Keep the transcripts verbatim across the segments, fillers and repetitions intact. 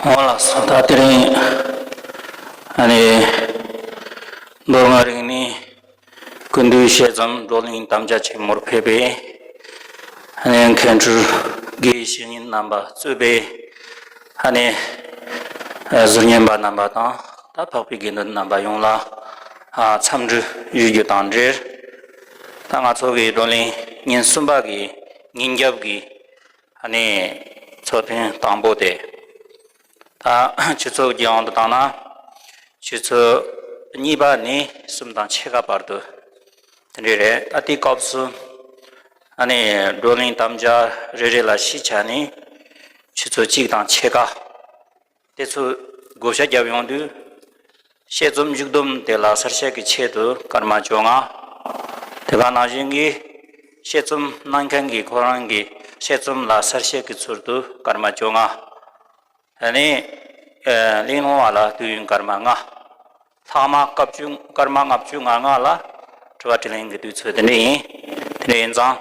འོང་ལགས་སོ། ད་དེ་རིང་ཨ་ནི་མདོ་སྔགས་རིག་གནས་ཀུན་འདུས་ཞལ་ཙམ་བགྲོ་གླེང་དམ་བཅའ་ཆེན་མོར་ཕེབས་པའི་ཨ་ནི་མཁན་སྤྲུལ་དགེ་བའི་བཤེས་གཉེན་རྣམ་པ་གཙོས་པའི་ཨ་ནི་ཨ་ཟུར་ཉན་པ་རྣམ་པ་དང་ ད་འཕགས་པའི་དགེ་འདུན་རྣམ་པ་ཡོངས་ལ་ཨ་འཚམས་འདྲི་ཞུ་རྒྱུ་དང་འབྲེལ། ད་ང་ཚོ་གི་བགྲོ་གླེང་ཉིན་གསུམ་པ་གི་ཉིན་རྒྱབ་ཀྱི་ཨ་ནི་ཚོགས་ཐེངས་དང་པོ་དེ། ད་ཆུ་ཚོད་ཀྱི་དབང་དུ་བཏང་ན། ཆུ་ཚོད་གཉིས་པ་ནས་གསུམ་དང་ཕྱེད་ཀ་བར་དུ་དེ་འདྲས་རེད། ད་དེའི་སྐབས་སུ་ཨ་ནི་བགྲོ་གླེང་དམ་བཅའ་རེ་རེ་ལ་གཞི་བྱས་ནས་ཆུ་ཚོད་གཅིག་དང་ཕྱེད་ཀ་དེ་ཚོ་བགོ་བཤའ་བརྒྱབ་ཡོང་དུས། དཔྱད་རྩོམ་མཇུག་བསྡོམས་དེ་ལ་གསལ་བཤད་ཀྱི་ཆེད་དུ་སྐར་མ་བཅོ་ལྔ། དེ་ག་ནང་བཞིན་གྱི་དཔྱད་རྩོམ་གནང་མཁན་གྱིས་ཁོ་རང་གི་དཔྱད་རྩོམ་ལ་གསལ་བཤད་ཀྱི་ཚུལ་དུ་སྐར་མ་བཅོ་ལྔ། ཨ་ནི་ཨ་གླེང་སློང་བ་ལ་དུས་ཡུན་སྐར་མ་ལྔ། ལྷག་མ་སྐབས་བཅུ་སྐར་མ་ལྔ་བཅུ་ང་ལྔ་ལ་དྲི་བ་དྲིས་ལན་གྱི་དུས་ཚོད་དེ་འདྲ་ཡིན། དེ་འདྲ་ཡིན་ཙང་།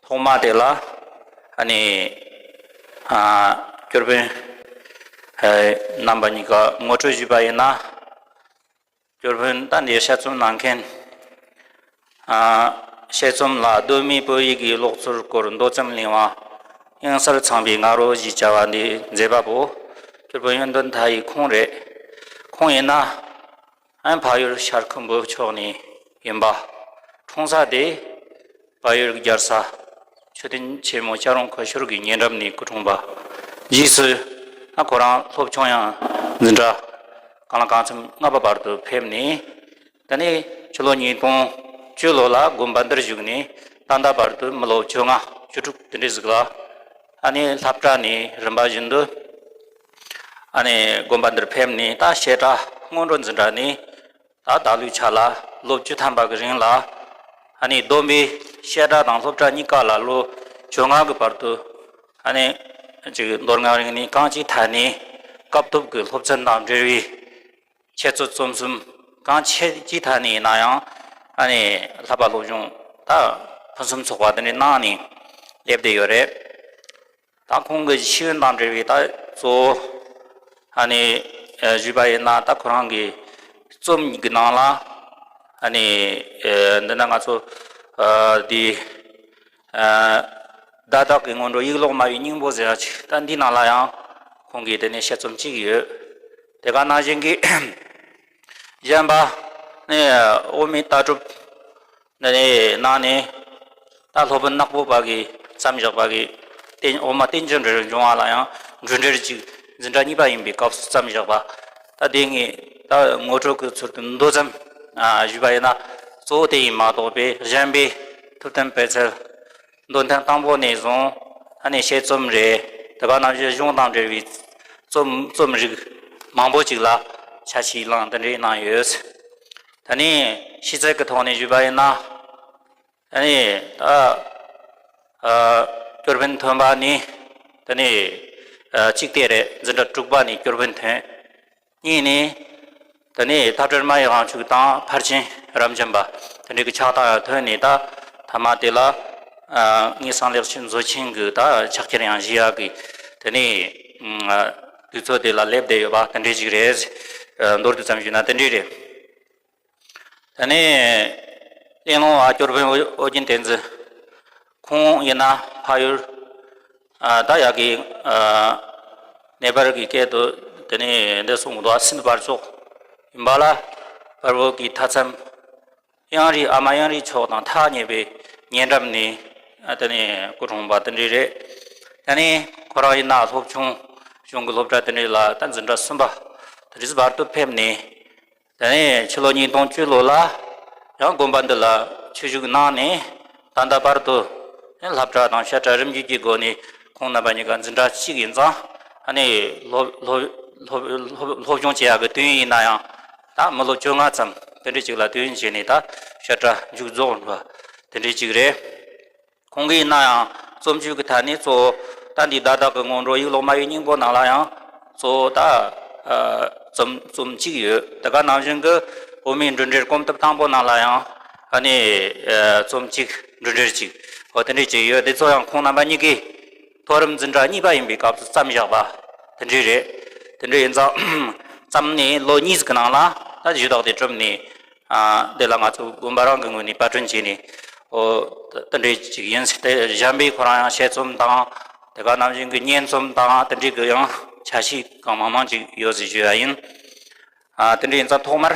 ཐོག་མ་དེ་ལ་ཨ་ནི་ཨ་སྐྱོར་དཔོན་ཨ་རྣམ་པ་གཉིས་ཀ་ངོ་སྤྲོད་ཞུས་པ་ཡིན་ན། སྐྱོར་དཔོན་ད་འདིར་དཔྱད་རྩོམ་གནང་མཁན། ཨ་དཔྱད་རྩོམ་ལ་གདོད་མའི་བོད་ཡིག་གི་ཀློག་ཚུལ་སྐོར་མདོ་ཙམ་གླེང་བ། དབྱངས་གསལ་ཚངས་པའི་ང་རོ་ཞེས་བྱ་བ་འདི་མཛད་པ་པོ། སྐྱོར་དཔོན་ཡོན་ཏན་མཐའ་ཡས་ཁོང་རེད། ཁོང་ཡིན་ན། ཨན་ཕ་ཡུལ་ཤར་ཁུམ་བུ་ཕྱོགས་ནས་ཡིན་པ། འཁྲུངས་ས་དེ་བལ་ཡུལ་གྱི་རྒྱལ་ས་མཆོད་རྟེན་ཆེན་མོ་བྱ་རུང་ཁ་ཤོར་གྱི་ཉེ་འགྲམ་ནས་སྐུ་འཁྲུངས་པ། རྗེས་སུ་ཨ་ཁོ་རང་སློབ་ཆུང་ཡང་འཛིན་གྲྭ་གང་ལ་གང་འཚམ་ལྔ་པ་བར་དུ་ཕེབས་ནས། དེ་ནས་ཕྱི་ལོ་ཉིས་སྟོང་བཅུ་ལོ་ལ་དགོན་པ་འདིར་བཞུགས་ནས་ད་ལྟ་བར་དུ་མི་ལོ་བཅོ་ལྔ་བཅུ་དྲུག་དེ་འདྲ་ཟིག་ལ་ཨ་ནི་སློབ་གྲྭ་ནས་རིམ་པ་བཞིན་དུ་ཨ་ནི་དགོན་པ་འདིར་ཕེབས་ནས། ད་བཤད་གྲྭ་སྔོན་འགྲོ་འཛིན་གྲྭ་ནས་ད་ད་ལོའི་ཆ་ལ་ལོ་བཅུ་ཐམ་པ་གི་རིང་ལ་ཨ་ནི་བསྡོམས་པས་བཤད་གྲྭ་དང་སློབ་གྲྭ་གཉིས་ཀ་ལ་ལོ་བཅོ་ལྔ་གི་བར་དུ་ཨ་ནི་ཅིག་མདོ་སྔགས་རིག་གནས་གང་ཅིའི་ཐད་ནས་སྐབས་ཐོབ་ཀྱི་སློབ་ཚན་དང་འབྲེལ་བའི་འཆད་རྩོད་རྩོམ་གསུམ། གང་ཅིའི་ཐད་ནས་ཡིན་ན་ཡང་ཨ་ནི་བསླབ་པ་སློབ་སྦྱོང་ད་ཕུན་སུམ་ཚོགས་པ་དེ་འདྲ་གནང་ནས་སླེབས་བསྡད་ཡོད་རེད། ད་ཁོང་གི་ཤེས་ཡོན་དང་འབྲེལ་བའི་ད་གཙོ་བོ་ཨ་ནི་ཨ་ཞུས་པ་ཡིན་ན། ད་ཁོ་རང་གི་རྩོམ་གྱི་ནང་ལ་ཨ་ནི་ཨ་འདི་ན་ང་ཚོ་ཨ་འདི་ཨ་བརྡ་དག་གི་སྔོན་འགྲོ་ཡིག་ལོག་སྨྲ་བའི་སྙིང་པོ་ཟེར་ཡ་ཅིག་ད་འདི་ནང་ལ་ཡང་ཁོང་གི་དེ་ནས་དཔྱད་རྩོམ་གཅིག་ཡོད། དེ་ག་ནང་བཞིན་གྱི་གཞན་པ་ནི་འོག་མིན་ལྟ་གྲུབ། འདི་ནས་ནང་ནས་ད་སློབ་དཔོན་ནག་པོ་པ་གིས་བརྩམས་བཞག་པ་གི་བསྟན་འོག་མ་བསྟན་བཅོས་འབྲེལ་འབྱུང་བ་ལ་ཡང་འགྲོས་འབྲེལ་གཅིག་འཛིན་གྲྭ་གཉིས་པ་ཡིན་པའི་སྐབས་སུ་བརྩམས་བཞག་པ། ད་དེ་ངས་ད་ངོ་སྤྲོད་ཀྱི་ཚུལ་དུ་མདོ་ཙམ་ཨ་ཞུས་པ་ཡིན་ན། གཙོ་བོ་དེ་ཡིན་མ་གཏོགས་པའི་གཞན་པའི་ཐུབ་བསྟན་པད་ཚལ་འདོན་ཐེངས་དང་པོ་ནས་བཟུང་ཨ་ནི་དཔྱད་རྩོམ་རེད། དེ་ག་ནང་བཞིན་གཞུང་དང་འབྲེལ་བའི་རྩོམ་རྩོམ་རིག་མང་པོ་ཅིག་ལ་ཆ་ཤས་བླངས་དེ་འདྲ་གནང་ཡོད། ད་ནི་ཤེས་ཚད་ཀྱི་ཐོག་ནས་ཞུས་པ་ཡིན་ན། ཨ་ནི་ད་ཨ་སྐྱོར་དཔོན་ཐོན་པ་ནི་ད་ནི་ཨ་གཅིག་དེ་རེད། འཛིན་གྲྭ་དྲུག་པ་ནས་སྐྱོར་དཔོན་ཐོན། གཉིས་ནི་ད་ནི་ཐབས་སྤྲུལ་སྨྲ་བའི་དབང་ཕྱུག་དང་ཕར་ཕྱིན་རབ་འབྱམས་པ་དེ་འདྲའི་གི་ཕྱག་རྟགས་ཡང་ཐོན་ནས། ད་ཐ་མ་དེ་ལ་ཨ་ངེད་གསང་ལེགས་མཛོད་ཆེན་གྱི་ད་ཕྱག་འཁྱེར་ཡང་བཞེས་ཡག་གི་དེ་ནི་ཨ་དུས་ཚོད་དེ་ལ་སླེབས་བསྡད་ཡོད་པ་དེ་འདྲའི་ཅིག་རེད། ཨ་མདོར་བསྡུས་ཙམ་ཞུས་ན་དེ་འདྲའི་རེད། དེ་ནས་གླེང་སློང་བ་སྐྱོར་དཔོན་ཨོ་ཨོ་རྒྱན་བསྟན་འཛིན། ཁོང་ཡིན་ན་ཕ་ཡུལ་ཨ་ད་ཡ་གི་ཨ་ནེ་པཱལ་གྱི་སྐད་དུ་དེ་ནས་འདི་གསུང་གི་འདུག་སིན་བར་ཙོག་ཡིན་པ་ལ། བལ་པོ་གི་མཐའ་མཚམས་དབྱངས་རིས་ཨ་མ་དབྱངས་རིས་མཆོག་དང་ཐག་ཉེ་བའི་ཉེ་འགྲམ་ནས་ཨ་དེ་ནས་སྐུ་འཁྲུངས་པ་དེ་འདྲ་རེད། དེ་ནས་ཁོ་རང་ཡིན་ན་སློབ་ཆུང་གཞུང་གི་སློབ་གྲྭ་དེ་འདྲ་ལ་ད་འཛིན་གྲྭ་གསུམ་པ་དེ་འདྲ་བར་དུ་ཕེབས་ནས། དེ་ནས་ཕྱི་ལོ་ཉིས་སྟོང་བཅུ་ལོ་ལ་ཡང་དགོན་པ་འདི་ལ་ཆོས་ཞུགས་གནང་ནས། ད་ལྟ་བར་དུ་སློབ་གྲྭ་དང་བཤད་གྲྭ་རིམ་བརྒྱུད་ཀྱི་སྒོ་ནས་ཁོང་རྣམ་པ་གཉིས་ཀ་འཛིན་གྲྭ་གཅིག་ཡིན་ཙང་། ཨ་ནི་སློབ་སློབ་སློབ་སློབ་སློབ་སྦྱོང་བྱེད་ཡག་གི་དུས་ཡུན་ཡིན་ན་ཡང་ད་མི་ལོ་བཅོ་ལྔ་ཙམ་དེ་འདྲ་ཅིག་ལ་དུས་ཡུན་བྱས་ནས་ད་བཤད་གྲྭ་མཇུག་རྫོགས་འགྲོ་བ་དེ་འདྲ་ཅིག་རེད། ཁོང་གིས་ཡིན་ན་ཡང་རྩོམ་ཆོས་ཀྱི་ཐད་ནས་གཙོ་བོ་ད་འདི་བརྡ་དག་གི་སྔོན་འགྲོ་ཡིག་ལོག་སྨྲ་བའི་སྙིང་པོ་ནང་ལ་ཡང་གཙོ་བོ་ད་ཨ་རྩོམ་རྩོམ་གཅིག་ཡོད། དེ་ག་ནང་བཞིན་གྱི་འོག་མིན་འགྲོས་འབྲེལ་གོམ་སྟབས་དང་པོ་ནང་ལ་ཡང་ཨ་ནི་ཨ་རྩོམ་གཅིག་འགྲོས་འབྲེལ་གཅིག་འོ་དེ་འདྲ་ཅིག་ཡོད། དེ་ཚོ་ཡང་ཁོང་རྣམ་པ་གཉིས་ཀྱིས་མཐོ་རིམ་འཛིན་གྲྭ་གཉིས་པ་ཡིན་པའི་སྐབས་སུ་བརྩམས་བཞག་པ་དེ་འདྲ་རེད། དེ་འདྲ་ཡིན་ཙང་བརྩམས་ནས་ལོ་གཉིས་ཀྱི་ནང་ལ་ད་ཞུ་དག་དེ་གྲུབ་ནས། ཨ་དེ་ལ་ང་ཚོ་དགོན་པ་རང་གི་ངོས་ནས་པར་སྐྲུན་བྱས་ནས། ཨོ་དེ་འདྲའི་ཅིག་ཡིན་ཟེར་ཏེ། གཞན་པའི་ཁོ་རང་ཡང་དཔྱད་རྩོམ་དང་དེ་ག་ནང་བཞིན་གྱི་སྙན་རྩོམ་དང་དེ་འདྲའི་གི་ཡང་ཆ་ཤས་གང་མང་མང་ཅིག་ཡོད་ཟེར་ཞུ་ཡ་ཡིན། ཨ་དེ་འདྲ་ཡིན་ཙང་ཐོག་མར་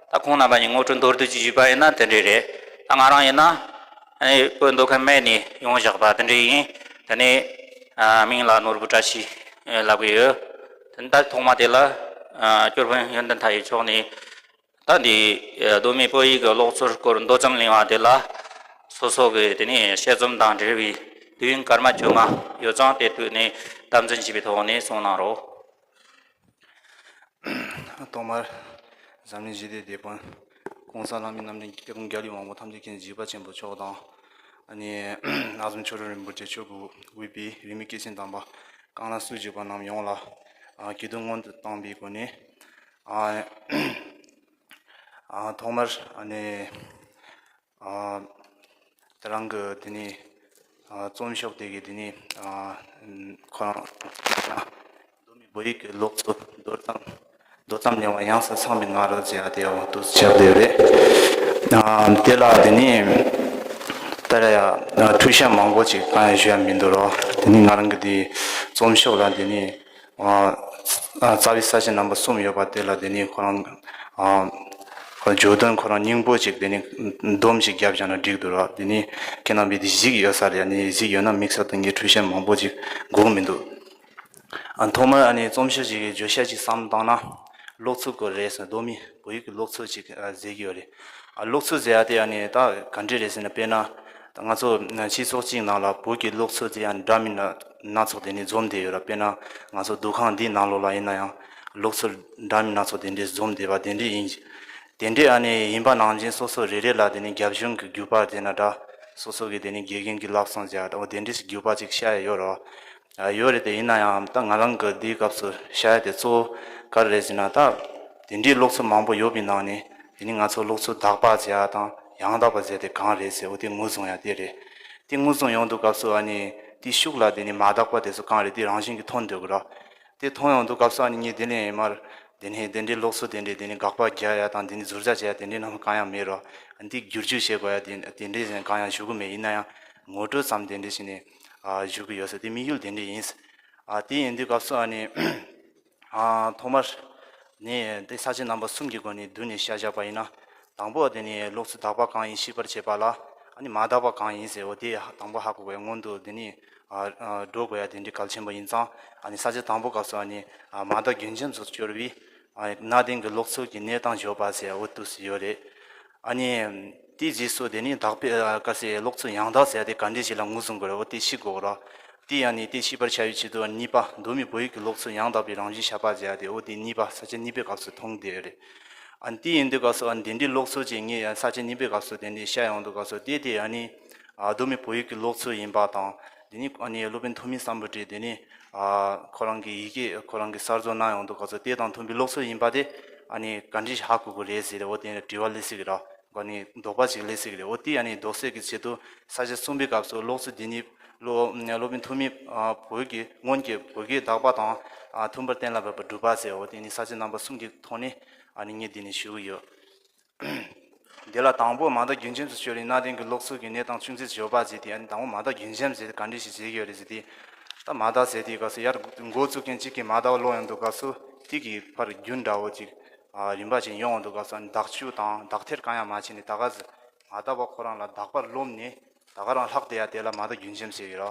ད་ཁོང་རྣམ་པ་གཉིས་ངོ་སྤྲོད་མདོར་བསྡུས་ཅིག་ཞུས་པ་ཡིན་ན་དེ་འདྲ་རེད། ད་ང་རང་ཡིན་ན་ཨ་ནི་བོད་མདོ་ཁམས་སྨད་ནས་ཡོང་བཞག་པ་དེ་འདྲ་ཡིན། དེ་ནས་ཨ་མིང་ལ་ནོར་བུ་བཀྲ་ཤིས་ལབ་ཀྱི་ཡོད། དེ་ད་ཐོག་མ་དེ་ལ་ཨ་སྐྱོར་དཔོན་ཡོན་ཏན་མཐའ་ཡས་མཆོག་ནས་ད་འདི་ཨ་གདོད་མའི་བོད་ཡིག་གི་ཀློག་ཚུལ་སྐོར་མདོ་ཙམ་གླེང་བ་དེ་ལ་སོ་སོ་གི་དེ་ནས་དཔྱད་རྩོམ་དང་འབྲེལ་བའི་དུས་ཡུན་སྐར་མ་བཅོ་ལྔ་ཡོད་ཙང་དེ་དུས་ནས་དམ་འཛིན་བྱས་པའི་ཐོག་ནས་གསུང་གནང་རོགས། ཐོག་མར་འཛམ་གླིང་ཞི་བདེའི་དེད་དཔོན་༸གོང་ས་ལྷ་མིའི་རྣམ་འདྲེན་སྐྱབས་མགོན་རྒྱལ་བའི་དབང་པོ་ཐམས་ཅད་མཁྱེན་ཅིང་གཟིགས་པ་ཆེན་པོ་མཆོག་དང་། ཨ་ནི་སྣ་ཚོགས་ཆོས་སྲིད་རིན་པོ་ཆེ་མཆོག་གིས་དབུས་པའི་རིས་མེད་སྐྱེས་ཆེན་དམ་པ་གང་ལ་སུ་བཞུགས་པ་རྣམས་ཡོངས་ལ་ཨ་སྐྱིད་སྡུག་སྔོན་དུ་བཏང་བའི་སྒོ་ནས། ཨ་ཨ་ཐོག་མར་ཨ་ནི་ཨ་ད་རང་གི་དེ་ནི་ཨ་རྩོམ་ཤོག་དེ་གི་དེ་ནི་ཨ་ཁོ་རང་གདོད་མའི་བོད་ཡིག་གི་ཀློག་ཚུལ་མདོ་ཙམ་མདོ་ཙམ་གླེང་བ་ཡང་སེ་ཚངས་པའི་ང་རོ་མཛད་ཡ་དེ་འོ་འདུག་ཆགས་བསྡད་རེད། ཨ་དེ་ལ་དེ་ནི་ད་ར་ཡ་ཨ་འཁྲུལ་བཤད་མང་པོ་ཅིག་གང་ཡང་ཞུ་ཡ་མི་འདུག་རོ། དེ་ནི་ང་རང་གི་དེ་རྩོམ་ཤོག་ལ་དེ་ནི། ཨ་རྩ་བའི་ས་བཅད་རྣམ་པ་གསུམ་ཡོད་པ་དེ་ལ་དེ་ནི་ཁོ་རང་ཨ་ཁོ་རང་བརྗོད་དོན་ཁོ་རང་སྙིང་པོ་ཅིག་དེ་ནི་སྡོམ་ཞིག་བརྒྱབ་བཞག་ན་འགྲིག་འདུག་ར། དེ་ནི་ཁྱེད་རྣམ་པས་དེ་གཟིགས་ཡོད་ས་རེད། ཨ་ནི་གཟིགས་ཡོད་ན་དམིགས་བསལ་དུ་ངས་འཁྲུལ་བཤད་མང་པོ་ཅིག་དགོས་མི་འདུག་ཨ་ཐོག་མར་ཨ་ནི་རྩོམ་ཤོག་ཅིག་གི་བརྗོད་བྱ་ཅིག་བསམ་བཏང་ན་ཀློག་ཚུལ་སྐོར་རེད་ཟེར། གདོད་མའི་བོད་ཡིག་གི་ཀློག་ཚུལ་ཅིག་ཨ་མཛད་ཀྱི་ཡོད་རེད། ཨ་ཀློག་ཚུལ་ཟེར་ཡ་དེ་ཨ་ནི་ད་ག་འདྲས་རེད་ཟེར་ན། དཔེར་ན་ད་ང་ཚོ་སྤྱི་ཚོགས་གཅིག་ནང་ལ་བོད་ཀྱི་ཀློག་ཚུལ་དེ་ཡང་འདྲ་མིན་སྣ་ཚོགས་དེ་ནས་འཛོམས་བསྡད་ཡོད་ར། དཔེར་ན་ང་ཚོ་འདུ་ཁང་འདིའི་ནང་ལོགས་ལ་ཡིན་ན་ཡང་ཀློག་ཚུལ་འདྲ་མིན་སྣ་ཚོགས་དེ་འདྲས་འཛོམས་བསྡད་པ་དེ་འདྲས་ཡིན། དེ་འདྲས་ཨ་ནི་ཡིན་པ་ནང་བཞིན་སོ་སོ་རེ་རེ་ལ་དེ་ནི་རྒྱབ་ལྗོངས་ཀྱི་རྒྱུད་པ་དེ་ན་འདྲ། སོ་སོ་གི་དེ་ནི་དགེ་རྒན་གྱི་བསླབ་གསོ་ཟེར་ཡ་འོ་དེ་འདྲས་ཀྱི་རྒྱུད་པ་ཅིག་ཤར་ཡ་ཡོད་ར། ཨ་ཡོད་རེད། དེ་ཡིན་ན་ཡང་ད་ང་རང་གི་འདིའི་སྐབས་སུ་བཤད་ཡ་དེ་གཙོ་བོ་ག་རེ་རེད་ཟེར་ན། ད་དེ་འདྲའི་ཀློག་ཚུལ་མང་པོ་ཡོད་པའི་ནང་ནས་དེ་ནི་ང་ཚོ་ཀློག་ཚུལ་དག་པ་ཟེར་ཡ་དང་ཡང་དག་པ་ཟེར་དེ་གང་རེད་ཟེར། འོ་དེ་ངོས་བཟུང་ཡ་དེ་རེད། དེ་ངོས་བཟུང་ཡོང་དུས་སྐབས་སུ་ཨ་ནི་དེའི་ཤུགས་ལ་དེ་ནི་མ་དག་པ་དེ་ཚོ་གང་རེད་དེ་རང་བཞིན་གྱིས་མཐོང་འདོད་ཀྱི་ར། དེ་མཐོང་ཡོང་དུས་སྐབས་སུ་ཨ་ནི་ངས་དེ་ནས་མར་དེ་ནས་དེ་འདྲའི་ཀློག་ཚུལ་དེ་འདྲའི་དེ་ནི་དགག་པ་རྒྱག་ཡ་དང་དེ་ནི་ཟུར་ཟ་བྱེད་ཡ་དེ་འདྲའི་རྣམ་པ་གང་ཡང་མེད་ར། ཨ་ནི་དེ་བསྒྱུར་བཅོས་བྱེད་དགོས་ཡ་དེ་དེ་འདྲའི་ཟེར་གང་ཡང་ཞུ་གི་མེད། ཡིན་ན་ཡང་ངོ་སྤྲོད་ཙམ་དེ་འདྲའི་བྱས་ནས་ཨ་ཞུ་གི་ཡོད་ཟེར། དེ་དམིགས་ཡུལ་དེ་འདྲའི་ཡིན། ཨ་དེ་ཡིན་དུས་སྐབས་སུ་ཨ་ནི་ཨ་ཐོག་མར་ནི་དེ་ས་བཅད་རྣམ་པ་གསུམ་གྱི་སྒོ་ནས་བསྡུས་ནས་བཤད་བཞག་པ་ཡིན་ན། དང་པོ་དེ་ནི་ཀློག་ཚུལ་དག་པ་གང་ཡིན་ཤེས་པར་བྱེད་པ་ལ། ཨ་ནི་མ་དག་པ་གང་ཡིན་ཟེར། འོ་དེ་དང་པོ་ཧ་གོ་དགོས་ཡ། སྔོན་དུ་དེ་ནི་ཨ་ཨ་འགྲོ་དགོས་ཡ་དེ་འདྲའི་གལ་ཆེན་པོ་ཡིན་ཙང་། ཨ་ནི་ས་བཅད་དང་པོ་སྐབས་སུ་ཨ་ནི་ཨ་མ་དག་རྒྱུན་འབྱམས་སུ་སྐྱོར་བའི་ཨ་གནའ་དེང་གི་ཀློག་ཚུལ་གྱི་གནས་སྟངས་བརྗོད་པ་ཟེར་འོ་འདུག་སེ་ཡོད་རེད། ཨ་ནི་དེའི་རྗེས་སུ་དེ་ནི་དག་པའི་ཨ་ག་ཟེར་ཀློག་ཚུལ་ཡང་དག་ཟེར་ཡ་དེ་ག་འདྲས་ཞིག་ལ་ངོས་བཟུང་དགོས་རེད། འོ་དེ་ཤེས་དགོས་ར། དེ་ཡང་ནི་དེ་ཤེས་པར་བྱ་བའི་ཆེད་དུ་གཉིས་པ་གདོད་མའི་བོད་ཡིག་གི་ཀློག་ཚུལ་ཡང་དག་པའི་རང་བཞིན་ཤར་བ་ཟེར་ཡ་དེ་འོ་དེ་གཉིས་པ་ས་བཅད་གཉིས་པའི་སྐབས་སུ་མཐོང་བསྡད་ཡོད་རེད། ཨ་ནི་དེ་ཡིན་དུས་སྐབས་སུ་ཨ་ནི་དེ་འདྲའི་ཀློག་ཚུལ་ཅིག་ངས་ཡང་ས་བཅད་གཉིས་པའི་སྐབས་སུ་དེ་འདྲའི་བཤད་ཡོང་དུས་སྐབས་སུ་དེ་དེ་ཨ་ནི་ཨ་གདོད་མའི་བོད་ཡིག་གི་ཀློག་ཚུལ་ཡིན་པ་དང་། དེ་ནི་ཨ་ནི་སློབ་དཔོན་ཐོན་མིའི་བསམ་པ་དེ་དེ་ནི་ཨ་ཁོ་རང་གི་ཡི་གེ་ཁོ་རང་གི་གསར་བཟོ་གནང་ཡོང་དུས་སྐབས་སུ་དེ་དང་མཐུན་པའི་ཀློག་ཚུལ་ཡིན་པ་དེ་ཨ་ནི་ག་འདྲས་ཧ་གོ་དགོས་རེད་ཟེར་འོ་དེ་དྲི་བ་སླེབས་སྲིད་ཀྱི་ར། ཨ་ནི་དོགས་པ་ཅིག་སླེབས་སྲིད་ཀྱི་རེད། འོ་དེ་ཨ་ནི་ཟློག་སེལ་གྱི་ཆེད་དུ་ས་བཅད་གསུམ་པའི་སྐབས་སུ་ཀློག་ཚུལ་འདི་ཉིད་སློབ་སློབ་དཔོན་ཐོན་མིས་ཨ་བོད་ཀྱི་སྔོན་གྱི་བོད་སྐད་དག་པ་དང་ཨ་མཐུན་པར་གཏན་ལ་ཕབ་པར་སྒྲུབ་པ་ཟེར། འོ་དེ་ནི་ས་བཅད་རྣམ་པ་གསུམ་གྱི་ཐོག་ནས་ཨ་ནི་ངས་འདི་ནས་ཞུ་གི་ཡོད། འདི་ལ་དང་པོ་མ་དག་རྒྱུན་འབྱམས་སུ་སྐྱོར་བའི་གནའ་དེང་གི་ཀློག་ཚུལ་གྱི་གནས་སྟངས་ཅུང་ཟད་བརྗོད་པ་ཟེར་དེ། ཨ་ནི་དང་པོ་མ་དག་རྒྱུན་འབྱམས་ཟེར་དེ་ག་འདྲ་ཞིག་བྱེད་ཀྱི་ཡོད་རེད་ཟེར་དེ། ད་མ་དག་ཟེར་དེའི་སྐབས་སུ་ཡར་འགོ་བཙུགས་མཁན་གཅིག་གིས་མ་དག་ཀློག་ཡོང་དུས་སྐབས་སུ་དེ་གི་ཕར་རྒྱུན་འདྲ་བོ་ཅིག་ཨ་རིམ་པ་ཅིག་ཡོང་ཡོང་དུས་སྐབས་སུ་ཨ་ནི་དག་བཅུག་དང་དག་ཐེར་གང་ཡང་མ་བྱས་ནས་ད་ག་ཟེ་མ་དག་པ་ཁོ་རང་ལ་དག་པར་རློམ་ནས་ད་ག་རང་ལྷག་བསྡད་ཡ་དེ་ལ་མ་དག་རྒྱུན་འབྱམས་ཟེར་གྱི་རོ།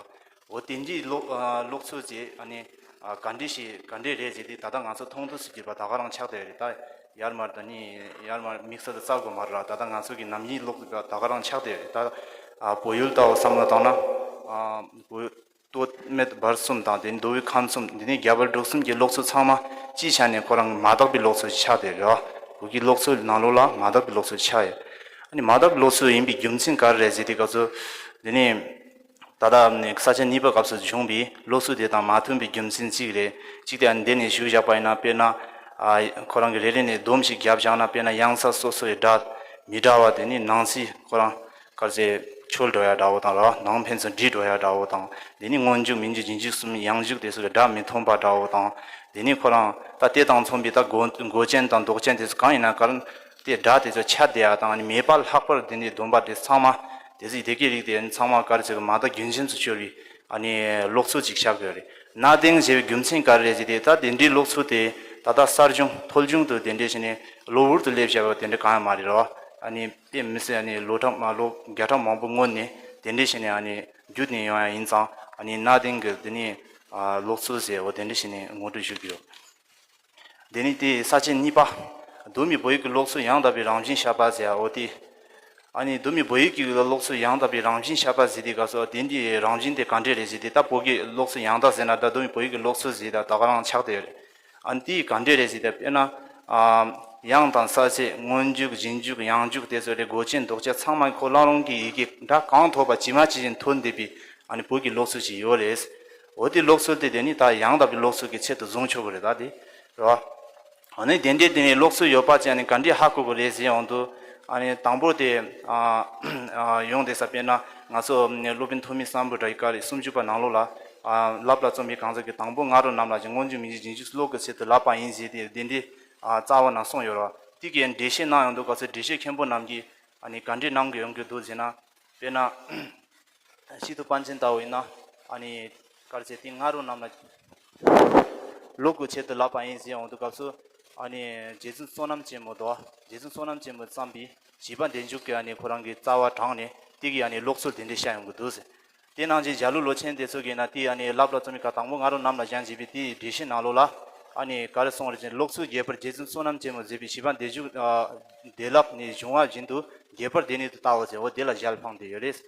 འོ་དེ་འདྲའི་ཀློག་ཨ་ཀློག་ཚུལ་ཅིག་ཨ་ནི་ཨ་ག་འདྲ་ཞིག་ག་འདྲ་རེད་ཟེར་དུས་ད་ལྟ་ང་ཚོ་མཐོང་ཐོས་སུ་གྱུར་པ་ད་ག་རང་ཆགས་བསྡད་ཡོད་རེད། ད་ཡར་མར་ད་ནི་ཡར་མར་དམིགས་བསལ་དུ་བཙལ་དགོས་མ་རེད་ལ། ད་ལྟ་ང་ཚོ་གི་ནམ་རྒྱུན་ཀློག་པ་ད་ག་རང་ཆགས་བསྡད་ཡོད་རེད། ད་ཨ་བོད་ཡུལ་ལྟ་བུ་བསམ་བློ་བཏང་ན་ཨ་བོད་སྟོད་སྨད་བར་གསུམ་དང་དེ་མདོ་དབུས་ཁམས་གསུམ་དེ་ནས་རྒྱ་བལ་འབྲུག་གསུམ་གྱི་ཀློག་ཚུལ་ཚང་མ་སྤྱིའི་ཆ་ནས་ཁོ་རང་གི་མ་དག་པའི་ཀློག་ཚུལ་ཆགས་བསྡད་ཡོད་རེད། བོད་ཀྱི་ཀློག་ཚུལ་ནང་ལོགས་ལ་མ་དག་པའི་ཀློག་ཚུལ་ཆགས་ཡོད། ཨ་ནི་མ་དག་པའི་ཀློག་ཚུལ་ཡིན་པའི་རྒྱུ་མཚན་ག་རེ་རེད་ཟེར་དུས་སྐབས་སུ་དེ་ནས། ད་ལྟ་ནི་ས་བཅད་གཉིས་པའི་སྐབས་སུ་བྱུང་བའི་ཀློག་ཚུལ་དེ་དང་མ་མཐུན་པའི་རྒྱུ་མཚན་གཅིག་རེད། གཅིག་དེ་ཨ་ནི་འདི་ནས་ཞུས་བཞག་པ་ཡིན་ན། དཔེར་ན་ཨ་ཁོ་རང་གི་རེ་རེ་ནས་སྡོམ་ཞིག་བརྒྱབ་བཞག་ན། དཔེར་ན་ཡང་ས་སོ་སོའི་སྒྲ་མི་འདྲ་བ་དེ་ནི་ནང་གསེས་ཁོ་རང་ག་རེ་ཟེར་འཆོལ་འགྲོ་ཡ་འདྲ་བོ་དང་ར། ནང་ཕན་ཚུན་འདྲེས་འགྲོ་ཡ་འདྲ་བོ་དང་། དེ་ནི་སྔོན་འཇུག་མི་འཇུག་རྗེས་འཇུག་གསུམ་ཡང་འཇུག་དེ་ཚོ་གི་སྒྲ་མི་མཐུན་པ་འདྲ་བོ་དང་། དེ་ནི་ཁོ་རང་ད་དེ་དང་མཚུངས་པའི་ད་མགོ་མགོ་ཅན་དང་འདོགས་ཅན་དེ་ཚོ་གང་ཡིན་ན་ག་རེ། དེ་སྒྲ་དེ་ཚོ་ཆད་བསྡད་ཡ་དང་། ཨ་ནི་མེད་པ་ལྷག་པར་དེ་འདྲའི་སྡོམ་པ་དེ་ཚང་མ་དེ་ཚོའི་དེ་སྐད་རིགས་དེ་ཚང་མ་ག་རེ་ཟེར་གི་མ་དག་རྒྱུན་འབྱམས་སུ་སྐྱོར་བའི་ཨ་ནི་ཀློག་ཚུལ་ཅིག་ཆགས་ཡོད་རེད། གནའ་དེང་ཟེར་བའི་རྒྱུ་མཚན་ག་རེ་རེད་ཟེར་དུས། ད་དེ་འདྲའི་ཀློག་ཚུལ་དེ་ ད་ལྟ་གསར་བྱུང་ཐོལ་བྱུང་དུ་དེ་འདྲས་བྱས་ནས་ལོ་འུར་དུ་སླེབས་བཞག་པ་དེ་འདྲས་གང་ཡང་མ་རེད་རོ། ཨ་ནི་དཔེ་མི་སྲིད་ཨ་ནི་ལོ་གྲངས་མ་ལོ་བརྒྱ་ཕྲག་མང་པོ་སྔོན་ནས་དེ་འདྲས་བྱས་ནས་ཨ་ནི་བརྒྱུད་ནས་ཡོང་ཡ་ཡིན་ཙང་ཨ་ནི་གནའ་དེང་གི་དེ་ནས་ལོག་སྲོལ་ཟེར་བ་དེ་འདྲས་བྱས་ནས་ངོ་སྤྲོད་ཞུ་གི་ཡོད། དེ་ནས་དེ་ས་བཅད་གཉིས་པ། གདོད་མའི་བོད་ཡིག་གི་ལོག་སྲོལ་ཡང་དག་པའི་རང་བཞིན་བཤད་པ་ཟེར་བ་དེ། ཨ་ནི་གདོད་མའི་བོད་ཡིག་གི་ལོག་སྲོལ་ཡང་དག་པའི་རང་བཞིན་བཤད་པ་ཟེར་དུས་སྐབས་སུ་དེ་འདིའི་རང་བཞིན་དེ་ག་འདྲས་རེད་ཟེར་དུས། ད་བོད་ཀྱི་ལོག་སྲོལ་ཡང་དག་ཟེར་ན་ད་གདོད་མའི་བོད་ཡིག་གི་ལོག་སྲོལ་ཟེར་ད་ད་ག་རང་ཆགས་བསྡད་ཡོད་རེད། ཨ་ནི་དེ་ག་འདྲས་རེད་ཟེར་ད་དཔེར་ན། ཨ། དབྱངས་དང་ས་བཅད་སྔོན་འཇུག་རྗེས་འཇུག་ཡང་འཇུག་དེ་ཚོ་རེད། མགོ་ཅན་འདོགས་ཅན་ཚང་མ་ཁོ་རང་རང་གི་ཡི་གེ་སྒྲ་གང་ཐོབ་པ་ཇི་མ་ཇི་བཞིན་ཐོན་བསྡད་པའི་ཨ་ནི་བོད་ཀྱི་ལོག་སྲོལ་ཅིག་ཡོད་རེད། འོ་དེ་ལོག་སྲོལ་དེ་དེ་ནི་ད་ཡང་དག་པའི་ལོག་སྲོལ་གྱི་ཆེད་དུ་བཟུང་ཆོག་གི་རེད་ད་དེ། རེད་བ། ཨ་ནི་དེ་འདྲའི་དེ་ནི་ལོག་སྲོལ་ཡོད་པ་ཅན་ནི་ག་འདྲས་ཧ་གོ་གི་རེད་ཟེར་ཡོང་དུས། ཨ་ནི་དང་པོ་དེ། ཨ། ཨ། ཡོང་དེ་ས་དཔེར་ན་ང་ཚོ་སློབ་དཔོན་ཐོན་མི་སམ་བྷོ་ཊ་ཡི་བཀའ་ལས་སུམ་ཅུ་པ་ནང་ལོགས་ལ། ཨ། བསླབ་ལ་རྩོམ་པའི་གང་ཟག་གིས་དང་པོ་ང་རོ་རྣམས་ལ་ཀྱང་སྔོན་འཇུག་མིང་གཞི་རྗེས་འཇུག་ཀློག་གི་ཆེད་དུ་བསླབ་པ་ཡིན་ཟེར་ཏེ་དེ་འདྲའི། ཨ། རྩ་བ་ནས་གསུངས་ཡོད་རེད་བ། དེ་གའི་འགྲེལ་བཤད་གནང་ཡོང་དུས་སྐབས་སུ་འགྲེལ་བཤད་མཁན་པོ་རྣམས་ཀྱིས་ཨ་ནི་ག་འདྲས་གནང་གི་ཡོང་གི་འདུག་ཟེར་ན། དཔེར་ན། སི་ཏུ་པཎ་ཆེན་ལྟ་བུ་ཡིན་ན། ཨ་ནི། ག་རེ་ཟེར་དེ་ང་རོ་རྣམས་ལ་ཀློག་གི་ཆེད་དུ་བསླབ་པ་ཡིན་ཟེར་ཡོང་དུས་སྐབས་སུ། ཨ་ནི་རྗེ་བཙུན་བསོད་ནམས་ཆེན་མོ་དང་རྗེ་བཙུན་བསོད་ནམས་ཆེན་མོས་བརྩམས་པའི་བྱིས་པ་འདས་འཇུག་གི་ཨ་ནི་ཁོ་རང་གི་རྩ་བ་དྲངས་ནས་དེ་གི་ཨ་ནི་ལོག་སྲོལ་དེ་འདྲས་བཤད་ཡོང་གི་འདུག་ཟེར། དེ་ནང་བཞིན་འཇའ་ལུས་ལོ་ཆེན་དེ་ཚོ་གིས་ན་དེ་ཨ་ནི་བསླབ་ལ་རྩོམ་པའི་བཀའ་དང་པོ་ང་རོ་རྣམས་ལ་ཀྱང་ཞེས་པའི་དེའི་འགྲེལ་བཤད་ནང་ལོགས་ལ། ཨ་ནི་ག་རེ་གསུངས་རེད་ཟེར་ན། ལོག་སྲོལ་རྒྱས་པར་རྗེ་བཙུན་བསོད་ནམས་ཆེན་མོས་མཛད་པའི་བྱིས་པ་འདས་འཇུག། ཨ། བདེ་བླག་ནས་བྱུང་བ་བཞིན་དུ་རྒྱས་པར་བདེན་ནས་དུ་བལྟའོ་ཟེར། འོ་དེ་ལ་ཞལ་འཕངས་ཏེ་ཡོད་རེད།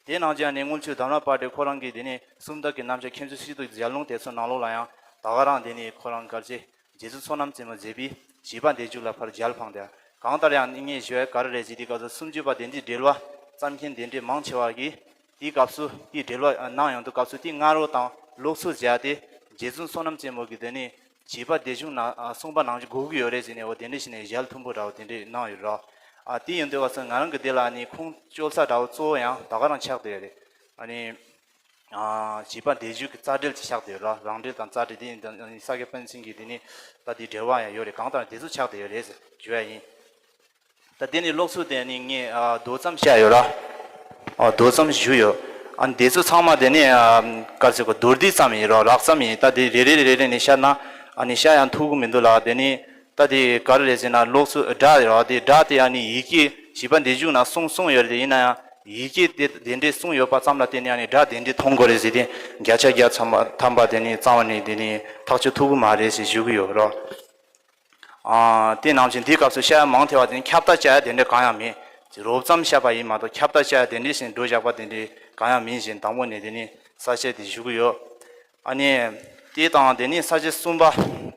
དེ་ནང་བཞིན་ཨ་ནི་དངུལ་ཆུ་དམ་ར་བྷ་དྲའི་ཁོ་རང་གི་དེ་ནས་སུམ་རྟགས་ཀྱི་རྣམ་གཞག་མཁན་ཆེན་སི་ཏུ་ལྗགས་ལུང་དེ་ཚོ་ནང་ལོགས་ལ་ཡང་ད་ག་རང་དེ་ནས་ཁོ་རང་ག་རེ་ཟེར། རྗེ་བཙུན་བསོད་ནམས་ཆེན་མོས་མཛད་པའི་བྱིས་པ་འདས་འཇུག་ལ་ཕར་ཞལ་འཕངས་ཏེ། གང་ལྟར་ཡང་ངས་ཞུ་ཡ་ག་རེ་རེད་ཟེར་དུས་སྐབས་སུ་སུམ་ཅུ་པ་དེ་འདྲའི་འགྲེལ་བ་བརྩམས་མཁན་དེ་འདྲའི་མང་ཆེ་བ་གིས་དེའི་སྐབས་སུ་དེའི་འགྲེལ་བ་གནང་ཡོང་དུས་སྐབས་སུ་དེའི་ང་རོ་དང་ལོག་སྲོལ་བྱས་ཏེ་རྗེ་བཙུན་བསོད་ནམས་ཆེན་མོ་གི་དེ་ནས་བྱིས་པ་འདས་འཇུག་ན་གསུངས་པ་ནང་བཞིན་དགོས་ཀྱི་ཡོད་རེད་ཟེར་ནས། འོ་དེ་འདྲ་ཞིག་ནས་ཞལ་མཐུན་པོ་འདྲ་བོ་དེ་འདྲས་གནང་ཡོད་ར། ཨ། དེ་ཡིན་དུས་སྐབས་སུ་ང་རང་གི་དེ་ལ་ནི་ཁུངས་བཅོལ་ས་འདྲ་བོ་གཙོ་བོ་ཡང་ད་ག་རང་ཆགས་བསྡད་ཡོད་རེད། ཨ་ནི། ཨ། བྱིས་པ་འདས་འཇུག་གི་རྩ་འགྲེལ་གྱི་ཆགས་བསྡད་ཡོད་ར། རང་འགྲེལ་དང་རྩ་འགྲེལ་དེ་ཡིན་དང་ས་སྐྱ་པཎ་ཆེན་གྱི་དེ་ནི་ད་དེའི་འགྲེལ་བ་ཡང་ཡོད་རེད། གང་ལྟར་དེ་ཚོ་ཆགས་བསྡད་ཡོད་རེད་ཟེར་ཞུ་ཡ་ཡིན། ད་དེ་ནི་ལོག་སྲོལ་དེ་ནི་ངས། ཨ། མདོ་ཙམ་བཤད་ཡོད་ར། ཨ། མདོ་ཙམ་ཞུས་ཡོད། ཨ་ནི་དེ་ཚོ་ཚང་མ་དེ་ནི། ཨ། ག་རེ་ཟེར་དགོས། མདོར་བསྡུས་ཙམ་ཡིན་ར། རགས་ཙམ་ཡིན། ད་དེ་རེ་རེ་རེ་རེ་ནས་བཤད་ན་ཨ་ནི་བཤད་ཡང་ཐུབ་ཀྱི་མི་འདུག་ལ། དེ་ནི་ད་དེ་ག་རེ་རེད་ཟེར་ན་ལོག་སྲོལ་སྒྲ་རེད་ར། དེ་སྒྲ་དེ་ཨ་ནི་ཡི་གེ་བྱིས་པ་འདས་འཇུག་ན་གསུངས་གསུངས་ཡོད་རེད། དེ་ཡིན་ན་ཡང་ཡི་གེ་དེ་དེ་འདྲས་གསུངས་ཡོད་པ་ཙམ་ལ་བརྟེན་ནས་ཨ་ནི་སྒྲ་དེ་འདྲས་མཐོང་དགོས་རེད་ཟེར་ཏེ་བརྒྱ་ཆ་བརྒྱ་ཐམ་པ་དེ་ནི་རྩ་བ་ནས་དེ་ནི་ཐག་གཅོད་ཐུབ་ཀྱི་མ་རེད་ཟེར་ཞུ་གི་ཡོད་ར། ཨ། དེ་ནང་བཞིན་དེའི་སྐབས་སུ་བཤད་ཡ་མང་ཐལ་བ་དེ་ནི་ཁྱབ་བརྡལ་བྱ་ཡ་དེ་འདྲ་གང་ཡང་མེད། རོབ་ཙམ་བཤད་པ་ཡིན་མ་གཏོགས་ཁྱབ་བརྡལ་བྱ་ཡ་དེ་འདྲ་ཞིག་འགྲོ་བཞག་པ་དེ་འདྲ་གང་ཡང་མིན་ཞེས་དང་པོ་ནས་དེ་ནི་ས་བཅད་དེ་ཞུ་གི་ཡོད། ཨ་ནི། དེ་དང་དེ་ནི་ས་བཅད་གསུམ་པ།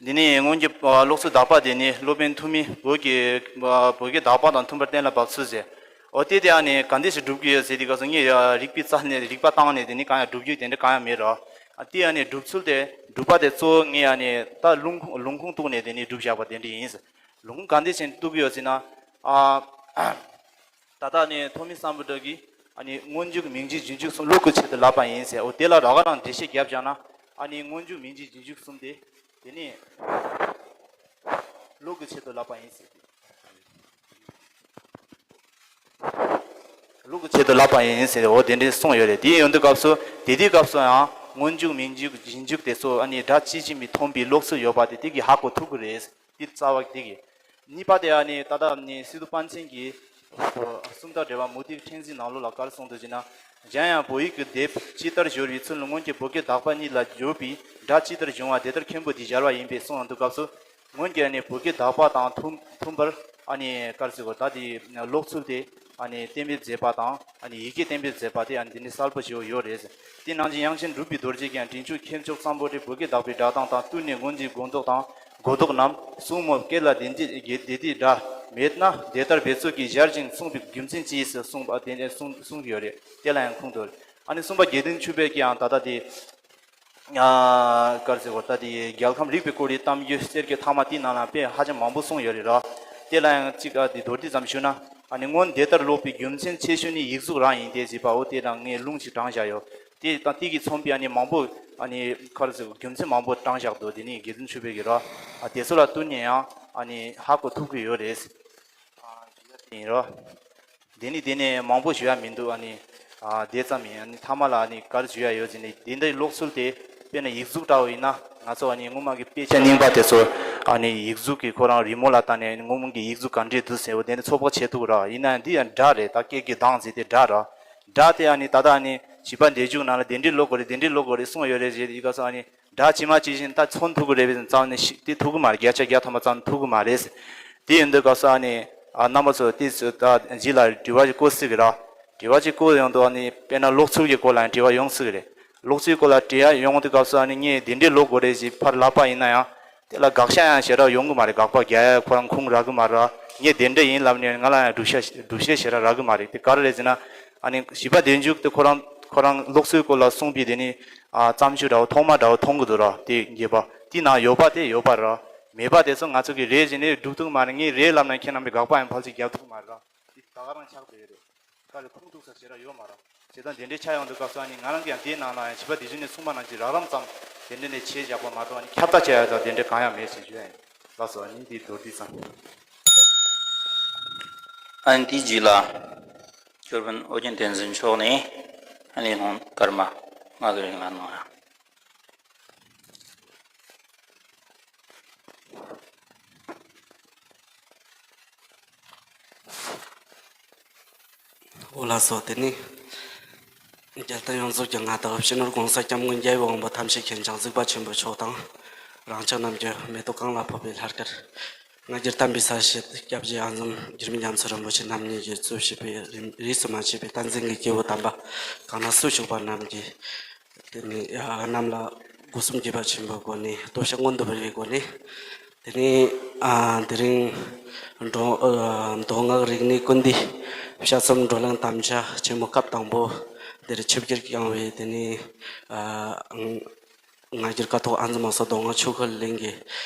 འདི་ནི་སྔོན་གྱི་ལོག་སྲོལ་དག་པ་དེ་ནི་སློབ་དཔོན་ཐུ་མི་བོད་ཀྱི་བོད་ཀྱི་དག་པ་དང་མཐུན་པར་གཏན་ལ་ཕབ་ཚུལ་ཟེར། འོ་དེ་དེ་ཨ་ནི་ག་འདྲ་ཞིག་སྒྲུབ་ཀྱི་ཡོད་ཟེར་དུས་སྐབས་སུ་ངས་རིགས་པའི་རྩ་ནས་རིགས་པ་བཏང་ནས་དེ་ནི་གང་ཡང་སྒྲུབ་རྒྱུ་དེ་འདྲ་གང་ཡང་མེད་རོ། ཨ། དེ་ཨ་ནི་སྒྲུབ་ཚུལ་དེ་སྒྲུབ་པ་དེ་གཙོ་བོ་ངས་ཨ་ནི་ད་ལུང་ལུང་ཁུངས་གཏུགས་ནས་དེ་ནི་སྒྲུབ་བཞག་པ་དེ་འདྲ་ཡིན། ལུང་ཁུངས་ག་འདྲ་ཞིག་གཏུགས་ཀྱི་ཡོད་ཟེར་ན། ཨ། ད་ལྟ་ནི་ཐོན་མི་སམ་བྷོ་ཊ་གིས་ཨ་ནི་སྔོན་འཇུག་མིང་གཞི་རྗེས་འཇུག་གསུམ་ཀློག་གི་ཆེད་དུ་ལབ་པ་ཡིན་ཟེར། འོ་དེ་ལ་རགས་རང་འགྲེལ་བཤད་བརྒྱབ་བཞག་ན། ཨ་ནི་སྔོན་འཇུག་མིང་གཞི་རྗེས་འཇུག་གསུམ་དེ་དེ་ནི་ཀློག་གི་ཆེད་དུ་ལབ་པ་ཡིན་ཟེར། ཀློག་གི་ཆེད་དུ་ལབ་པ་ཡིན་ཟེར། འོ་དེ་འདྲའི་གསུངས་ཡོད་རེད། དེ་ཡོང་དུས་སྐབས་སུ་དེ་དུས་སྐབས་སུ་ཡང་སྔོན་འཇུག་མིང་འཇུག་རྗེས་འཇུག་དེ་ཚོ་ཨ་ནི་སྒྲ་གཅིག་གཅིག་མི་མཐོང་པའི་ལོག་སྲོལ་ཡོད་པ་དེ་དེ་གིས་ཧ་གོ་ཐུབ་ཀྱི་རེད། དེ་རྩ་བ་དེ་གི། གཉིས་པ་དེ་ཨ་ནི་ད་ལྟ་ནི་སི་ཏུ་པཎ་ཆེན་གྱིས་སུམ་རྟགས་འགྲེལ་བ་མུ་སྟེགས་ཕྲེང་ཟིག་ནང་ལོགས་ལ་ག་རེ་གསུངས་འདུག་ཅེ་ན། གཞན་ཡང་བོད་ཡིག་གི་སྡེབ་ཇི་ལྟར་སྦྱོར་བའི་ཚུལ་སྔོན་གྱི་བོད་ཀྱི་དག་པ་གཉིས་ལ་སྦྱོར་བའི་སྒྲ་ཇི་ལྟར་འབྱུང་བ་དེ་ལྟར་མཁན་པོ་འདིས་སྦྱར་བ་ཡིན་པས་གསུངས་འདུག་སྐབས་སུ། སྔོན་གྱི་ཨ་ནི་བོད་ཀྱི་དག་པ་དང་མཐུན་མཐུན་པར་ཨ་ནི་ག་རེ་ཟེར་དགོས། ད་དེ་ལོག་ཚུལ་དེ་ཨ་ནི་གཏན་འབེབས་མཛད་པ་དང་ཨ་ནི་ཡི་གེ་གཏན་འབེབས་མཛད་པ་དེ་ཨ་ནི་དེ་ནི་གསལ་པོ་ཞེ་པོ་ཡོད་རེད། དེ་ནང་བཞིན་དབྱངས་ཅན་གྲུབ་པའི་རྡོ་རྗེ་ཀྱང་དྲིན་ཅན་མཁས་མཆོག་གཙང་པོ་སྟེ། བོད་ཀྱི་དག་པའི་སྒྲ་གདངས་དང་བསྟུན་ནས་སྔོན་གྱི་གོ་ལྡོག་དང་གོ་ལྡོག་རྣམས་གསུང་མོད་སྐད་ལ་དེ་འདི་དེ་དེ་སྒྲ་མེད་ན་དེ་ལྟར་འབད་ཚུལ་གྱིས་སྦྱར་ཞིང་གསུངས་པའི་རྒྱུ་མཚན་ཅི་ཡིན་ཟེར་གསུངས་པ་དེ་འདྲ་གསུང་གསུང་གི་ཡོད་རེད། དེ་ལ་ཡང་ཁུངས་འདུག་ཨ་ནི་གསུམ་པ་དགེ་ལྡན་ཆོས་འཕེལ་གྱིས་ཡང་ད་ལྟ་དེ། ཨ། ག་རེ་ཟེར་དགོས། ད་དེ་རྒྱལ་ཁམས་རིག་པའི་སྐོར་ཡི་གཏམ་རྒྱུད་གསེར་གྱི་ཐ་མ་དེའི་ནང་ལ་དཔེ་ཧ་ཅང་མང་པོ་གསུངས་ཡོད་རེད་ར། དེ་ལ་ཡང་གཅིག་ཨ་དེ་མདོར་བསྡུས་ཙམ་ཞུ་ན། ཨ་ནི་སྔོན་དེ་ལྟར་ལོག་པའི་རྒྱུ་མཚན་ཆེ་ཤོས་ནི་ཡིག་གཟུགས་རང་ཡིན་ཏེ་ཟེར་བའོ། དེ་རང་ངས་ལུང་ཞིག་དྲངས་བཞག་ཡོད། དེ་དང་དེ་གིས་མཚོན་པའི་ཨ་ནི་མང་པོ་ཨ་ནི་ག་རེ་ཟེར་དགོས། རྒྱུ་མཚན་མང་པོ་དྲངས་བཞག་འདུག་དེ་ནི་དགེ་ལྡན་ཆོས་འཕེལ་གྱིས་ར། ཨ་དེ་ཚོ་ལ་བསྟུན་ནས་ཡང་ཨ་ནི་ཧ་གོ་ཐུབ་ཀྱི་ཡོད་རེད། ཨ་ཡིན་ར། དེ་ནི་དེ་ནས་མང་པོ་ཞུ་ཡ་མི་འདུག་ཨ་ནི། ཨ་དེ་ཙམ་ཡིན། ཨ་ནི་ཐ་མ་ལ་ཨ་ནི་ག་རེ་ཞུ་ཡ་ཡོད་ཟེར་ན། དེ་འདྲའི་ལོག་ཚུལ་དེ་ དཔེར་ན་ཡིག་གཟུགས་འདྲ་བོ་ཡིན་ན་ང་ཚོ་ཨ་ནི་སྔོན་མ་གི་དཔེ་ཆ་རྙིང་པ་དེ་ཚོ་ཨ་ནི་ཡིག་གཟུགས་ཀྱི་ཁོ་རང་རི་མོ་ལ་བལྟས་ནས་སྔོན་མ་གི་ཡིག་གཟུགས་ག་འདྲས་འདུག་ཟེར་བ་དེ་ནི་ཚོད་དཔག་བྱེད་ཐུབ་ར། ཡིན་ན་ཡང་འདི་ཡང་སྒྲ་རེད། ད་སྐད་ཀྱི་གདངས་ཟེར་དེ་སྒྲ་ར། སྒྲ་དེ་ཨ་ནི་ད་ལྟ་ཨ་ནི་བྱིས་པ་འདས་འཇུག་ནང་ལ་དེ་འདྲས་ཀློག་དགོས་རེད། དེ་འདྲས་ཀློག་དགོས་རེད་གསུངས་ཡོད་རེད་ཟེར་དེ་ག་ས་ཨ་ནི་སྒྲ་ཇི་མ་ཇི་བཞིན་ད་མཚོན་ཐུབ་ཀྱི་རེད་པས་ཙང་ནི་ཤི་དེ་ཐུབ་ཀྱི་མ་རེད། བརྒྱ་ཆ་བརྒྱ་ཐམ་པ་ཙམ་ཐུབ་ཀྱི་མ་རེད། དེ་ཡིན་དུས་སྐབས་སུ་ཨ་ནི་ཨ་རྣམ་པ་ཚོ་དེ་ཚོ་ད་རྗེས་ལ་དྲི་བ་ཞིག་བཀོད་སྲིད་ཀྱི་ར། དྲི་བ་ཅིག་བཀོད་ཡོང་དུས་ཨ་ནི་དཔེར་ན་ཀློག་ཚུལ་གྱི་སྐོར་ལ་ཡང་དྲི་བ་ཡོང་སྲིད་ཀྱི་རེད། ཀློག་ཚུལ་སྐོར་ལ་དྲི་བ་ཡོང་དུས་སྐབས་སུ་ཨ་ནི་ངས་དེ་འདྲས་ཀློག་དགོས་རེད་ཅེས་ཕར་ལབ་པ་ཡིན་ན་ཡང་དེ་ལ་དགག་བྱ་ཡང་ཞེ་དྲག་ཡོང་གི་མ་རེད། དགག་པ་རྒྱག་ཡ་ཁོ་རང་ཁུངས་རག་གི་མ་རེད། ངས་དེ་འདྲས་ཡིན་ལབ་ནས་ང་ལ་ཡང་སྒྲུབ་བྱ་སྒྲུབ་བྱེད་ཞེ་དྲག་རག་གི་མ་རེད། དེ་ག་རེ་རེད་ཟེར་ན་ཨ་ནི་བྱིས་པ་དེ་འཇུག་དེ་ཁོ་རང་ཁོ་རང་ཀློག་ཚུལ་སྐོར་ལ་གསུངས་པའི་དེ་ནི་ཨ་བརྩམས་ཆོས་འདྲ་བོ་ཐོག་མ་འདྲ་བོ་མཐོང་གི་འདུག་ར། དེ་རྒྱས་པ་དེ་ནང་ཡོད་པ་དེ་ཡོད་པ་ར། མེད་པ་དེ་ཚོ་ང་ཚོ་གི་རེད་ཟེར་ནས་སྒྲུབ་ཐུབ་ཀྱི་མ་རེད། ངས་རེད་ལབ་ན་ཁྱེད་རྣམ་པས་དགག་པ་ཡང་ཕལ་ཆེར་རྒྱག་ཐུབ་ཀྱི་མ་རེད་ར། འདི་ད་ག་རང་ཆགས་བསྡད་ཡོད་རེད། ད་ལྟ་ཁུངས་གཏུགས་ས་ཞེ་དྲག་ཡོད་མ་རེད། བྱས་ཙང་དེ་འདྲའི་ཆ་ཡོང་དུས་སྐབས་སུ་ཨ་ནི་ང་རང་གིས་ཡང་དེའི་ནང་ལ་ཡང་བྱིས་པ་དེ་བཞིན་ནས་གསུངས་པ་ནང་བཞིན་རགས་རིམ་ཙམ་དེ་འདྲ་ནས་བྱས་བཞག་པ་མ་གཏོགས་ཨ་ནི་ཁྱབ་བརྡལ་བྱས་ཡ་ཙང་དེ་འདྲ་གང་ཡང་མེད་ཅེས་ཞུ་ཡ་ཡིན། ལགས་སོ། ཨ་ནི་འདི་མདོར་བསྡུས་ཙམ། ཨ་ནི་དེའི་རྗེས་ལ་སྐྱོར་དཔོན་ཨོ་རྒྱན་བསྟན་འཛིན་མཆོག་ནས་ཨ་ནི་སློབ་སྐར་མ་ལྔ་གི་རིང་ལ་གནང་ཡ། འོ་ལགས་སོ། དེ་ནི་རྒྱལ་བསྟན་ཡོངས་རྫོགས་ཀྱི་མངའ་བདག་སྤྱི་ནོར་༸གོང་ས་༸སྐྱབས་མགོན་རྒྱལ་བའི་དབང་པོ་ཐམས་ཅད་མཁྱེན་ཅིང་གཟིགས་པ་ཆེན་པོ་མཆོག་དང་། རང་ཅག་རྣམས་ཀྱི་མེ་ཏོག་གང་ལ་ཕོག་པའི་ལྷ་སྐལ། ང་རྒྱལ་དམ་པའི་ས་གཞི་སྐྱབས་རྗེ་ཨ་འཛོམ་འགྱུར་མེད་རྒྱ་མཚོ་རིན་པོ་ཆེ་རྣམ་གཉིས་ཀྱིས་གཙོས་བྱས་པའི་རིས་སུ་མ་ཆད་པའི་བསྟན་འཛིན་གྱི་སྐྱེས་བུ་དམ་པ་གང་ན་སུ་བཞུགས་པ་རྣམས་ཀྱིས། དེ་ནས་ཨ་རྣམས་ལ་སྒོ་གསུམ་དགྱེས་པ་ཆེན་པོའི་སྒོ་ནས་སྟོབས་ཤུགས་མངོན་དུ་འཕེལ་བའི་སྒོ་ནས། དེ་ནས་ཨ་དེ་རིང་མདོ་ཨ་མདོ་སྔགས་རིག་གནས་ཀུན་འདུས་དཔྱད་རྩོམ་བགྲོ་གླེང་དམ་བཅའ་ཆེན་མོ་སྐབས་དང་པོ་འདིར་ཆིབས་བསྒྱུར་བསྐྱངས་པའི་དེ་ནས་ཨ་སྔ་འགྱུར་ཀཿཐོག་ཨ་འཛོམ་མ་སོགས་མདོ་སྔགས་ཆོས་སྐུ་གླིང་གི་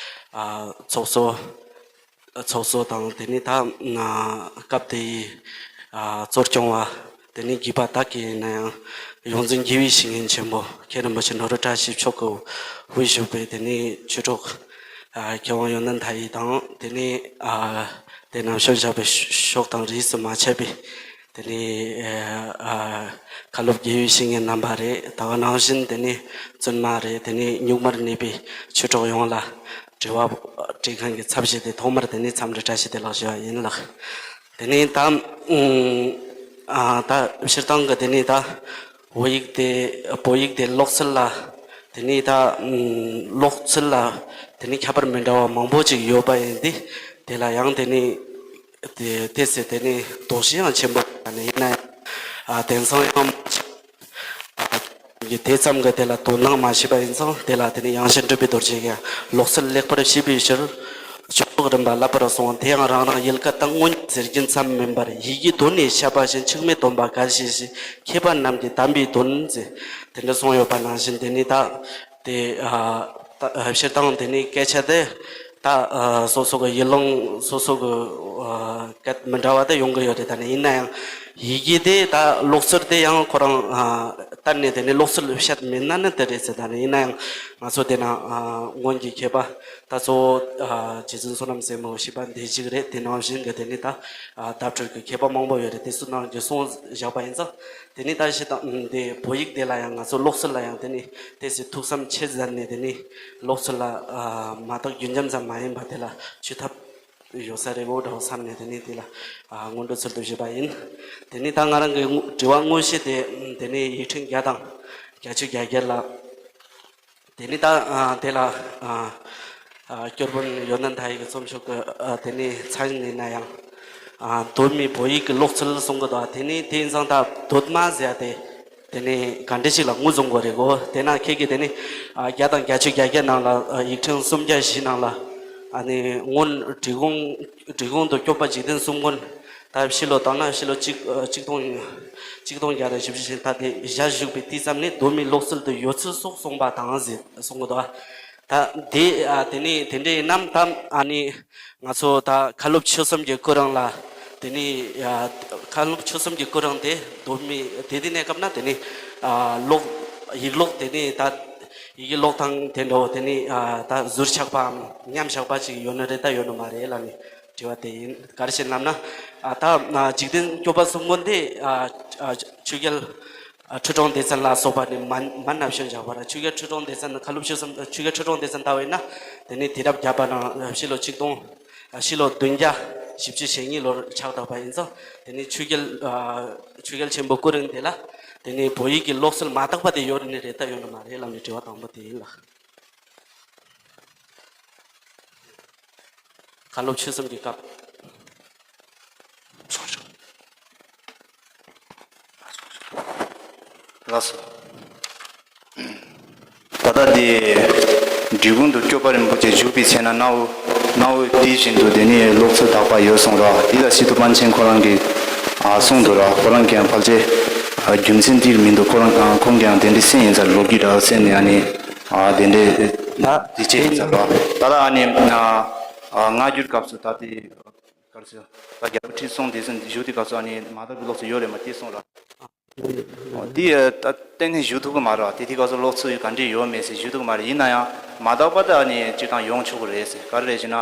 ཨ་ཚོགས་གཙོ། ཚོགས་གཙོ་དང་དེ་ནས་ད་ན་སྐབས་དེའི་ཨ་གཙོ་སྐྱོང་བ་དེ་ནས་དགོས་པ་དག་གི་ཡིན་ན་ཡང་ཡོངས་འཛིན་དགེ་བའི་བཤེས་གཉེན་ཆེན་པོ་མཁན་རིན་པོ་ཆེ་ནོར་བུ་བཀྲ་ཤིས་མཆོག་གི་དབུས་བཞུགས་པའི་དེ་ནས་ཆོས་གྲོགས་ཨ་མཁས་དབང་ཡོན་ཏན་མཐའ་ཡས་དང་དེ་ནས་ཨ་དེ་རྣམས་ཞོན་བཞག་པའི་ཕྱོགས་དང་རིས་སུ་མ་ཆད་པའི་དེ་ནས་ཨ་ཁ་སློབ་དགེ་བའི་བཤེས་གཉེན་རྣམ་པ་རེད། ད་ག་ནང་བཞིན་དེ་ནས་བཙུན་མ་རེད། དེ་ནས་གཉུག་མར་གནས་པའི་ཆོས་གྲོགས་ཡོངས་ལ། དྲི་བ་དྲི་མཁན་གྱི་ཚབ་བྱས་ཏེ་ཐོག་མར་དེ་ནས་འཚམས་འདྲི་བཀྲ་ཤིས་བདེ་ལེགས་ཞུ་བ་ཡིན་ལགས། དེ་ནས་ད་ཨ་ད་སྤྱིར་བཏང་གི་དེ་ནས་ད་བོད་ཡིག་དེ་བོད་ཡིག་དེ་ཀློག་ཚུལ་ལ་དེ་ནས་ད་ཀློག་ཚུལ་ལ་དེ་ནས་ཁྱད་པར་མི་འདྲ་བ་མང་པོ་ཅིག་ཡོད་པ་ཡིན་ཏེ། དེ་ལ་ཡང་དེ་ནས་དེ་དེ་ཚེ་དེ་ནས་དོགས་གཞི་ཡང་ཆེན་པོ་ཡིན་ན་ཡང་ཨ་དེང་སང་ཡང་། གི་དེ་ཙམ་གྱི་དེ་ལ་དོ་སྣང་མ་བྱས་པ་ཡིན་ཙང་། དེ་ལ་དེ་ནི་ཡང་ཞིན་སྒྲུབ་པའི་རྡོ་རྗེ་གིས་ཀློག་ཚུལ་ལེགས་པར་ཤེས་པའི་ཕྱིར། སྤྱོད་པའི་རིམ་པ་བསླབ་པར་གསུངས། དེ་ཡང་རང་རང་ཡིད་ཀ་དང་མངོན་ཟེར་རྒྱུན་ཙམ་མིན་པར་ཡི་གེའི་དོན་ནི་བཤད་པ་བཞིན་ཆགས་མེད་སྟོན་པ་གལ་ཆེ་ཞེས་མཁས་པ་རྣམས་ཀྱིས་དམ་པའི་དོན་ཟེར་དེ་འདྲ་གསུངས་ཡོད་པ་ནང་བཞིན། དེ་ནི་ད་དེ་ཨ་ད་ཨ་སྤྱིར་བཏང་དེ་ནི་སྐད་ཆ་དེ་ད་ཨ་སོ་སོ་གི་ཡུལ་ལུང་སོ་སོ་གི་ཨ་སྐད་མི་འདྲ་བ་དེ་ཡོང་གི་ཡོད་རེད། ད་ནི་ཡིན་ན་ཡང་། ཡི་གེ་དེ་ད་ཀློག་ཚུལ་དེ་ཡང་ཁོ་རང་ཨ་གཏན་ནས་དེ་ནས་ཀློག་ཚུལ་བཤད་མེད་ན་ནི་དེ་རེད་ཟེར། ད་ནི་ཡིན་ན་ཡང་ང་ཚོ་དེ་ན་ཨ་སྔོན་གྱི་མཁས་པ་ད་གཙོ་བོ་ཨ་རྗེ་བཙུན་བསོད་ནམས་རྩེ་མོ་ཞེས་པ་འདི་གཅིག་རེད། དེ་ནང་བཞིན་གྱི་དེ་ནི་ད་ཨ་བརྡ་སྤྲོད་ཀྱི་མཁས་པ་མང་པོ་ཡོད་རེད། དེ་ཚོ་ནང་གི་གསུངས་བཞག་པ་ཡིན་ཙང་། དེ་ནི་ད་ཞེ་དྲག་དེ་བོད་ཡིག་དེ་ལ་ཡང་ང་ཚོ་ཀློག་ཚུལ་ལ་ཡང་དེ་ནི་དེ་ཚེ་ཐུགས་བསམ་ཆེ་མཛད་ནས་དེ་ནི་ཀློག་ཚུལ་ལ་ཨ་མ་དག་རྒྱུན་འབྱམས་ཙམ་མ་ཡིན་པ་དེ་ལ་ཆུད་ཐབས་ཡོད་ས་རེད་འོ་འདྲ་བོ་བསམ་ནས་དེ་ནས་དེ་ལ་ཨ་སྔོན་འགྲོ་ཚུལ་དུ་ཞུས་པ་ཡིན། དེ་ནས་ད་ང་རང་གི་དྲི་བ་དངོས་གཞི་དེ་དེ་ནས་ཡིག་ཕྲེང་བརྒྱ་དང་བརྒྱད་ཅུ་གྱ་བརྒྱད་ལ། དེ་ནས་ད་ཨ་དེ་ལ་ཨ་ཨ་སྐྱོར་དཔོན་ཡོན་ཏན་མཐའ་ཡས་ཀྱི་རྩོམ་ཤོག་གི་ཨ་དེ་ནས་མཚན་ནས་ན་ཡང་ཨ་གདོད་མའི་བོད་ཡིག་གི་ཀློག་ཚུལ་གསུང་གི་འདུག་དེ་ནས་དེ་ཡིན་ཙང་ད་གདོད་མ་ཟེར་ཡ་དེ། དེ་ནས་ག་འདྲ་ཞིག་ལ་ངོས་བཟུང་དགོས་རེད་གོ། དེ་ན་ཁྱེད་ཀྱིས་དེ་ནས་ཨ་བརྒྱ་དང་བརྒྱད་ཅུ་གྱ་བརྒྱད་ནང་ལ་ཨ་ཡིག་ཕྲེང་སུམ་བརྒྱ་བཞི་ནང་ལ་ཨ་ནི་སྔོན་འབྲི་གུང་འབྲི་གུང་དུ་སྐྱོབ་པ་འཇིག་རྟེན་གསུམ་མགོན་ད་ཕྱི་ལོ་དང་ན་ཕྱི་ལོ་གཅིག་ཨ་གཅིག་སྟོང་གཅིག་སྟོང་བརྒྱ་དང་བཞི་བཅུ་ཞེ་ད་དེ་ཞལ་བཞུགས་པའི་དུས་ཙམ་ནས་གདོད་མའི་ཀློག་ཚུལ་དུ་ཡོད་ཚུལ་སོགས་གསུངས་པ་དང་ཟེར་གསུང་གི་འདུག་ད་དེ་ཨ་དེ་ནས་དེ་འདྲ་ཡིན་ནམ་ད་ཨ་ནི། ང་ཚོ་ད་མཁན་སློབ་ཆོས་གསུམ་གྱི་སྐུ་རིང་ལ། དེ་ནས་ཡ་མཁན་སློབ་ཆོས་གསུམ་གྱི་སྐུ་རིང་དེ་གདོད་མའི་དེ་དེ་གནས་སྐབས་ན་དེ་ནས་ཨ་ཀློག་ཡིག་ཀློག་དེ་ནས་ད་ཡི་གེ་ཀློག་སྟངས་དེ་འདྲ་བོ་དེ་ནས་ཨ་ད་ཟུར་ཆག་པའམ་ཉམས་ཆག་པ་ཅིག་ཡོད་ནི་རེད་ད་ཡོད་ནི་མ་རེད་ལབ་ནས་དྲི་བ་དེ་ཡིན། ག་རེ་བྱས་ལབ་ན་ཨ་ད་འཇིག་རྟེན་སྐྱོབ་པ་གསུམ་མགོན་དེ་ཨ་ཨ་ཆོས་རྒྱལ། ཨ་ཁྲི་སྲོང་ལྡེ་བཙན་ལ་སོགས་པ་ནི་མ་མ་ནབ་ཤོན་བཞག་པ་ར། ཆོས་རྒྱལ་ཁྲི་སྲོང་ལྡེ་བཙན་ཁ་ལུབ་ཆོས་གསུམ་ཆོས་རྒྱལ་ཁྲི་སྲོང་ལྡེ་བཙན་ལྟ་བས་ན་དེ་ནི་དུས་རབས་བརྒྱད་པ་ནང་ཕྱི་ལོ་ཆིག་སྟོང་ཕྱི་ལོ་བདུན་བརྒྱ་བཞི་བཅུ་ཞེ་གཉིས་ལོར་ཕྱག་བཏབ་པ་ཡིན་ཙང་དེ་ནི་ཆོས་རྒྱལ་ཨ་ཆོས་རྒྱལ་ཆེན་པོ་སྐུ་རིང་དེ་ལ་དེ་ནི་བོད་ཡིག་གི་ཀློག་སྲོལ་མ་དག་པ་དེ་ཡོད་ནི་རེད་ད་ཡོད་ནི་མ་རེད་ལབ་ནས་དྲི་བ་དང་པོ་དེ་ཡིན་ལ། ཁ་ལོ་ཆོས་གསུམ་གྱི་སྐབས། ལགས་སོ། ད་ལྟ་འདི་འབྲི་གུང་དུ་སྐྱོབ་པ་རིན་པོ་ཆེ་བཞུགས་པའི་ཚེ་ན་གནའ་བོ་གནའ་བོ་དེ་བཞིན་དུ་དེ་ནས་ཀློག་ཚུལ་དག་པ་ཡོད་གསུངས་ར། འདི་ལ་སི་ཏུ་པཎ་ཆེན་ཁོ་རང་གིས་ཨ་གསུངས་འདུག་ར། ཁོ་རང་གིས་ཡང་ཕལ་ཆེར་ཨ་རྒྱུ་མཚན་འདི་མི་འདུག་ཁོ་རང་ཨ་ཁོང་གིས་ཡང་དེ་འདྲའི་གསན་ཡིན་ས་རེད། ལོ་རྒྱུས་འདྲ་གསན་ནས་ཨ་ནི་ཨ་དེ་འདྲའི་ད་དེ་བྱས་ཡིན་ས་རེད། ད་ལྟ་ཨ་ནི་ཨ་ཨ་སྔ་འགྱུར་སྐབས་སུ་ད་དེ་ག་རེ་ཟེར་ད་རྒྱལ་པོ་ཁྲི་སྲོང་ལྡེ་བཙན་བཞུགས་དུས་སྐབས་སུ་ཨ་ནི་མ་དག་པའི་ཀློག་ཚུལ་ཡོད་རེད་མ་དེ་གསུངས་ར། འདི་ད་གཏན་ནས་ཞུ་ཐུབ་ཀྱི་མ་རེད། དེ་དུས་སྐབས་སུ་ཀློག་ཚུལ་ག་འདྲས་ཡོད་མེད་ཟེར་ཞུ་ཐུབ་ཀྱི་མ་རེད། ཡིན་ན་ཡང་མ་དག་པ་དེ་ཨ་ནི་སྤྱིར་བཏང་ཡོང་ཆོག་གི་རེད་ཟེར། ག་རེ་རེད་ཟེར་ན།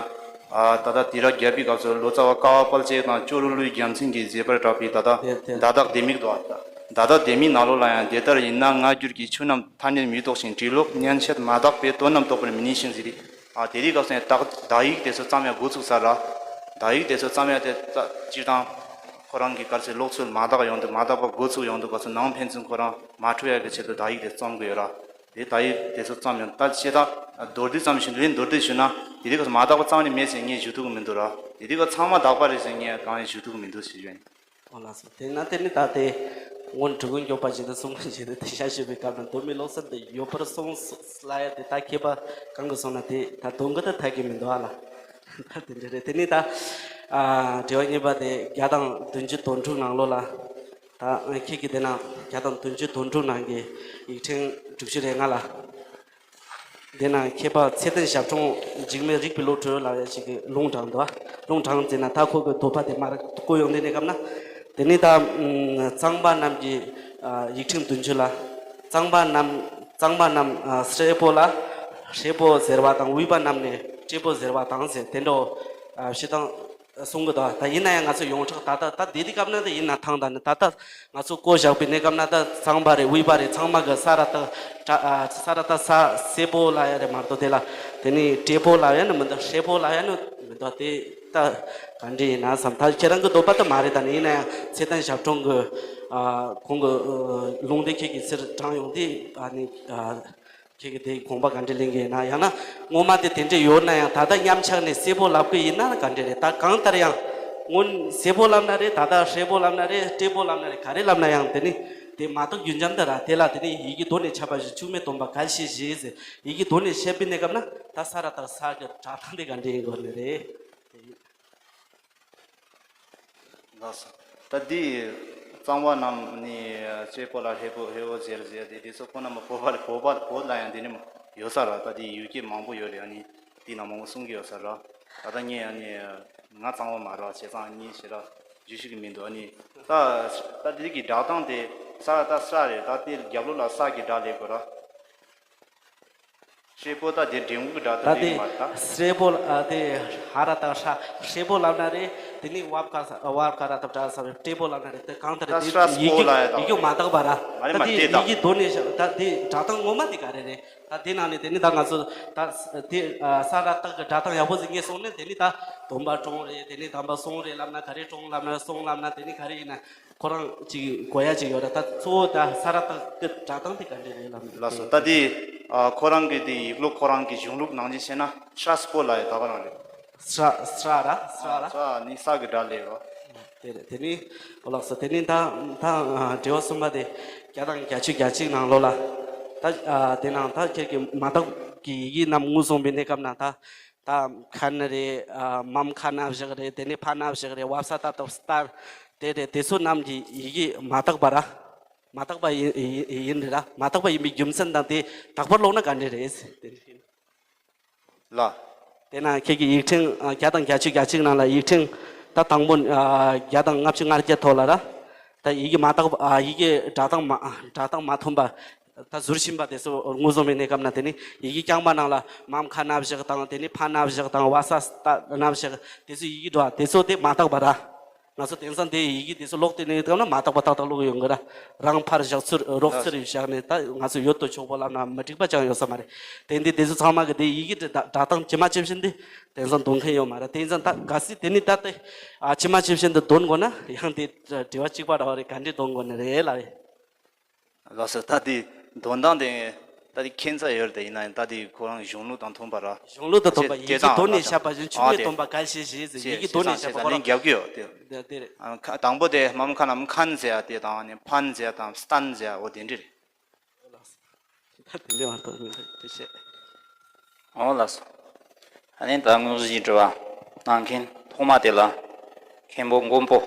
ཨ་ད་ལྟ་དུས་རབས་བརྒྱད་པའི་སྐབས་སུ་ལོ་ཙཱ་བ་ཀ་བ་དཔལ་བརྩེགས་དང་ཅོག་རོ་ཀླུའི་རྒྱལ་མཚན་གྱིས་མཛད་པར་གྲགས་པའི་ད་ལྟ་དེ་དེ་བརྡ་དག་ལྡེ་མིག་འདུག་ཨ། བརྡ་དག་ལྡེ་མིག་ནང་ལོགས་ལ་ཡང་དེ་ལྟར་ཡིན་ན་སྔ་འགྱུར་གྱི་ཆོས་རྣམས་ཐ་སྙད་མི་རྟོགས་ཤིང་འབྲི་ཀློག་མཉེན་ཆས་མ་དག་པས་དོན་རྣམས་རྟོགས་པར་མི་ནུས་ཤིང་ཟེར། ཨ་དེ་དུས་སྐབས་སུ་ཡང་བརྡ་བརྡ་ཡིག་དེ་ཚོ་བརྩམས་ཡ་འགོ་ཚུགས་ས་ར། བརྡ་ཡིག་དེ་ཚོ་བརྩམས་ཡ་དེ་ད་སྤྱིར་བཏང་ཁོ་རང་གི་ག་རེ་ཟེར་ཀློག་ཚུལ་མ་དག་ཡོང་དུས་མ་དག་པ་འགོ་ཚུགས་ཡོང་དུས་སྐབས་སུ་ནང་ཕན་ཚུན་ཁོ་རང་མ་འཁྲུག་ཡ་གི་ཆེད་དུ་བརྡ་ཡིག་དེ་བརྩམས་གི་ཡོད་ར། དེ་བརྡ་ཡིག་དེ་ཚོ་བརྩམས་ཡོང་ད་བཤད་སྟངས་མདོར་བསྡུས་ཙམ་ཞིག་ལན་མདོར་བསྡུས་ཞུས་ན་དེ་དུས་སྐབས་སུ་མ་དག་པ་རྩ་བ་ནས་མེད་ཟེར་ངས་ཞུ་ཐུབ་ཀྱི་མི་འདུག་ར། དེ་དུས་སྐབས་ཚང་མ་དག་པ་རེད་ཟེར་ངས་གང་ཡང་ཞུ་ཐུབ་ཀྱི་མི་འདུག་ཞུ་ཡོད། ཨོ་ལགས་སོ། དེས་ན་དེ་ནི་ད་དེ་སྔོན་འབྲི་གུང་སྐྱོབ་པ་ཞིག་ཏུ་གསུང་མཁན་ཞིག་ཏུ་དེ་ཤ་ཞུས་པའི་སྐབས་ན་མདོ་སྨད་ཀློག་ཚུལ་དེ་ཡོད་པར་གསུངས་ལ་ཡ་དེ་ད་མཁས་པ་གང་གིས་གསུངས་ན་དེ་ད་དོན་གྱི་ད་ཐད་ཀྱི་མི་འདུག་ཨ་ལ། ད་དེ་འདྲ་རེད། དེ་ནི་ད་ཨ་དྲི་བ་གཉིས་པ་དེ་བརྒྱ་དང་བདུན་ཅུ་དོན་དྲུག་ནང་ལོགས་ལ་ད་ཁྱེད་ཀྱིས་དེ་ན་བརྒྱ་དང་བདུན་ཅུ་དོན་དྲུག་ནང་གི་ཡིག་ཕྲེང་དྲུག་ཅུ་རེ་ལྔ་ལ། དེ་ན་མཁས་པ་ཚེ་བརྟན་ཞབས་དྲུང་འཇིགས་མེད་རིག་པའི་བློ་གྲོས་ལབ་ཡ་ཞིག་གིས་ལུང་དྲངས་འདུག་ལུང་དྲངས་ཟེར་ན་ད་ཁོ་གི་འདོད་པ་དེ་མར་བསྐོ་ཡོང་དེ་ནས་སྐབས་ན། དེ་ནས་ད་ཨམ་གཙང་པ་རྣམས་ཀྱི་ཨ་ཡིག་ཕྲེང་བདུན་ཅུ་ལ། གཙང་པ་རྣམས་གཙང་པ་རྣམས་ཨ་ཧྲིལ་པོ་ལ་ཧྲིལ་པོ་ཟེར་བ་དང་དབུས་པ་རྣམས་ནས་ཀྲི་པོ་ཟེར་བ་དང་ཟེར་དེ་འདྲ་བོ་ཨ་བཤད་སྟངས་གསུང་གི་འདུག་ད་ཡིན་ན་ཡང་ང་ཚོ་ཡོངས་གྲགས་ད་ལྟ་ད་དེ་དུས་སྐབས་ན་ད་ཡིན་ན་ཐང་ད་ནི་ད་ལྟ་ང་ཚོ་བཀོད་བཞག་པའི་གནས་སྐབས་ན་ད་གཙང་པ་རེད་དབུས་པ་རེད་ཚང་མ་གི་ས་ར་ཏ་ཏྲ་ཨ་ས་ར་ཏ་ས་སེ་པོ་ལ་ཡ་རེད་མ་གཏོགས་དེ་ལ་དེ་ནི་ཏྲེ་པོ་ལ་ཡ་ནི་མི་འདུག་ཧྲེ་པོ་ལ་ཡ་ནི་མི་འདུག་དེ་ད་ག་འདྲ་ཡིན་ན་བསམ། ད་ཁྱེད་རང་གི་འདོད་པ་ད་མ་རེད། ད་ནི་ཡིན་ན་ཡང་ཚེ་བརྟན་ཞབས་དྲུང་གི་ཨ་ཁོང་གི་ཨ་ལུང་དེ་ཁྱེད་ཀྱི་ཚེར་དྲངས་ཡོང་དུས་ཨ་ནི་ཨ། ཁྱེད་ཀྱི་དེའི་དགོངས་པ་ག་འདྲ་ལེན་གྱི་ཡིན་ན། ཡང་ན་ངོ་མ་དེ་དེ་འདྲ་ཡོད་ན་ཡང་ད་ལྟ་མཉམ་ཆགས་ནས་སེ་པོ་ལབ་ཀྱི་ཡིན་ན་ག་འདྲ་རེད། ད་གང་ལྟར་ཡང་སྔོན་སེ་པོ་ལབ་ན་རེད། ད་ལྟ་ཧྲེ་པོ་ལབ་ན་རེད། ཏྲེ་པོ་ལབ་ན་རེད། ག་རེ་ལབ་ན་ཡང་དེ་ནི་དེ་མ་གཏོགས་རྒྱུན་འབྱམས་དེ་ར་དེ་ལ་དེ་ནི་ཡི་གེ་མདོ་ནས་ཁྱབ་པ་བཞིན་འཆུག་མེད་སྟོན་པ་གལ་ཆེ་ཞེས་ཟེར་ཡི་གེ་མདོ་ནས་བཤད་པའི་གནས་སྐབས་ན་ད་ས་ར་ཏ་ས་གི་སྒྲ་གདངས་དེ་ག་འདྲ་ཡིན་དགོས་ནི་རེད། ལགས་སོ། ད་འདི་གཙང་བ་རྣམས་ནི་ཅེ་པོ་ལ་ཧེ་པོ་ཧེ་བོ་ཟེར་ཟེར་ཏེ་འདི་ཚོ་ཁོ་ན་མ་བོད་པ་བོད་པ་བོད་ལ་ཡང་འདི་ནི་ཡོད་ས་ར། ད་འདི་ཡུལ་སྐད་མང་པོ་ཡོད་རེད། ཨ་ནི་འདི་ན་མང་པོ་གསུང་གི་ཡོད་ས་ར། ད་ལྟ་ངས་ཨ་ནི་ང་གཙང་བ་མ་ར་བྱས་ཙང་ཨ་ནི་ཞེ་དྲག་རྒྱུས་ཤིག་གི་མི་འདུག་ཨ་ནི་ད་ད་འདི་གི་སྒྲ་གདངས་དེ་ས་ད་ས་རེད། ད་དེ་རྒྱབ་ལོགས་ལ་ས་གི་སྒྲ་སླེབས་དགོས་ར། ཧྲེ་པོ་ད་དེ་འགྲེང་བུ་གི་སྒྲ་ད་དེ་དེ་མ་རེད་ད། སྲེ་པོ་ཨ་དེ་ཧ་ར་ད་ཧྲ་ཧྲེ་པོ་ལབ་ན་རེད། དེ་ནི་བབ་ཀ་ས་བབ་ཀ་ར་ད་བྲ་ས་བའི་ཏྲེ་པོ་ལབ་ན་རེད། དེ་གང་ལྟར་ད་དེ་སྲ་སྤོ་ཡིག་ལ་ཡ་ད་ཡིག་རྒྱུགས་མ་དག་པ་ར། མ་རེད་ད་མ་དེ་རེད་ད། ཡིག་གི་མདོ་ནས་བཞག་ད་དེ་སྒྲ་གདངས་ངོ་མ་དེ་ག་རེ་རེད། ད་དེ་ནང་ནས་དེ་ནི་ད་ང་ཚོ་ད་དེ་ས་ར་ཏག་གི་སྒྲ་གདངས་ཡག་པོ་ཟིག་ངས་སོང་ནས་དེ་ནི་ད་སྡོམ་པ་ཀྲོང་རེད། དེ་ནི་དམ་པ་སོང་རེད་ལབ་ན་ག་རེ་ཀྲོང་ལབ་ན་སོང་ལབ་ན་དེ་ནི་ག་རེ་ཡིན་ན། ཁོ་རང་ཅིག་གོ་ཡ་ཅིག་ཡོད་ར། ད་གཙོ་བོ་ད་ས་ར་ཏག་གི་སྒྲ་གདངས་དེ་ག་འདྲ་རེད་ལབ་ན། ལགས་སོ། ད་དེ་ཨ་ཁོ་རང་གི་དེ་ཡིག་ལོག་ཁོ་རང་གི་གཞུང་ལུགས་ནང་བཞིན་བྱས་ན་སྲ་སྤོ་ལ་ཡི་ད་ག་རང་རེད། སྲ་སྲ་ར་སྲ་ར། སྲ་ནི་ས་གི་སྒྲ་ལས་རོ། དེ་རེད། དེ་ནི་ཨོ་ལགས་སོ། དེ་ནི་ད་ད་ཨ་དྲི་བ་གསུམ་པ་དེ་བརྒྱ་དང་བརྒྱད་ཅུ་གྱ་གཅིག་ནང་ལོགས་ལ་ད་ཨ་དེ་ནང་ད་ཁྱེད་ཀྱི་མ་དག་གི་ཡི་གེ་རྣམས་ངོས་བཟུང་བའི་གནས་སྐབས་ན་ད། ད་ཁ་ན་རེད། ཨ་མམ་ཁ་ན་བཞག་རེད། དེ་ནས་ཕ་ན་བཞག་རེད། བ་ས་ཏ་ཏོ་སྟ་དེ་རེད། དེ་ཚོ་རྣམས་ཀྱི་ཡི་གེ་མ་དག་པ་ར། མ་དག་པ་ཡིན་ཡིན་ཡིན་རེད་ར། མ་དག་པ་ཡིན་པའི་རྒྱུ་མཚན་དང་དེ་དག་པར་ཀློག་ན་ག་འདྲ་རེད་ཟེར་དེ་རེད། ལ། དེ་ན་ཁྱེད་ཀྱི་ཡིག་ཕྲེང་ཨ་བརྒྱ་དང་བརྒྱད་ཅུ་གྱ་གཅིག་ནང་ལ་ཡིག་ཕྲེང་ད་དང་པོ་ཨ་བརྒྱ་དང་ལྔ་བཅུ་ང་བརྒྱད་ཐོག་ལ་ར། ད་ཡི་གེ་མ་དག་པ་ཨ་ཡི་གེ་སྒྲ་གདངས་མ་སྒྲ་གདངས་མ་མཐུན་པ། ད་ཟུར་ཕྱིན་པ་དེ་ཚོ་ངོས་བཟུང་བའི་གནས་སྐབས་ན་དེ་ནི་ཡི་གེ་རྐྱང་པ་ནང་ལ་མམ་ཁ་ན་བཞག་དང་དེ་ནི་ཕ་ན་བཞག་དང་བ་ས་སྟ་ན་བཞག་དེ་ཚོ་ཡི་གེ་འགྲོ་བ་དེ་ཚོ་དེ་མ་དག་པ་ར། ང་ཚོ་དེང་སང་དེ་ཡི་གེ་དེ་ཚོ་ཀློག་དུས་ནས་སྐབས་ན་མ་དག་པ་ཏག་ཏག་ཀློག་གི་ཡོང་གི་ར། རང་ཕར་བཞག་ཚུར་རོགས་ཚུར་བཞག་ནས་ད་ང་ཚོ་ཡོད་དོ་ཆོག་པོ་ལབ་ན་མི་འགྲིག་པ་ཅང་ཡོད་ས་མ་རེད། དེ་འདི་དེ་ཚོ་ཚང་མ་གི་དེ་ཡི་གེ་དེ་བསྒྲགས་སྟངས་ཇི་མ་ཇི་བཞིན་དེ་དེང་སང་འདོན་མཁན་ཡོད་མ་རེད། དེང་སང་ད་གལ་སྲིད་དེ་ནི་ད་ལྟ་ཨ་ཇི་མ་ཇི་བཞིན་དུ་འདོན་དགོས་ན་ཡང་དེ་དྲི་བ་གཅིག་པ་ར་བ་རེད། ག་འདྲས་འདོན་དགོས་ནི་རེད་ལབ་ཡ། ལགས་སོ། ད་དེ་འདོན་སྟངས་དེ་ད་དེ་ཁྱད་མཚར་ཡོད་རེད། དེ་ཡིན་ན་ཡང་ད་དེ་ཁོ་རང་གཞུང་ལུགས་དང་མཐུན་པ་ར། གཞུང་ལུགས་དང་མཐུན་པ་ཡི་གེ་འདོན་ནས་བཞག་པ་བཞིན་ཆུ་ངོས་འདོན་པ་གལ་ཆེ་ཞེས་ཟེར། ཡི་གེ་འདོན་ནས་བཞག་པ་ཁོ་རང་རྒྱབ་ཀྱི་ཡོད་དེ། དེ་རེད། ཨ་ཁ་དང་པོ་དེ་མ་མ་ཁ་ན་མ་ཁན་ཟེར་ཡ་དེ་དང་ནི་ཕན་ཟེར་ཡ་དང་སྟན་ཟེར་ཡ་འོ་དེ་འདྲ་རེད། ད་དེ་འདྲ་མ་གཏོགས་མི་འདུག་དེ་བཤད། འོ་ལགས་སོ། ཨ་ནི་ད་དངོས་གཞིའི་དྲི་བ་གནང་མཁན་ཐོག་མ་དེ་ལ་མཁན་པོ་མགོན་པོ།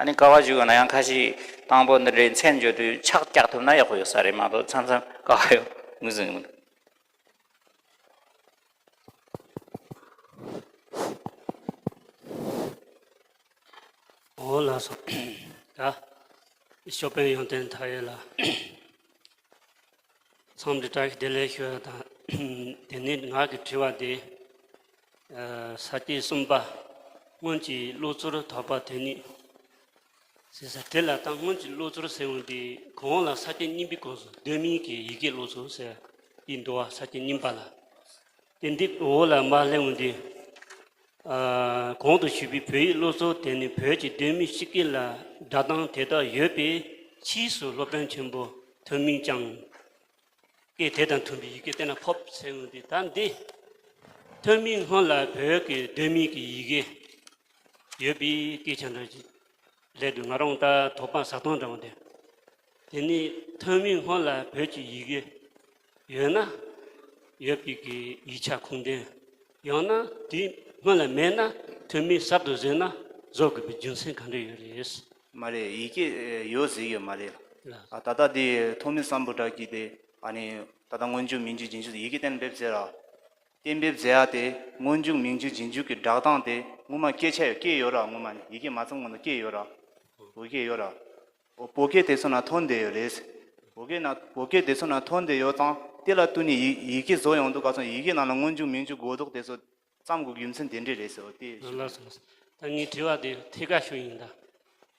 ཨ་ནི་ཀ་བ་བཞུགས་ཡོད་ན་ཡང་ཁ་ཤས་དང་པོ་འདི་འདྲའི་མཚན་བརྗོད་དུས་ཕྱག་བཀྱག་ཐུབ་ན་ཡག་པོ་ཡོད་ས་རེད་མ་གཏོགས་མཚམས་མཚམས་ཀ་བ་ཡོད་ངོས་ཟིན་གི་མི་འདུག་འོ་ལགས་སོ། ད་ཤོ་པན་ཡོན་ཏན་མཐའ་ཡས་ལ། འཚམས་འདྲི་བཀྲ་ཤིས་བདེ་ལེགས་ཞུ་ཡ་དང་། དེ་ནས་ང་གི་དྲི་བ་དེ། ས་བཅད་གསུམ་པ། སྔོན་གྱི་བློ་ཚོར་དོགས་པ་དེ་ཉིད། ཟེར་ས་དེ་ལ་ད་སྔོན་གྱི་བློ་ཚོར་ཟེར་འོང་དེ་གོང་འོག་ལ་ས་བཅད་གཉིས་པའི་སྐབས་སུ་ལྡོག་མེད་ཀྱི་ཡི་གེ་བློ་ཚོར་ཟེར་ཡིན་འདུག་བ། ས་བཅད་གཉིས་པ་ལ། དེ་འདི་འོག་ལ་མར་སླེབས་འོང་དུས། ཨ། གོང་དུ་ཞུས་པའི་བོད་ཡིག་བློ་ཚོར་དེ་ནི་བོད་ཀྱི་ལྡོག་མེད་སྤྱི་སྐད་ལ་སྒྲ་གདངས་དེ་དག་ཡོད་པས་ཕྱིས་སུ་སློབ་དཔོན་ཆེན་པོ་ཐོན་མིས་ཀྱང་སྐད་དེ་དང་མཐུན་པའི་ཡི་གེ་གཏན་ལ་ཕབ་ཟེར་འོང་དུས། ད་འདི་ཐོན་མིའི་སྔོན་ལ་བོད་ཀྱི་ལྡོག་མེད་ཀྱི་ཡི་གེ་ཡོད་པའི་སྐད་ཆ་འདྲ་ཞིག་སླེབས་དུས་ང་རང་ད་དོགས་པ་ཟ་སྟངས་འདྲ་བོ་དེ། དེ་ནི་ཐོན་མིའི་སྔོན་ལ་བོད་ཀྱི་ཡི་གེ་ཡོད་ན་ཡོད་པའི་གི་ཡིག་ཆ་ཁུངས་ལྡན། ཡང་ན་དེའི་སྔོན་ལ་མེད་ན་ཐོན་མིས་གསར་དུ་བཟོས་ན་བཟོ་དགོས་པའི་རྒྱུ་མཚན་ག་འདྲ་ཡོད་རེད། མ་རེད། ཡི་གེ་ཡོད་ཟེར་ཡོད་མ་རེད། ལགས། ཨ་ད་ལྟ་དེ་ཐོན་མི་སམ་བྷོ་ཊ་གིས་དེ་ཨ་ནི་ད་ལྟ་སྔོན་འཇུག་མིང་འཇུག་རྗེས་འཇུག་ཡི་གེ་གཏན་འབེབས་ཟེར་ར། གཏན་འབེབས་ཟེར་ཡ་དེ་སྔོན་འཇུག་མིང་འཇུག་རྗེས་འཇུག་གི་སྒྲ་གདངས་དེ་སྔོན་མ་སྐད་ཆ་ཡོད་སྐད་ཡོད་ར། སྔོན་མ་ནས་ཡི་གེ་མ་ཚང་སྔོན་ལ་སྐད་ཡོད་ར། བོད་སྐད་ཡོད་ར། འོ་བོད་སྐད་དེ་ཚོ་ན་ཐོན་བསྡད་ཡོད་རེད། བོད་སྐད་ན་བོད་སྐད་དེ་ཚོ་ན་ཐོན་བསྡད་ཡོད་ཙང་དེ་ལ་བསྟུན་ནས་ཡི་ཡི་གེ་བཟོ་ཡོང་དུས་ག་ཚོད་ཡི་གེ་ནང་ལ་སྔོན་འཇུག་མིང་འཇུག་གོ་ལྡོག་དེ་ཚོ་བརྩམས་དགོས་རྒྱུ་མཚན་དེ་འདྲས་རེད་ཟེར་བ་དེ། ལགས་སོ། ད་ངའི་དྲི་བ་དེ་ཐད་ཀར་ཞུ་ཡིན་ད།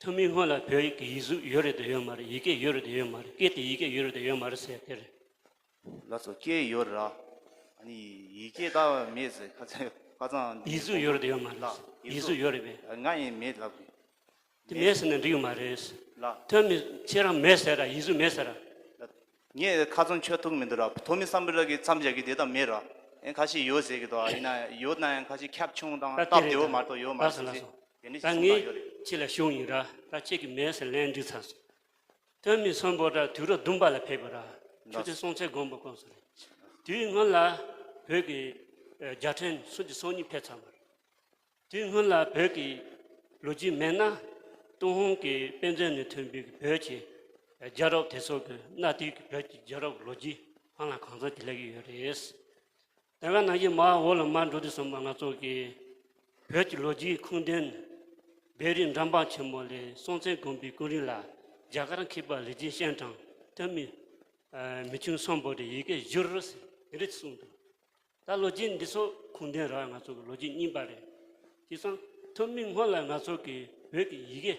ཐོན་མིའི་སྔོན་ལ་བོད་ཀྱི་ཡིག་གཟུགས་ཡོད་རེད་དང་ཡོད་མ་རེད། ཡི་གེ་ཡོད་རེད་དང་ཡོད་མ་རེད། སྐད་དེ་ཡི་གེ་ཡོད་རེད་དང་ཡོད་མ་རེད་ཟེར་དེ་རེད། ལགས་སོ། སྐད་ཡོད་ར། ཨ་ནི་ཡི་གེ་ད་མེད་ཟེར་ཁ་ཚ་ཁ་ཚང་། ཡིག་གཟུགས་ཡོད་རེད་དང་ཡོད་མ་རེད། ལགས། ཡིག་གཟུགས་ཡོད་རེད་པས། ང་ཡིན་མེད་ལབ་གི། དེ་མེད་ཟེར་ན་འགྲིག་ཡོད་མ་རེད། ལགས། ཐོན་མི་ཁྱེད་རང་མེད་ཟེར་ར། ཡིག་གཟུགས་མེད་ཟེར་ར། ངས་ཁ་ཚོན་ཆོད་ཐུབ་མི་འདུག་ར། ཐོན་མི་སམ་བྷོ་ཊ་གིས་མཚམས་བཞག་གི་དེ་ད་མེད་ར། ཨེ་ཁ་ཤས་ཡོད་ཟེར་གི་འདུག་ཡིན་ན་ཡོད་ན་ཡང་ཁ་ཤས་ཁྱབ་ཆུང་དང་ད་སྟབས་བདེ་བོ་མ་གཏོགས་ཡོད་མ་རེད་ཟེར། ལགས་སོ། དེ་འདྲ་ཞིག་གསུངས་པ་ཡོད་རེད། ད་ངས་ཁྱེད་ལ་ཞུ་ཡིན་ར། ད་ཁྱེད་ཀྱིས་མེད་ཟེར་ལན་འགྲིག་ཚར་སོང་། ཐོན་མི་སམ་བྷོ་ཊ་དུས་རབས་བདུན་པ་ལ་ཕེབས་པ་ར། ཆུ་ཚོད་སྲོང་བཙན་སྒམ་པོའི་སྐབས་སུ་རེད། དེའི་སྔོན་ལ་བོད་ཀྱི་རྒྱལ་ཕྲན་སུམ་ཅུ་སོ་གཉིས་ཕེབས་ཚར་བ་རེད། དེའི་སྔོན་ལ་བོད་ཀྱི་ལོ་རྒྱུས་མེད་ན་ཏུན་ཧོང་གི་དཔེ་མཛོད་ནས་ཐོན་པའི་བོད་ཀྱི་རྒྱལ་རབས་དེ་ཚོ་གི་གནའ་དུས་ཀྱི་བོད་ཀྱི་རྒྱལ་རབས་ཀྱི་ལོ་རྒྱུས་ཧ་ལམ་གང་ཚང་དེ་ལ་ཡོད་རེད། དེ་ག་ནང་བཞིན་མར་འོག་ལ་མར་འགྲོ་དུས་ཙམ་པ་ང་ཚོ་གི་བོད་ཀྱི་ལོ་རྒྱུས་ཁུངས་ལྡན་བེ་རི་འགྲམ་པ་ཆེན་མོ་ལས་སྲོང་བཙན་སྒམ་པོའི་སྐུ་རིང་ལ་རྒྱ་གར་མཁས་པ་ལི་ཅི་ཤན་དང་ཐོན་མི་མི་ཆུང་སམ་བྷོ་ཊས་ཡི་གེ་བསྒྱུར་ཟེར་དེ་འདྲ་གསུངས་འདུག་ད་ལོ་རྒྱུས་འདི་ཚོ་ཁུངས་ལྡན་ར། ང་ཚོ་གི་ལོ་རྒྱུས་རྙིང་པ་རེད། དེང་སང་ཐོན་མིའི་སྔོན་ལ་ང་ཚོ་གི་བོད་ཀྱི་ཡི་གེ་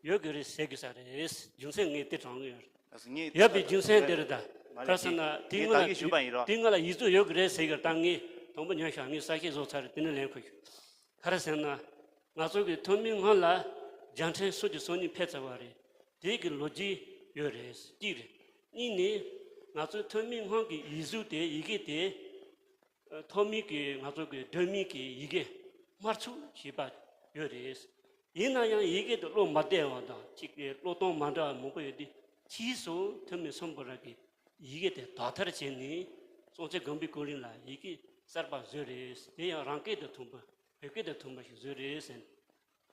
ཡོད་ཀྱི་རེད་ཟེར་གྱི་ས་རེད། རྒྱུ་མཚན་ངས་དེ་དྲངས་ཀྱི་ཡོད་རེད། ཡོད་པའི་རྒྱུ་མཚན་དེ་རེད་ད། ག་རེ་ཟེར་ན་དེའི་སྔོན་ལ་དེའི་སྔོན་ལ་ཡིག་གཟུགས་ཡོད་ཀྱི་རེད་ཟེར་གྱི་རེད། ད་ངས་དང་པོ་ཉོན་ཤག་ངས་གསལ་བཤད་བཟོ་ཚར་རེད། དེ་ནས་ལན་ཁ་ཞུ། ག་རེ་ཟེར་ན། ང་ཚོ་གི་ཐོན་མིའི་སྔོན་ལ་རྒྱལ་ཕྲན་སུམ་ཅུ་སོ་གཉིས་ཕེབས་ཚར་བ་རེད། དེ་གི་ལོ་རྒྱུས་ཡོད་རེད། གཅིག་རེད། གཉིས་ནི། ང་ཚོའི་ཐོན་མིའི་སྔོན་གྱི་ཡིག་གཟུགས་དེ་ཡི་གེ་དེ། ཐོག་མའི་གི་ང་ཚོ་གི་ལྡོག་མེད་ཀྱི་ཡི་གེ་དམར་ཚུགས་ཞེས་པ་ཡོད་རེད། ཡིན་ན་ཡང་ཡི་གེ་དེ་ཀློག་མ་བདེ་བ་དང་གཅིག་གི་ཀློག་སྟངས་མ་འདྲ་བ་མང་པོ་ཡོད་དུས་ཕྱིས་སུ་ཐོན་མི་སམ་བྷོ་ཊ་གིས་ཡི་གེ་དེ་དག་ཐེར་བྱས་ནས་སྲོང་བཙན་སྒམ་པོའི་སྐུ་རིང་ལ་ཡི་གེ་གསར་པ་བཟོས་རེད། དེ་ཡང་རང་སྐད་དང་མཐུན་པ་བོད་སྐད་དང་མཐུན་པ་ཞིག་བཟོས་རེད་ཟེར།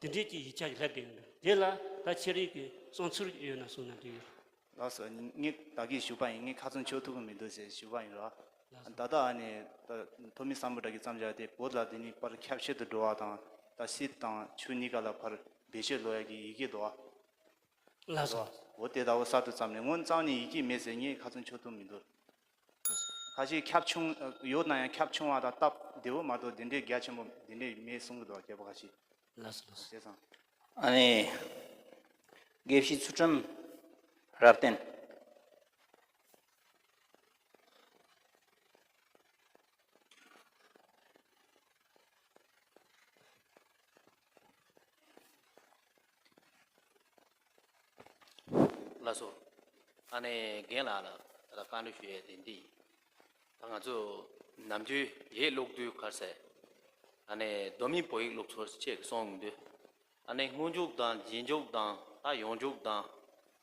དེ་འདྲའི་གི་ཡིག་ཆ་ཞིག་སླེབས་བསྡད་ཡོད་འདུག་དེ་ལ་ད་ཁྱེད་རང་གི་བསམ་ཚུལ་ཡོད་ན་གསུངས་ན་འགྲིག་ཡོད། ལགས་སོ། ངས་ད་གིན་ཞུས་པ་ཡིན། ངས་ཁ་ཚོན་ཆོད་ཐུབ་ཀྱི་མི་འདུག་ཟེར་ཞུས་པ་ཡིན་རོགས། ལགས་སོ། ད་ལྟ་ཨ་ནི་ད་ཐོན་མི་སམ་བྷོ་ཊ་གིས་མཚམས་བཞག་དེ་བོད་ལ་དེ་ནི་ཕར་ཁྱབ་བཤད་དུ་འགྲོ་བ་དང་ད་སྲིད་དང་ཆོས་གཉིས་ཀ་ལ་ཕར་བེད་སྤྱོད་ལོག་ཡ་གི་ཡི་གེ་འདུག་བ། ལགས་སོ། འོ་དེ་ལྟ་བུ་གསར་དུ་བརྩམས་ནས་སྔོན་རྩ་བ་ནས་ཡི་གེ་མེད་ཟེར་ངས་ཁ་ཚོན་ཆོད་ཐུབ་མི་འདུག་ཁ་ཤས་ཁྱབ་ཆུང་ཡོད་ན་ཡང་ཁྱབ་ཆུང་བ་དང་སྟབས་བདེ་བོ་མ་གཏོགས་དེ་འདྲའི་རྒྱ་ཆེན་པོ་དེ་འདྲའི་མེད་གསུང་གི་འདུག་རྒྱལ་པོ་ཁ་ཤས། ལགས་སོ་ལགས་སོ། བྱས་ཙང་། ཨ་ནི། དགེ་བཤེས་ཚུལ་ཁྲིམས་རབ་བརྟན། ལགས་སོ། ཨ་ནི་རྒན་ལགས་ལ་ད་ལྟ་བཀའ་འདྲི་ཞུ་ཡས་དེ་འདི་ཡིན། ད་ང་ཚོ་ནམ་རྒྱུན་ཡིག་ཀློག་དུས་ག་རེ་ཟེར། ཨ་ནི་གདོད་མའི་བོད་ཡིག་སློབ་ཚོགས་ཅེས་གསུང་གི་འདུག་ཨ་ནི་སྔོན་འཇུག་དང་རྗེས་འཇུག་དང་ད་ཡང་འཇུག་དང་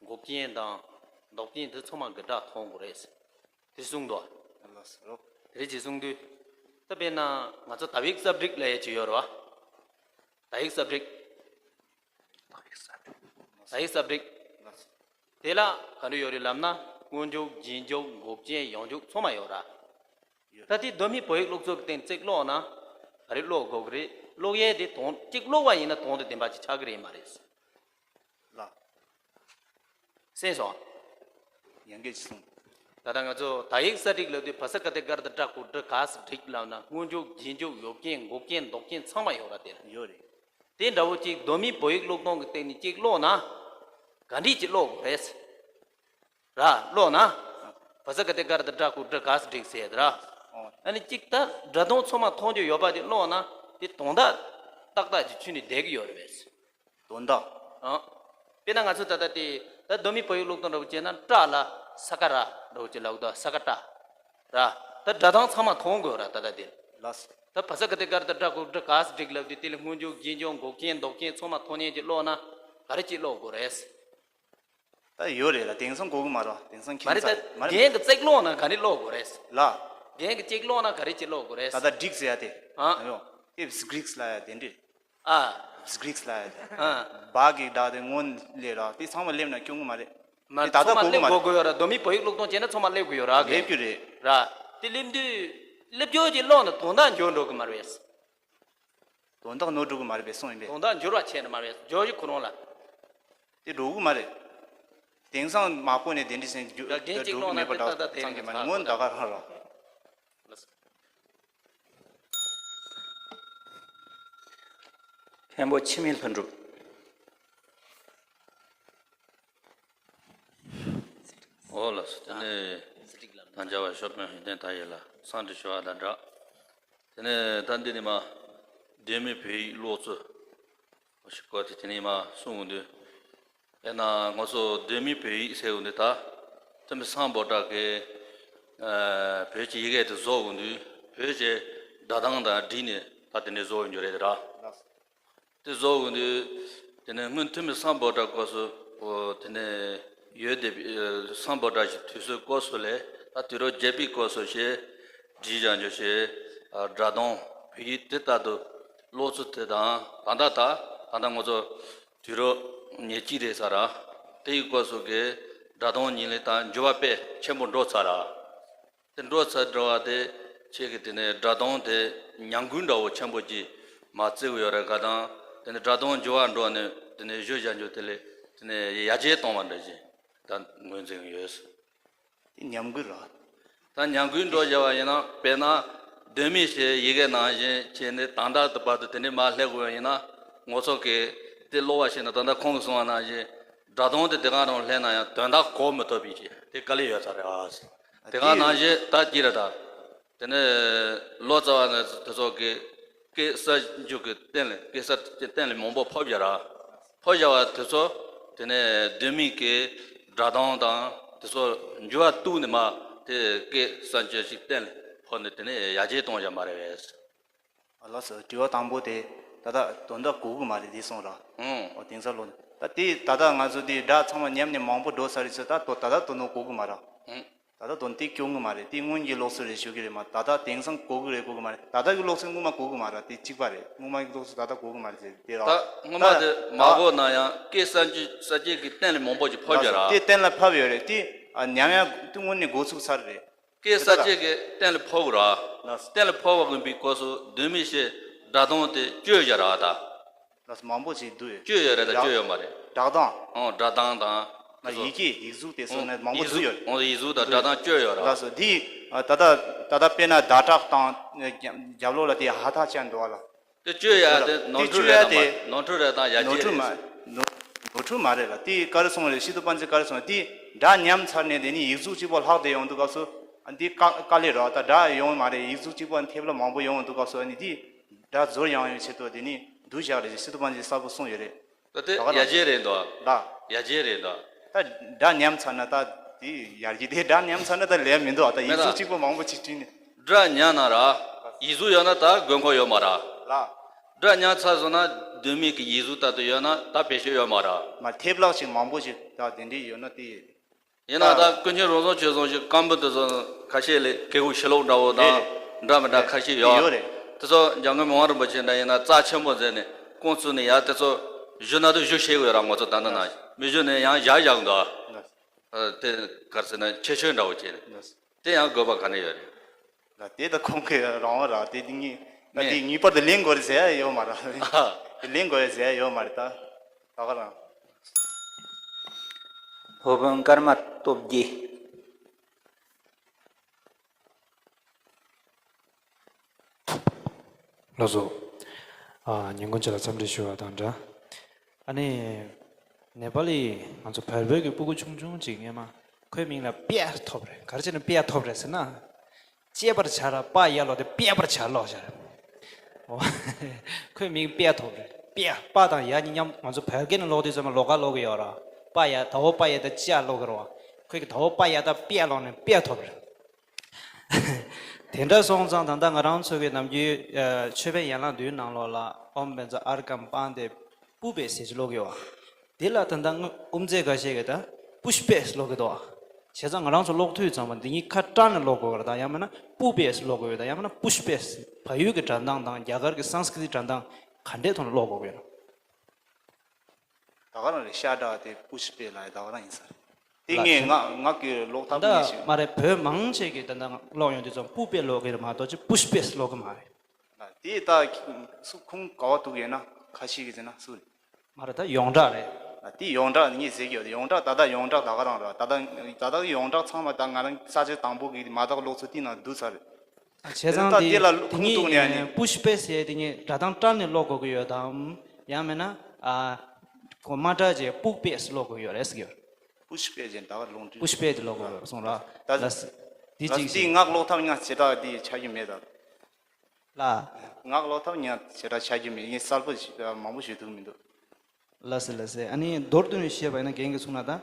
འགོག་རྐྱེན་དང་ལྡོག་རྐྱེན་དེ་ཚང་མ་གི་སྒྲ་མཐོང་དགོས་རེད། དེ་གསུངས་འདུག་ལགས་སོ། དེ་རེད་ཅེས་གསུངས་དུས། ད་དཔེར་ན་ང་ཚོ་དག་ཡིག་གསར་བསྒྲིགས་ལབ་ཡས་ཅིག་ཡོད་རེད་བ། དག་ཡིག་གསར་བསྒྲིགས། དག་ཡིག་གསར་བསྒྲིགས། དག་ཡིག་གསར་བསྒྲིགས། ལགས་སོ། དེ་ལ་ག་འདྲ་ཡོད་རེད་ལབ་ན་སྔོན་འཇུག་རྗེས་འཇུག་འགོག་རྐྱེན་ཡང་འཇུག་ཚང་མ་ཡོད་ར། ཡོད། ད་དེ་གདོད་མའི་བོད་ཡིག་སློབ་ཚོགས་ཀྱི་སྟེང་གཅིག་ཀློག་ན་ག་རེ་ཀློག་དགོས་ཀྱི་རེད། ཀློག་ཡས་དེ་དོན་གཅིག་ཀློག་པ་ཡིན་ན་དོན་དེ་བདེན་པ་ཅིག་ཆགས་ཀྱི་རེད་མ་རེད། ལགས། གསན་སོང་། ཡང་སྐད་ཅིག་གསུངས། ད་ལྟ་ང་ཚོ་དག་ཡིག་གསར་བསྒྲིགས་ལབ་དུས་བ་ས་ག་བཏགས་ག་ར་བཏགས་གྲ་གུ་ར་ག་ས་བསྒྲིགས་ལབ་ན་སྔོན་འཇུག་རྗེས་འཇུག་ཡོད་རྐྱེན་འགོག་རྐྱེན་ལྡོག་རྐྱེན་ཚང་མ་ཡོད་ར་དེ་ལ། ཡོད་རེད། དེ་འདྲ་བོ་ཅིག་གདོད་མའི་བོད་ཡིག་ཀློག་སྟངས་ཀྱི་སྟེང་ནས་ཅིག་ཀློག་ན་ག་འདྲས་ཅིག་ཀློག་དགོས་རེད། ར་ཀློག་ན། བ་ས་ག་བཏགས་ག་ར་བཏགས་གྲ་གུ་ར་ག་ས་བསྒྲིགས་ཟེར་ད་ར། ཨོ། ཨ་ནི་ཅིག་ད་སྒྲ་གདངས་ཚང་མ་མཐོང་རྒྱུ་ཡོད་པ་དེ་ཀློག་ན་དེ་དོན་དག་ཏག་ཏག་ཅིག་ཁྱོན་ནས་བསྡད་ཀྱི་ཡོད་རེད་པས། དོན་དག་ཨང་། དཔེར་ན་ང་ཚོ་ད་ལྟ་དེ་ད་གདོད་མའི་བོད་ཡིག་ཀློག་སྟངས་འདྲ་བོ་བྱས་ན་སྐྲ་ལ་ས་ཀ་ར་འདྲ་བོ་ཅིག་ལབ་འདུག་ས་ཀ་སྐྲ། ར། ད་སྒྲ་གདངས་ཚང་མ་མཐོང་དགོས་ར་ད་ལྟ་དེ། ལགས། ད་བ་ས་ག་བཏགས་ག་ར་བཏགས་གྲ་གུ་ར་ག་ས་བསྒྲིགས་ལབ་དུས་དེ་ལ་སྔོན་འཇུག་རྗེས་འཇུག་འགོག་རྐྱེན་ལྡོག་རྐྱེན་ཚང་མ་མཐོང་ཉན་གྱི་ཀློག་ན་ག་རེ་ཅིག་ཀློག་དགོས་རེད། ད་ཡོད་རེད་ལ་དེང་སང་གོ་གི་མ་རེད་དེང་སང་མཁྱེན་མ་རེད་ཚར་ད་མ་རེད། རྒན་གྱི་ཚིག་ཀློག་ན་ག་རེ་ཀློག་དགོས་རེད། ལ། རྒན་གྱི་ཚིག་ཀློག་ན་ག་རེ་ཅིག་ཀློག་དགོས་རེད། ད་ལྟ་བསྒྲིགས་ཟེར་ཡ་དེ། ཨ། ཡོ། དེ་བསྒྲིགས་ལ་ཡ་དེ་འདྲས། ཨ། བསྒྲིགས་ལ་ཡ་དེ། ཨ། བ་གི་བདག་དེ་སྔོན་ལས་ར་དེ་ཚང་མ་སླེབས་ན་སྐྱོན་གི་མ་རེད། མ་དེ་ད་ཚང་མ་ལྟ་གོ་གི་སླེབས་མ་དགོས་རེད། གོ་གི་ཡོད་ར་གདོད་མའི་བོད་ཡིག་ཀློག་སྟངས་བྱས་ན་ཚང་མ་སླེབས་དགོས་ཡོད་ར་གི། སླེབས་རྒྱུ་རེད། ར། དེ་སླེབས་དུས་སླེབས་རྒྱུ་ཅིག་ཀློག་ན་དོན་དག་འགྱུར་འགྲོ་གི་མ་རེད། དོན་དག་ནོར་འགྲོ་གི་མ་རེད་པས་གསུངས་ཡིན་པས། དོན་དག་འགྱུར་བ་བྱས་ནས་མ་རེད་བརྗོད་གཞི་ཁོ་རང་ལ། དེ་འགྲོ་གི་མ་རེད། དེང་སང་མ་གོ་ནས་དེ་འདྲི་སེང་རྒྱུ་ཡ་རྒན་གཅིག་འགྲོ་གི་ཀློག་ན་མེད་པ་དེ་འདྲ་ཏག་ཏག་དེ་ཙང་གི་མ་རེད་སྔོན་ད་ག་རང་ར། མཁན་པོ་འཆི་མེད་ལྷུན་གྲུབ། འོ་ལགས་སོ། དེ་ནས་དང་བཅའ་བ་ཞོ་དཔོན་ཧིན་ཏན་ཐ་ཡེ་ལ་སང་དྲི་ཞུ་བ་དང་སྦྲགས། དེ་ནས་ད་འདི་ནས་མ་གདོད་མའི་བོད་ཡིག་ཀློག་ཚུལ་ཞིག་གོ་དེ་དེ་ནས་མ་གསུང་གི་འདུག་དཔེར་ན་ང་ཚོ་གདོད་མའི་བོད་ཡིག་ཟེར་གི་འདུག་ད་ཐུ་མི་སམ་བྷོ་ཊ་གི་བོད་ཀྱི་ཡི་གེ་དེ་བཟོ་གི་འདུག་བོད་ཀྱི་སྒྲ་གདངས་དང་བསྒྲིགས་ནས་ད་དེ་འདྲས་བཟོ་གི་འདུག་རེད་དེ་ར། དེ་བཟོ་གི་འདུག་དེ་ནས་སྔོན་ཐུ་མི་སམ་བྷོ་ཊ་སྐབས་སུ་འོ་དེ་ནས་ཡོད་དེ་སམ་བྷོ་ཊ་ཞིག་དུས་ཚོད་སྐབས་སུ་ལས་ད་དུས་རབས་བརྒྱད་པའི་སྐབས་སུ་ཞེས་བྲིས་བཞག་རྒྱུ་ཞེས་སྒྲ་གདངས་བོད་ཡིག་དེ་ལྟར་དུ་ཀློག་ཚུལ་དེ་དང་ད་ལྟ་ད་ད་ལྟ་ང་ཚོ་དུས་རབས་ཉེར་གཅིག་རེད་ས་ར། དེ་ཡི་སྐབས་སུ་གི་སྒྲ་གདངས་ཉིད་ལས་ད་འགྱུར་བ་དཔེ་ཆེན་པོ་འགྲོ་ཚར་ར། དེ་འགྲོ་ཚར་འགྲོ་བ་དེ་ཁྱེད་ཀྱི་དེ་ནས་སྒྲ་གདངས་དེ་ཉམས་རྒུད་འདྲ་བོ་ཆེན་པོ་ཅིག་མ་བརྩི་གི་ཡོད་རེད་ག་དང་དེ་ནས་སྒྲ་གདངས་འགྱུར་བ་འགྲོ་ནས་དེ་ནས་བཞུ་བཞག་རྒྱུ་དེ་ལས་དེ་ནས་ཡར་རྒྱས་གཏོང་བ་འདྲ་ཞིག་ད་ངོས་འཛིན་ཡོད། དེ་ཉམས་རྒུད་ར། ད་ཉམས་རྒུད་འགྲོ་བཞག་པ་ཡིན་ན་དཔེར་ན་གདོད་མའི་ཞེས་ཡི་གེ་ནང་བཞིན་བྱས་ནས་ད་ལྟ་དུ་བར་དུ་དེ་འདྲས་མ་སླེབས་དགོས་པ་ཡིན་ན་ངོ་ཚོགས་ཀྱི་དེ་ཀློག་པ་ཞིག་ན་ད་ལྟ་ཁོང་གིས་གསུངས་པ་ནང་བཞིན་སྒྲ་གདངས་དེ་དེ་ག་རང་སླེབས་ན་ཡང་དོན་དག་གོ་མི་ཐུབ་པའི་ཆེད་དེ་དཀའ་ལས་ཡོད་ས་རེད་ཨ། དེ་ག་ནང་བཞིན་ད་ཅི་རེད་ད། དེ་ནས་ལོ་ཙཱ་བ་ནས་དེ་ཚོ་གི་སྐད་གསར་འཇུག་གི་སྟེང་ལས་སྐད་གསར་གྱི་སྟེང་ལས་མང་པོ་ཕབ་བཞག་ར། ཕབ་བཞག་པ་དེ་ཚོ་དེ་ནས་གདོད་མའི་གི་སྒྲ་གདངས་དང་དེ་ཚོ་འགྱུར་བ་གཏུགས་ནས་མ་དེ་སྐད་གསར་འཇུག་ཅིག་སྟེང་ལས་ཕབ་ནས་དེ་ནས་ཡར་རྒྱས་གཏོང་བཞག་མ་རེད་པས། ཨ་ལགས་སོ། དྲི་བ་དང་པོ་དེ་ད་ལྟ་དོན་དག་གོ་གི་མ་རེད་དེ་གསུངས་ར། ཨང་། ཨོ་དེང་སང་ལོ་ད་དེ་ད་ལྟ་ང་ཚོ་དེ་སྒྲ་ཚང་མ་ཉམས་ནས་མང་པོ་འགྲོ་ས་རེད་ཚོད་ད་དོ་ད་ལྟ་དོ་ནོ་གོ་གི་མ་ར། ཨང་། ད་ལྟ་དོན་དེ་སྐྱོ་གི་མ་རེད་དེ་སྔོན་གྱི་ལོགས་སུ་རེད་ཞུ་གི་རེད་མ་ད་ལྟ་དེང་སང་གོ་གི་རེད་གོ་གི་མ་རེད་ད་ལྟ་གི་ལོགས་སུ་སྔོན་མ་གོ་གི་མ་ར་དེ་གཅིག་པ་རེད་སྔོན་མ་གི་ལོགས་སུ་ད་ལྟ་གོ་གི་མ་རེད་ཟེར་དེ་ར། ད་སྔོན་མ་དེ་མ་གོ་ན་ཡང་སྐད་གསར་འཇུག་གསར་བརྗེ་གི་སྟེང་ལས་མང་པོ་ཅིག་ཕབ་བཞག་ར། དེ་གཏན་ལ་ཕབ་ཡོད་རེད་དེ་ཉམས་ཡང་དེ་སྔོན་ནས་གོ་ཚུགས་ཚར་རེད། སྐད་གསར་བརྗེ་གི་གཏན་ལ་ཕབ་ར། ལགས། གཏན་ལ་ཕབ་པ་ཡིན་པའི་སྐབས་སུ་གདོད་མའི་ཞེས་སྒྲ་གདངས་དེ་བཅོས་བཞག་ར་ད། ལགས་སོ་མང་པོ་ཞིག་འདུག་ཡོད། བཅོས་ཡོད་རེད་ད་བཅོས་ཡོད་མ་རེད། སྒྲ་གདངས། ཨང་སྒྲ་གདངས་དང་ ཡི་གེ་ཡིག་གཟུགས་དེ་ཚོ་ནི་མང་པོ་འདུག་ཡོད་རེད། ཡིག་གཟུགས་དང་སྒྲ་གདངས་བཅུ་ཡོད་ར། ལགས་སོ། འདི་ད་ལྟ་ད་ལྟ་དཔེར་ན་ཟླ་གྲགས་དང་རྒྱབ་ལོགས་ལ་དེ་ཧ་ཐག་ཅན་འདུག་ཨ་ལ། དེ་བཅུ་ཡ་དེ་ནོར་འཁྲུལ་རེད་དང་མ་ནོར་འཁྲུལ་རེད་དང་ཡར་རྒྱས་རེད། ནོར་འཁྲུལ་མ་རེད་ལ། དེ་ག་རེ་སོང་རེད། སི་ཏུ་པཎ་ཆེན་ག་རེ་སོང་རེད། དེ་སྒྲ་ཉམས་ཚར་ནས་དེ་ནི་ཡིག་གཟུགས་གཅིག་པོ་ལྷག་བསྡད་ཡོང་དུས་སྐབས་སུ་འདི་དཀའ་དཀའ་ལས་རེད། ད་སྒྲ་ཡོང་མ་རེད། ཡིག་གཟུགས་གཅིག་པོ་ཐེབས་ལ་མང་པོ་ཡོང་དུས་སྐབས་སུ་ཨ་ནི་དེ་སྒྲ་ཟུར་ཡང་ཡོང་ཆེད་དུ་དེ་ནི་བསྡུ་བཞག་རེད་ཅེས་སི་ཏུ་པཎ་ཆེན་གསལ་པོ་གསུངས་ཡོད་རེད། ད་དེ་ད་ག་རང་ཡར་རྒྱས་རེད་འདུག་ཨ། ལ། ཡར་རྒྱས་རེད་འདུག་ཨ། ད་སྒྲ་ཉམས་ཚར་ན་ད་དེ་ཡར་རྒྱས་དེ་སྒྲ་ཉམས་ཚར་ན་ད་ལས་མི་འདུག་ཨ། ད་ཡིག་གཟུགས་གཅིག་པོ་མང་པོ་ཅིག་བྲིས་ནས། སྒྲ་ཉམས་ན་ར། ཡིག་གཟུགས་ཡོད་ན་ད་དགོས་མཁོ་ཡོད་མ་ར། ལ། སྒྲ་ཉམས་ཚར་སོང་ན་གདོད་མའི་གི་ཡིག་གཟུགས་ལྟར་དུ་ཡོད་ན་ད་བེད་སྤྱོད་ཡོད་མ་ར། མ་ཐེབས་ལག་ཅིག་མང་པོ་ཅིག་ད་དེ་འདྲས་ཡོད་ན་དེ། ཡིན་ན་ད་ཀུན་མཁྱེན་རོང་ཟོམ་ཆོས་བཟང་ཞིག་སྐམ་པོ་དེ་ཚོ་ཁ་ཤས་ལས་གལ་གུ་ཤི་ལོག་འདྲ་བོ་དང་རེད། འདྲ་མི་འདྲ་ཁ་ཤས་ཡོད། ཡོད་རེད། དེ་ཚོ་འཇམ་མགོན་མི་དབང་རིན་པོ་ཆེ་འདྲ་ཡིན་ན་རྩ་ཆེན་པོ་མཛད་ནས་ཁོང་ཚོ་ནས་ཡང་དེ་ཚོ་བཞུ་ན་དུ་བཞུ་ཤེས་དགོས་ར། ང་ཚོ་ད་ནི་ན་མི་བཞུ་ནས་ཡང་བཞག་བཞག་འདུག་ཨ། དེ་གར་ཟེར་ན་ཆེ་ཆོས་འདྲ་བོ་བྱས་ནས་དེ་ཡང་དགོས་པ་ག་ནས་ཡོད་རེད། ལ་དེ་ད་ཁོང་གི་རང་དབང་ར། དེ་དེ་ངས་ད་དེ་ངེས་པར་དུ་ལེན་དགོས་རེད་ཟེར་ཡ་ཡོད་མ་རེད། དེ་ལེན་དགོས་རེད་ཟེར་ཡ་ཡོད་མ་རེད། ད་ད་ག་རང་། སློབ་དཔོན་ཀརྨ་སྟོབས་རྒྱས། ལགས་སོ། ཨ། ཉིན་གུང་ཆ་ལ་འཚམས་འདྲི་ཞུ་བ་དང་འདྲ། ཨ་ནི། ནེ་པ་ལི་ང་ཚོ་བལ་བོད་ཀྱི་སྤུ་གུ་ཆུང་ཆུང་ཅིག་སྔས་མ། ཁོའི་མིང་ལ་པེ་ཐོབ་རེད། ག་རེ་བྱས་ནས་པེ་ཐོབ་རེད་ཟེར་ན། གཅེས་པར་བྱ་ར་པ་ཡ་ལོ་དེ་པེ་པར་བྱ་ལོ་བྱ་རེད། འོ། ཁོའི་མིང་པེ་ཐོབ་རེད། པེ་པ་དང་ཡ་གཉིས་མཉམ་ང་ཚོ་བལ་སྐད་ནས་ཀློག་དུས་ཙམ་པ་ལོགས་ཀ་ཀློག་གི་ཡོད་ར། པ་ཡ་ད་འོ་པ་ཡ་ད་ཅི་ཡ་ཀློག་གི་ར་བ། ཁོས་ཀྱི་ད་འོ་པ་ཡ་ད་པེ་ཀློག་ནས་པེ་ཐོབ་རེད། དེ་འདྲ་སོང་ཙང་ད་ལྟ་ང་རང་ཚོ་གི་ནམ་རྒྱུན་ཨ་མཆོད་པའི་ཡན་ལག་བདུན་ནང་ལོགས་ལ་ཨོཾ་བཛྲ་ཨརྒྷཾ་པཱདྱེ་པུཥྤེ་ཟེར་གྱི་ཀློག་གི་ཡོད། དེ་ལ་ད་ལྟ་དབུ་མཛད་འགའ་ཤས་ཀྱིས་ད་པུཥྤེ་ཟེར་ཀློག་གི་འདུག་བྱས་ཙང་ང་རང་ཚོ་ཀློག་དུས་ཙམ་པ་འདི་གཉིས་ཁ་བཀྲལ་ནས་ཀློག་དགོས་པ་རེད། ད་ཡང་མིན་ན་པུཥྤེ་ཟེར་ཀློག་དགོས་པ་རེད། ད་ཡང་མིན་ན་པུཥྤེ་ཟེར། བལ་ཡུལ་གྱི་སྒྲ་གདངས་དང་རྒྱ་གར་གྱི་སཾ་སྐྲྀ་ཏའི་སྒྲ་གདངས་ག་འདྲའི་ཐོག་ནས་ཀློག་དགོས་ཀྱི་ཡོད། ད་ག་རང་རེད། ཤ་སྒྲ་དེ་པུཥྤེ་ལ་ད་ག་རང་ཡིན་ས་རེད། དེ་ལགས་ངས་སོ། ངག་ངག་གི་ཀློག་ཐབས་ད་ངས་ཤེས། མ་རེད། བོད་མང་ཆེ་གིས་ད་ལྟ་ཀློག་ཡོང་དུས་ཙམ་པུཥྤེ་ཀློག་གི་རེད་མ་གཏོགས་ཅི་པུཥྤེ་ཀློག་གི་མ་རེད། ལགས། དེ་ད་སུ་ཁུངས་ག་བ་གཏུགས་ཡོད་ན། ཁ་ཤས་ཀྱིས་ཟེར་ན་སུ་རེད། མ་རེད། ད་ཡོངས་གྲགས་རེད། ལགས། དེ་ཡོངས་གྲགས་ངས་ཟེར་གྱི་ཡོད། ཡོངས་གྲགས་ད་ལྟ་ཡོངས་གྲགས་ད་ག་རང་རེད། ད་ལྟ་ད་ལྟ་གི་ཡོངས་གྲགས་ཚང་མ་ད་ང་རང་ས་བཅད་དང་པོ་གི་མ་དག་ཀློག་ཚུལ་དེ་ནང་བསྡུས་ཚར་རེད། བྱས་ཙང་དེ་དེ་ལ་དེ་ཁུངས་གཏུགས་ནས་ནི་ཡ་པུཥྤེ་ཟེར་དེ་ནི་སྒྲ་གདངས་བཀྲལ་ནས་ཀློག་དགོས་ཀྱི་ཡོད་དམ། ཡང་མིན་ན་ཨ་གོ་མ་བཀྲལ་བྱས་པུཥྤེ་ཟེར་ཀློག་དགོས་ཀྱི་ཡོད་རེད་ཟེར་གྱི་ཡོད། པུཥྤེ་ཟེར་ད་ག་ལུང་འདྲེན་པུཥྤེ་དེ་ཀློག་དགོས་ཀྱི་ཡོད་གསུངས་རོགས། ད་ལགས་སོ། དེ་ད་གཅིག་དེ་བྱས། ངག་ཀློག་ཐབས་ཡང་ཞེ་དྲག་དེ་ཆགས་ཀྱི་མེད་ད། ལགས། ངག་ཀློག་ཐབས་ཡང་ཞེ་དྲག་ཆགས་ཀྱི་མེད། ངས་གསལ་པོ་ཞིག་མང་པོ་ཞུ་ཐུབ་མི་འདུག་ལགས་སེ་ལགས་སེ། ཨ་ནི་མདོར་བསྡུས་ནས་བཤད་པ་ཡིན་ན་རྒན་གྱིས་གསུངས་ན་ད་ཨ་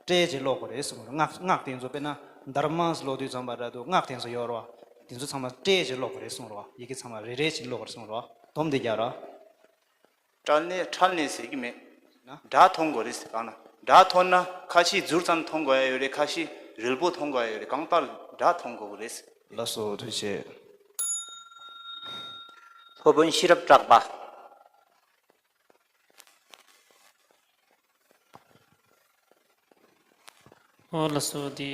བཀྲལ་བྱས་ཀློག་དགོས་རེད་གསུངས་རོགས། སྔགས་སྔགས་དེ་ཚོ་དཔེར་ན་དྷརྨ་ཟེར་ཀློག་དུས་ཙམ་པ་ར་དུ་སྔགས་དེ་ཚོ་ཡོད་རོགས། དེ་ཚོ་ཚང་མ་བཀྲལ་བྱས་ཀློག་དགོས་རེད་གསུངས་རོགས། ཡི་གེ་ཚང་མ་རེ་རེ་བྱས་ཀློག་དགོས་རེད་གསུངས་རོགས། སྡོམ་དེ་རྒྱག་རོགས། བཀྲལ་ནས་བཀྲལ་ནས་ཟེར་གྱི་མེད། ན། སྒྲ་མཐོང་དགོས་རེད་ཟེར་གང་ན། སྒྲ་མཐོང་ན་ཁ་ཤས་ཟུར་ཙམ་མཐོང་དགོས་ཡ་ཡོད་རེད། ཁ་ཤས་རིལ་པོ་མཐོང་དགོས་ཡ་ཡོད་རེད། གང་ལྟར་སྒྲ་མཐོང་དགོས་རེད་ཟེར། ལགས་སོ་ཐུགས་རྗེ་ཆེ། སློབ་དཔོན་ཤེས་རབ་གྲགས་པ། ཨོ་ལགས་སོ། དེ་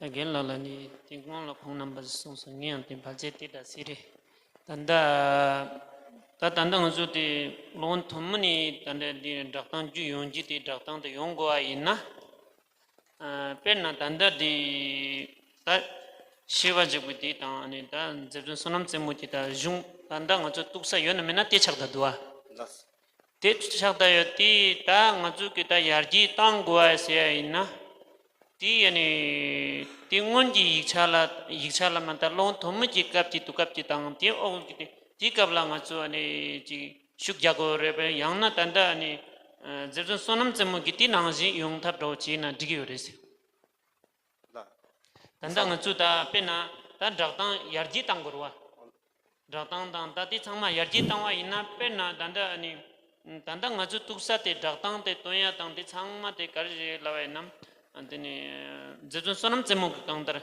ད་རྒན་ལགས་ལ་ནི་དེ་སྔོན་ལ་ཁོང་རྣམ་པ་གསུངས་སོང་། ངས་ཡང་དེ་ཕལ་ཆེར་དེ་འདྲ་ཟེར་རེད། ད་ལྟ་ད་ད་ལྟ་ང་ཚོ་དེ་ཀློག་ཐུན་མོང་ནས་ད་ལྟ་དེ་སྒྲ་གདངས་བརྒྱུད་ཡོང་རྒྱུ་དེ་སྒྲ་གདངས་དེ་ཡོང་དགོས་པ་ཡིན་ན། ཨ་དཔེར་ན་ད་ལྟ་དེ་ད་ཤེས་པ་འཇུག་པའི་དེ་དང་ནི་ད་མཛེས་སྤྱོད་བསོད་ནམས་རྩེ་མོ་དེ་ད་གཞུང་ད་ལྟ་ང་ཚོ་གཏུགས་ས་ཡོད་ན་མེད་ན་དེ་ཆགས་ད་འདུག་ཨ། ལགས། དེ་ཆགས་བསྡད་ཡོད་དེ། ད་ང་ཚོ་གི་ད་ཡར་རྒྱས་གཏང་དགོས་པ་ཟེར་ཡ་ཡིན་ན། དེ་ཡ་ནི་དེ་སྔོན་གྱི་ཡིག་ཆ་ལ་ཡིག་ཆ་ལ་མ་ད་ཀློག་ཐུན་མོང་གི་སྐབས་ཀྱི་དུས་སྐབས་ཀྱི་དང་དེ་འོག་གི་དེ་དེ་སྐབས་ལ་ང་ཚོ་ཨ་ནི་ཅིག་ཤུགས་རྒྱག་དགོས་རེད་པས། ཡང་ན་ད་ལྟ་ཨ་ནི་མཛེས་སྤྱོད་བསོད་ནམས་རྩེ་མོ་གི་དེ་ནང་བཞིན་ཡོང་ཐབས་འདྲ་བོ་བྱས་ན་འགྲིག་གི་ཡོད་རེད་ཟེར། ལགས། ད་ལྟ་ང་ཚོས་ད་དཔེར་ན་ད་སྒྲ་གདངས་ཡར་རྒྱས་གཏང་དགོས་རེད་བ། སྒྲ་གདངས་དང་ད་དེ་ཚང་མ་ཡར་རྒྱས་བཏང་བ་ཡིན་ན། དཔེར་ན་ད་ལྟ་ཨ་ནི་ད་ལྟ་ང་ཚོས་གཏུགས་ས་དེ་སྒྲ་གདངས་དེ་སྟོན་ཡ་དང་དེ་ཚང་མ་དེ་ག་རེ་རེད་ལབ་པ་ཡིན་ན། དེ་ནི་མཛེས་སྤྱོད་བསོད་ནམས་རྩེ་མོ་གི་གང་ལྟར་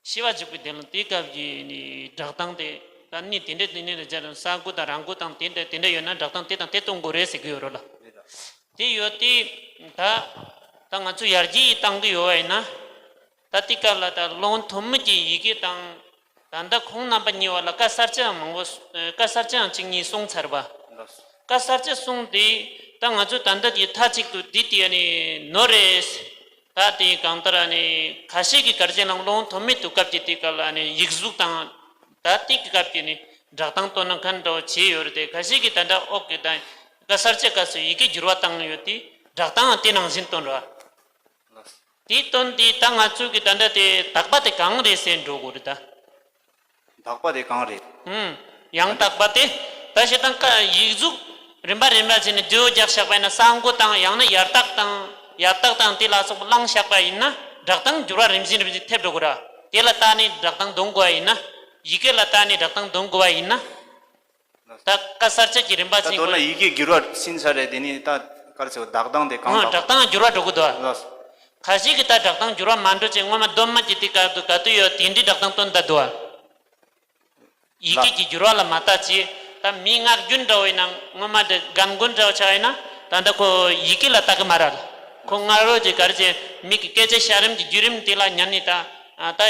ཤེས་པ་འཇུག་པའི་དེ་ལ་དེའི་སྐབས་ཀྱི་ནི་སྒྲ་གདངས་དེ་ད་ནི་དེ་འདྲས་དེ་འདྲས་ལ་སྦྱར་ཡང་ས་དགུ་དང་རང་དགུ་དང་དེ་འདྲས་དེ་འདྲས་ཡོད་ན་སྒྲ་གདངས་དེ་དང་དེ་གཏོང་དགོས་རེད་ཟེར་གྱི་ཡོད་རེད་ལ། དེ་ཡོད་དེ། ད་ད་ང་ཚོ་ཡར་རྒྱས་གཏང་གི་ཡོད་པ་ཡིན་ན། ད་དེ་སྐབས་ལ་ད་ཀློག་ཐུན་མོང་གི་ཡི་གེ་དང་། ད་ལྟ་ཁོང་རྣམ་པ་གཉིས་བར་ལ་བཀའ་གསར་བཅད་ཡང་མང་པོ། བཀའ་གསར་བཅད་ཡང་གཅིག་གཉིས་གསུངས་ཚར་བ། ལགས་སོ། བཀའ་གསར་བཅད་གསུངས་ཏེ། ད་ང་ཚོ་ད་ལྟ་གི་མཐའ་གཅིག་ཏུ་འདི་དེ་ནི་ནོར་རེད། ད་དེ་གང་ལྟར་ནི་ཁ་ཤས་ཀྱི་གར་བྱེད་ནང་ལོང་ཐོན་མེད་དུ་སྐབས་ཀྱི་དེ་སྐབས་ལ་ནི་ཡིག་གཟུགས་དང་། ད་དེ་གི་སྐབས་ཀྱི་ནི་བསྒྲགས་སྟངས་བཏོན་ན་མཁན་འདྲ་བོ་བྱས་ཡོད་རེད་དེ། ཁ་ཤས་ཀྱི་ད་ལྟ་ཨོ་གི་ད་ཀ་གསར་བཅད་སྐབས་སུ་ཡི་གེ་འགྱུར་བ་བཏང་ཡོད་དེ། བསྒྲགས་སྟངས་དེ་ནང་བཞིན་བཏོན་ར། དེ་བཏོན་དེ་ད་ང་ཚོ་གི་ད་ལྟ་དེ་དག་པ་དེ་གང་རེད་ཟེར་འགྲོ་དགོས་རེད་ད། དག་པ་དེ་གང་རེད། ཧུམ། ཡང་དག་པ་དེ། ད་ཞེ་དང་ཀ་ཡིག་གཟུགས་རིམ་པ་རིམ་པ་བྱས་ནས་བརྗོད་རྒྱག་བཞག་པ་ཡིན་ན། ས་མགོ་དང་ཡང་ན་ཡར་དག་དང་ཡར་དག་དང་དེ་ལ་སོགས་པ་བླངས་བཞག་པ་ཡིན་ན། བསྒྲགས་སྟངས་འགྱུར་བ་རིམ་བཞིན་རིམ་བཞིན་ཐེབས་འགྲོ་གི་ར། དེ་ལ་བལྟས་ནས་བསྒྲགས་སྟངས་འདོན་དགོས་པ་ཡིན་ན། ཡི་གེ་ལ་བལྟས་ནས་བསྒྲགས་སྟངས་འདོན་དགོས་པ་ཡིན་ན། ད་ཀ་གསར་བཅད་ཀྱི་རིམ་པ་ད་ཅིག་མདོར་ན་ཡི་གེ་འགྱུར་བ་ཕྱིན་ཚར་རེད། དེ་ནི་ད་ག་རེ་ཟེར། བསྒྲགས་སྟངས་དེ་གང་ཨང་། དང་བསྒྲགས་སྟངས་འགྱུར་བ་འགྲོ་གི་འདུག་ལགས། ཁ་ཤས་ཀྱིས་ད་བསྒྲགས་སྟངས་འགྱུར་བ་མ་འགྲོ་ཅེས། སྔོན་མ་གདོད་མ་གྱི་དེ་ག་དུ་ག་དུ་ཡོད་དེ་འདྲའི་བསྒྲགས་སྟངས་བཏོན་ད་འདུག་ཨ། ཡི་གེ་ལགས། གི་འགྱུར་བ་ལ་མ་བལྟ་ཅེས། ད་མི་ངག་རྒྱུན་འདྲ་བོ་ཡིན་ན། སྔོན་མ་དེ་རྒན་རྒོན་འདྲ་བོ་ཆགས་ཡིན་ན། ད་ལྟ་ཁོ་ཡི་གེ་ལ་བལྟ་གི་མ་རེད། ཁོ་སྔ་རོལ་གྱི་ག་རེ་ཅེས་མི་གི་སྐད་ཆ་བཤད་རིམ་གྱི་བརྒྱུད་རིམ་དེ་ལ་ཉན་ནས་ད། ད་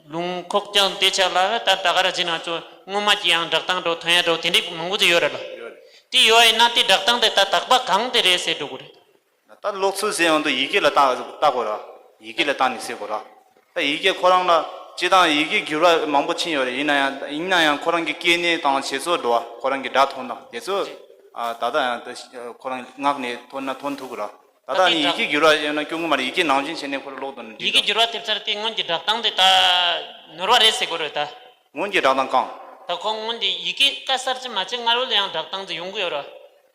ལུང་ཁོག་ཀྱང་དེ་ཆ་ལ་ད་ད་ག་རེ་བྱས་ན་ཚོ་སྔོན་མ་གྱི་ཡང་བསྒྲགས་སྟངས་འགྲོ་ཐོན་ཡ་འགྲོ་དེ་འདྲའི་མང་པོ་ཅིག་ཡོད་རེད་ལ། ཡོད་རེད། དེ་ཡོད་ཡིན་ན་དེ་བསྒྲགས་སྟངས་དེ་ད་དག་པ་གང་དེ་རེད་ཟེར་འགྲོ་གི་རེད། ད་ཀློག་ཚུལ་ཟེར་ཡོང་དུས་ཡི་གེ་ལ་བལྟ་བལྟ་དགོས་ར། ཡི་གེ་ལ་བལྟ་ནས་ཟེར་དགོས་ར། ད་ཡི་གེ་ཁོ་རང་ལ་སྤྱིར་བཏང་ཡི་གེ་འགྱུར་བ་མང་པོ་ཕྱིན་ཡོད་རེད། ཡིན་ན་ཡང་ཡིན་ན་ཡང་ཁོ་རང་གི་སྐྱེ་གནས་དང་བྱེད་ཕྱོགས་འགྲོ་བ། ཁོ་རང་གི་སྒྲ་ཐོན་སྟངས་དེ་ཚོ་ཨ་ད་ལྟ་ཡང་ད་ཁོ་རང་ངག་ནས་ཐོན་ན་ཐོན་ཐུབ་ཀྱི་ར། ད་ད་ལྟ་ནི་ཡི་གེ་འགྱུར་བ་ཡོད་ན་སྐྱོན་གྱི་མ་རེད། ཡི་གེ་ནང་བཞིན་བྱས་ནས་ཁོ་རང་ཀློག་དང་ནི་ཡི་གེ་འགྲིག་འགྱུར་བ་ཐེབས་ཚར་དེ་སྔོན་གྱི་བསྒྲགས་སྟངས་དེ་ད་ནོར་བ་རེད་ཟེར་དགོས་རེད་ད། སྔོན་གྱི་བསྒྲགས་སྟངས་གང་། ད་ཁོ་སྔོན་གྱི་ཡི་གེ་ཀ་གསར་བཅད་མ་བྱས་སྔ་རོལ་ལ་ཡང་བསྒྲགས་སྟངས་དེ་ཡོང་གི་ཡོད་ར།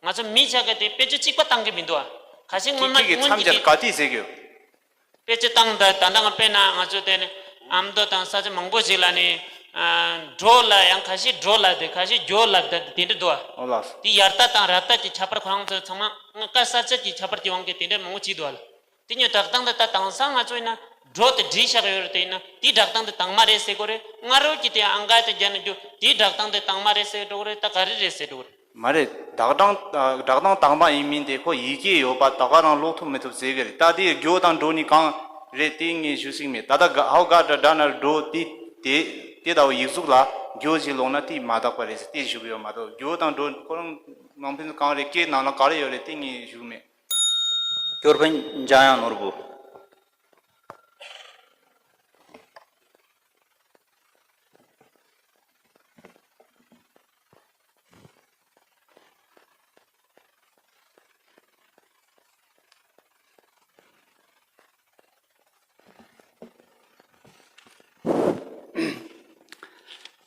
ང་ཚོ་མི་ཆ་ག་དེ་དཔེ་ཆ་གཅིག་པ་བཏང་གི་མི་འདུག་ཨ། ཁ་ཤས་སྔོན་མ་ཁྱེད་ཀྱིས་སྔོན་མཚམས་གྱི་སྦྱར་ག་དུས་ཟེར་གྱི་ཡོད། དཔེ་ཆ་བཏང་ད་ད་ལྟ་ང་དཔེར་ན་ང་ཚོ་དེ་ནི་ཨ་མདོ་དང་ས་ཆ་མང་པོ་ཞིག་ལ་ནི། ཨ། འགྲོ་ལ་ཡང་ཁ་ཤས་འགྲོ་ལབ་དེ། ཁ་ཤས་འགྱོ་ལབ་དེ་དེ་འདྲ་འདུག་ཨ། ཨོ་ལགས། དེ་ཡར་ལྟ་དང་ར་ལྟ་གྱི་ཁྱད་པར་ཁོ་རང་ཚོ་ཚང་མ་ཀ་གསར་བཅད་ཀྱི་ཁྱད་པར་གྱི་དབང་གིས་དེ་འདྲ་མང་པོ་བྱས་འདུག་ཨ་ལ། དེ་ཉིད་བསྒྲགས་སྟངས་དེ་ད་དེང་སང་ང་ཚོ་ཡིན་ན་འགྲོ་དེ་བྲིས་བཞག་ཡོད་རེད། དེ་ཡིན་ན་དེའི་བསྒྲགས་སྟངས་དེ་དྭངས་མ་རེད་ཟེར་དགོས་རེད། སྔ་རོལ་གྱི་དེ་ཨང་ཀ་དེ་བརྒྱབ་ནས་འགྱོ་དེའི་བསྒྲགས་སྟངས་དེ་དྭངས་མ་རེད་ཟེར་འགྲོ་གི་རེད། ད་ག་རེ་རེད་ཟེར་འགྲོ་གི་རེད། མ་རེད། བསྒྲགས་སྟངས་བསྒྲགས་སྟངས་དྭངས་མ་ཡིན་མིན་དེ་ཁོ་ཡི་གེ་ཡོད་པ་ད་ག་རང་ཀློག་ཐུབ་མི་ཐུབ་ཟེར་གི་རེད། ད་དེ་འགྱོ་དང་འགྲོ་ནི་གང་རེད་དེ་ངས་ཞུ་སྲིད་མེད། ད་ལྟ་ག་ཧའོ་ག་ད་ད་ན་འགྲོ་དེ་དེ་དེ་ལྟ་བུ་ཡིག་གཟུགས་ལ་འགྱོ་ཞིག་ཀློག་ན་དེ་མ་དག་པ་རེད་ཟེར་དེ་ཞུ་གི་ཡོད་མ་གཏོགས། འགྱོ་དང་འགྲོ་ཁོ་རང་ནང་ཕན་ཚུན་གང་རེད། སྐད་ནང་ལ་ག་རེ་ཡོད་རེད་དེ་ངས་ཞུ་གི་མེད། སྐྱོར་དཔོན་འཇམ་དབྱངས་ནོར་བུ།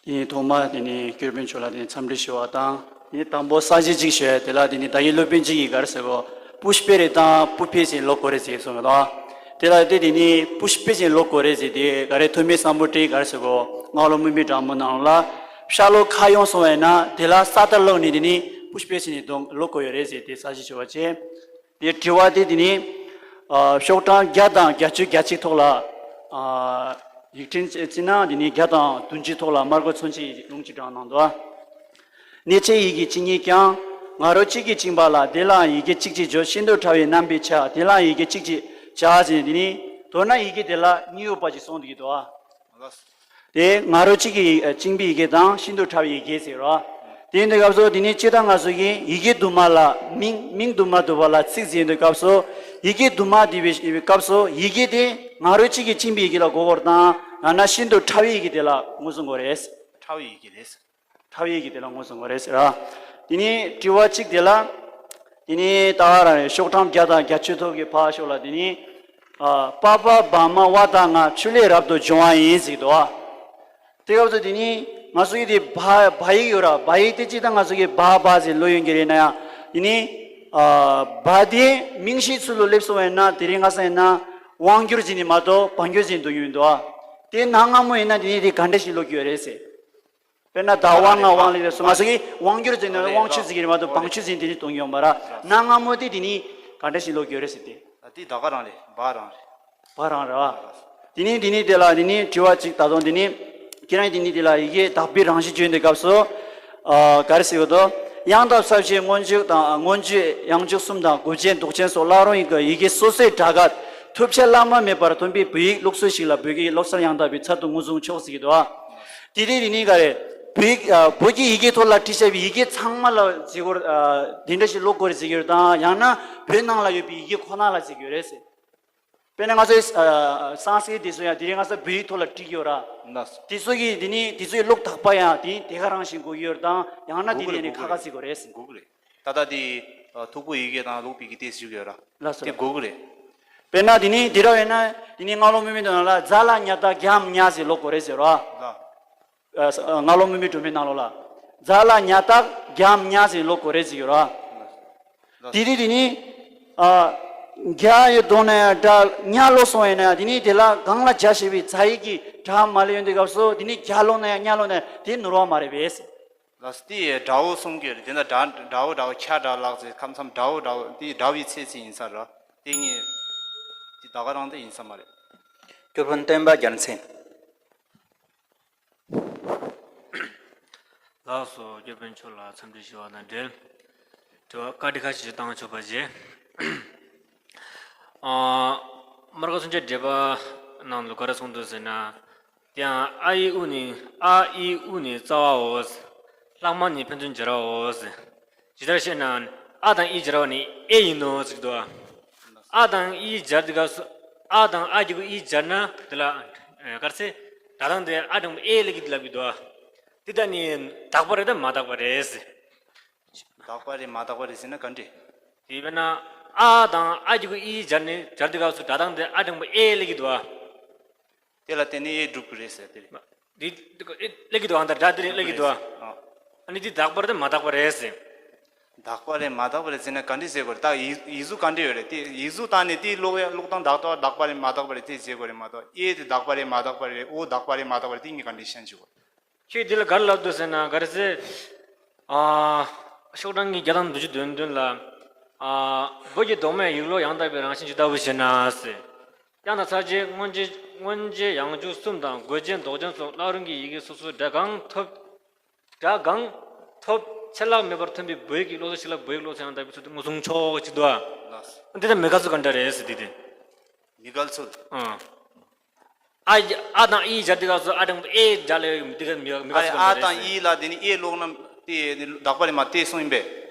དེ་ནས་ཐོག་མར་དེ་ནས་སྐྱོར་དཔོན་མཆོག་ལ་དེ་ནས་འཚམས་འདྲི་ཞུ་བ་དང་། དེ་ནས་དང་པོ་གསལ་བཤད་ཅིག་ཞུ་ཡ་དེ་ལ་དེ་ནས་ད་གིན་སློབ་དཔོན་ཅིག་གིས་ག་རེ་ཟེར་གོ། པུཤ་པེ་རེ་དང་པུ་ཕེ་ཟེར་ཀློག་དགོས་རེད་ཟེར་གསུངས་ཡོད་དོ། དེ་ལ་དེ་དེ་ནས་པུཤ་པེ་ཟེར་ཀློག་དགོས་རེད་ཟེར་དེ་ག་རེ་ཐོན་མི་སམ་བྷོ་ཊ་ག་རེ་ཟེར་གོ། སྔགས་ལོ་མུན་པའི་སྒྲ་སྨོན་ནང་ལ་ཤ་ལོ་ཁ་ཡོང་སོང་བས་ན་དེ་ལ་ས་ཏ་ཀློག་ནས་དེ་ནས་པུཤ་པེ་ཟེར་ནས་དོན་ཀློག་དགོས་ཡོད་རེད་ཟེར་དེ་གསལ་བཤད་ཞུ་བ་བྱས། དེ་དྲི་བ་དེ་དེ་ནི། ཨ། ཤོག་གྲངས་བརྒྱ་དང་བརྒྱད་ཅུ་གྱ་གཅིག་ཐོག་ལ། ཨ། ཡིག་ཕྲེང་བརྩིས་ན་དེ་ནི་བརྒྱ་དང་བདུན་ཅུ་ཐོག་ལ་མར་ཁུ་མཚོན་བྱེད་ཀྱི་ལུང་གཅིག་དྲངས་གནང་འདུག། གནས་བཅས་ཡི་གེ་གཅིག་ཉིད་ཀྱང་། ང་རོ་གཅིག་གིས་བཅིངས་པ་ལ། དེ་ལའང་ཡི་གེ་གཅིག་ཅེས་བརྗོད། ཤིན་ཏུ་ཕྲ་བའི་རྣམ་པའི་ཆ། དེ་ལའང་ཡི་གེ་གཅིག་ཅེས་བྱ་ཟེར་ནས་དེ་ནི་མདོར་ན་ཡི་གེ་དེ་ལ་གཉིས་ཡོད་པ་ཅིག་གསུངས་འདུག་གི་འདུག། དེ་ང་རོ་གཅིག་གིས་བཅིངས་པའི་ཡི་གེ་དང་ཤིན་ཏུ་ཕྲ་བའི་ཡི་གེ་ཟེར་རོ། དེ་ཡིན་དུས་སྐབས་སུ་དེ་ནི་སྤྱིར་བཏང་ང་ཚོ་གིས་ཡི་གེ་དུ་མ་ལ་མིང་མིང་དུ་མ་བསྡུ་བ་ལ་ཚིག་ཟེར་དུས་སྐབས་སུ་ཡི་གེ་དུ་མ་བསྡུ་བའི་སྐབས་སུ་ཡི་གེ་དེ་ང་རོ་གཅིག་གིས་བཅིངས་པའི་ཡི་གེ་ལ་གོ་དགོས་རེད་དང་ཡང་ན་ཤིན་ཏུ་ཕྲ་བའི་ཡི་གེ་དེ་ལ་ངོས་བཟུང་དགོས་རེད། ཕྲ་བའི་ཡི་གེ་རེད། ཕྲ་བའི་ཡི་གེ་དེ་ལ་ངོས་བཟུང་དགོས་རེད་ཟེར་ར། དེ་ནི་དྲི་བ་གཅིག་དེ་ལ། དེ་ནི་ད་ག་རང་རེད། ཤོག་གྲངས་བརྒྱ་དང་བརྒྱད་ཅུ་ཐོག་གི་ཕར་ཕྱོགས་ལ་དེ་ནི། ཨ། པ་ཕ་བ་མ་ཝ་ད་ང་ཆུ་ལས་རབ་ཏུ་བྱུང་བ་ཡིན་ཟེར་གྱི་འདུག་བ། དེ་སྐབས་སུ་དེ་ནི་ང་ཚོ་གི་དེ་བ་བ་ཡིག་ཡོད་ར། བ་ཡིག་དེ་སྤྱིར་བཏང་ང་ཚོ་གི་བ་བ་ཟེར་ཀློག་ཡོང་གི་རེད་ན་ཡང་དེ་ནི། ཨ། བ་དེ་མིང་གཞིའི་ཚུལ་ལ་སླེབས་སོང་བས་ན་དེ་རིང་ང་ཚོ་ཡིན་ན་དབང་སྒྱུར་ཟེར་ནས་མ་གཏོགས་བང་སྒྱུར་ཟེར་འདུག་ཡོད་འདུག་བ། དེ་གནའ་སྔ་མོ་ཡིན་ན་དེ་ནི་དེ་ག་འདྲ་ཞིག་ཀློག་གི་ཡོད་རེད་ཟེར། དཔེར་ན་ད་དབང་ང་དབང་ལས་སོ་ང་ཚོ་གིས་དབང་སྒྱུར་ཟེར་ནས་དབང་ཆུ་ཟེར་གྱི་རེད་མ་གཏོགས་བང་ཆུ་ཟེར་དེ་ནི་གཏོང་གི་ཡོད་མ་ར། གནའ་སྔ་མོ་དེ་དེ་ནི་ག་འདྲ་ཞིག་ཀློག་གི་ཡོད་རེད་ཟེར་ཏེ། ད་དེ་ད་ག་རང་རེད། བ་རང་རེད། བ་རང་རེད་བ། དེ་ནི་དེ་ནི་དེ་ལ་དེ་ནི་དྲི་བ་གཅིག་ད་དུང་དེ་ནི་ཁྱེད་རང་དེ་ནི་དེ་ལ་ཡི་གེ་དག་པའི་རང་བཞིན་བརྗོད་འདི་སྐབས་སུ། ཨ། ག་རེ་ཟེར་གྱི་འདུག། དབྱངས་དང་ས་བཅད་མངོན་བརྗོད་དང་མངོན་བརྗོད་དབྱངས་འཇུག་གསུམ་དང་དགོས་ཆེན་འདོགས་ཆེན་སོགས་བླ་རུང་ཡི་གེ་ཡི་གེ་སོ་སོའི་སྒྲ་སྐད་ཐོབ་བྱ་བླ་མ་མེད་པར་ཐོན་པའི་བོད་ཡིག་ཀློག་སྲོལ་ཞིག་ལ་བོད་ཀྱི་ཀློག་གསར་ཡང་དག་པའི་ཚད་དུ་ངོས་བཟུང་ཆོག་ཟེར་གྱི་འདུག་བ། དེ་དེ་དེ་ནི་ག་རེ། བོད་ཡིག་ཨ་བོད་ཀྱི་ཡི་གེ་ཐོག་ལ་བྲིས་བཞག་པའི་ཡི་གེ་ཚང་མ་ལ་བརྩི་བཀུར་ཨ་དེ་འདྲ་ཞིག་ཀློག་དགོས་རེད་ཟེར་གྱི་ཡོད་དང་། ཡང་ན་བོད་ནང་ལ་ཡོད་པའི་ཡི་གེ་ཁོ་ན་ལ་བརྩི་གི་ཡོད་རེད་ཟེར། དཔེར་ན་ང་ཚོའི་ཨ་སཾ་སྐྲྀཏ་དེ་ཚོ་ཡང་དེ་རིང་ང་ཚོ་བོད་ཡིག་ཐོག་ལ་བྲིས་ཀྱི་ཡོད་ར། ལགས་སོ། དེ་ཚོ་གི་དེ་ནི་དེ་ཚོའི་ཀློག་དག་པ་ཡང་དེ་དེ་ག་རང་བཞིན་དགོས་ཀྱི་ཡོད་དང་། ཡང་ན་དེ་དགོས་ནི་ནི་ཁ་ཁ་ཟིག་དགོས་རེད་ཟེར། དགོས་ཀྱི་རེད། ད་ལྟ་དེ་ཨ་ཐུག་པོ་ཡི་གེ་དང་ཀློག་པའི་གི་ཏེ་ཞུ་གི་ཡོད་ར། ལགས་སོ། དེ་དགོས་ཀྱི་རེད། དཔེར་ན་དེ་ནི་དེ་ར་ཡོད་ན་དེ་ནི་རྔ་ལོ་མུ་མེད་དོན་ལ་ཛ་ལ་ཉ་བཏགས་རྒྱ་མ་རྒྱ་ཟེར་ཀློག་དགོས་རེད་ཟེར་ར། ལགས། ཨ་རྔ་ལོ་མུ་མེད་སྒྲོན་མེའི་ནང་ལོགས་ལ། ཛ་ལ་ཉ་བཏགས་རྒྱ་མ་རྒྱ་ཟེར་ཀློག་དགོས་རེད་ཟེར་གྱི་ཡོད་ར། དེ་དུས་དེ་ནི་ཨ་རྒྱ་ཡོད་དོ་ན་ཡང་འདྲ། ཉ་ཀློག་སོང་ཡིན་ན་ཡང་དེ་ནི་དེ་ལ་སྒང་ལ་རྒྱ་ཞེས་པའི་ཛ་ཡིག་གི་སྒྲ་མ་སླེབས་ཡོང་དུས་སྐབས་སུ་དེ་ནི་རྒྱ་ཀློག་ན་ཡང་ཉ་ཀློག་ན་ཡང་དེ་ནོར་བ་མ་རེད་པས། ལགས་སོ། དེ་དགྲ་བོ་གསུམ་གྱི་རེད། དེ་འདྲ་དགྲ་དགྲ་བོ་དགྲ་བོ་ཁྱ་དགྲ་ལག་ཟེར་ཁམས་མཚམས་དགྲ་བོ་དགྲ་བོ་དེ་དགྲ་བོའི་ཚེ་ཚེ་ཡིན་ས་ར། དེ་ངས་དེ་ད་ག་རང་དེ་ཡིན་ས་མ་རེད། སྐྱོར་དཔོན་བསྟན་པ་རྒྱལ་མཚན། ལགས་སོ། སྐྱོར་དཔོན་མཆོག་ལ་འཚམས་འདྲི་ཞུ་བ་དང་འབྲེལ། དྲི་བ་བཀའ་འདྲི་ཁ་ཤས་ཤིག་བཏང་ཆོག་པ་བྱེད། ཨ་མར་ཁ་སུམ་ཆ་འགྲེལ་པ་ནང་ལ་ག་རེ་གསུངས་འདུག་ཟེར་ན། དེ་ཡང་ཨ་ཨི་ཨུ་ནི་ཨ་ཨི་ཨུ་ནི་རྩ་བའོ། ལྷག་མ་ནི་ཕན་ཚུན་སྦྱར་བའོ། ཇི་ལྟར་ཞེ་ན། ཨ་དང་ཨི་སྦྱར་བ་ནི་ཨེ་ཡིན་ནོ་ཟེར་གྱི་འདུག། ཨ་དང་ཨི་སྦྱར་དུས་སྐབས་སུ་ཨ་དང་ཨ་གི་གུ་ཨི་སྦྱར་ན་དེ་ལ་ག་རེ་ཟེར། སྒྲ་གདངས་དེ་ཨ་འགྲེང་བུ་ཨེ་སླེབས་ཀྱི་ལབ་ཀྱི་འདུག། འདི་ད་ནི་དག་པ་རེད་དམ་མ་དག་པ་རེད་ཟེར། དག་པ་རེད་མ་དག་པ་རེད་ཟེར་ན་ག་འདྲ། དེ་བས་ན་ཨ་དང་ཨ་གི་གུ་ཨི་སྦྱར་ནས་སྦྱར་དུས་སྐབས་སུ་སྒྲ་གདངས་དེ་ཨ་འགྲེང་བུ་ཨེ་སླེབས་ཀྱི་འདུག། དེ་ལ་བརྟེན་ནས་ཨེ་སྒྲུབ་ཀྱི་རེད་ཟེར་དེ་རེད། འདི་འདི་སླེབས་ཀྱི་འདུག་ཨ། ད་སྒྲ་འདི་རེད་སླེབས་ཀྱི་འདུག་ཨ། ཨ་ནི་འདི་དག་པ་རེད་མ་དག་པ་རེད་ཟེར། དག་པ་རེད་མ་དག་པ་རེད་ཟེར་ན་ག་འདྲ་ཟེར་དགོས་རེད། ད་ཡིག་ཡིག་གཟུགས་ག་འདྲ་ཡོད་རེད། དེ་ཡིག་གཟུགས་བཏང་ནས་དེའི་ཀློག་ཡ་ཀློག་སྟངས་དག་པ་དག་པ་རེད་མ་དག་པ་རེད་དེ་ཟེར་དགོས་རེད་མ་གཏོགས། ཨེ་དེ་དག་པ་རེད་མ་དག་པ་རེད། ཨོ་དག་པ་རེད་མ་དག་པ་རེད་དེ་ངས་ག་འདྲ་ཤན་ཞུ་དགོས། ཁྱོད་འདི་ལ་ག་རེ་ལབ་འདུག་ཟེར་ན་ག་རེ་ཟེར། ཨ། ཤོག་གྲངས་ཀྱི་བརྒྱ་དང་བདུན་ཅུ་དོན་བདུན་ལ། ཨ། བོད་ཀྱི་གདོད་མའི་ཡིག་ཀློག་ཡང་དག་པའི་རང་བཞིན་ཇི་ལྟ་བུ་ཞེ་ན་ཟེར། དབྱངས་དང་ཚར་གཅོད་མངོན་རྗེས་མངོན་རྗེས་ཡང་འཇུག་གསུམ་དང་དགོད་བྱེད་འདོགས་བྱེད་སོགས་བཀླག་རིམ་གྱི་ཡི་གེ་སོ་སོའི་སྒྲ་གང་ཐོབ། སྒྲ་གང་ཐོབ་ཆད་ལྷག་མེད་པར་ཐོན་པའི་བོད་ཡིག་གི་ཀློག་ཚུལ་ཞིག་ལ་བོད་ཡིག་ཀློག་ཚུལ་ཡང་དག་པའི་ཚུལ་དུ་ངོས་བཟུང་ཆོག་ཅིག་འདུག་ཨ། འདི་ལྟར་མི་དགའ་ཚུལ་ག་འདྲ་རེད་ཟེར་དེ་དེ། མི་དགའ་ཚུལ། ཨང་། ཨ་ཡི་ཨ་དང་ཨི་སྦྱར་དུས་སྐབས་སུ་ཨ་འགྲེང་བུ་ཨེ་སྦྱར་ལེ་འདི་ག་མི་དགའ་ཚུལ་ག་འདྲ་རེད་ཟེར། ཨ་དང་ཨི་ལ་དེ་ནི་ཨེ་ཀློག་ན་དེ་དག་པ་རེད་མ་དེ་གསུངས་ཡིན་པས།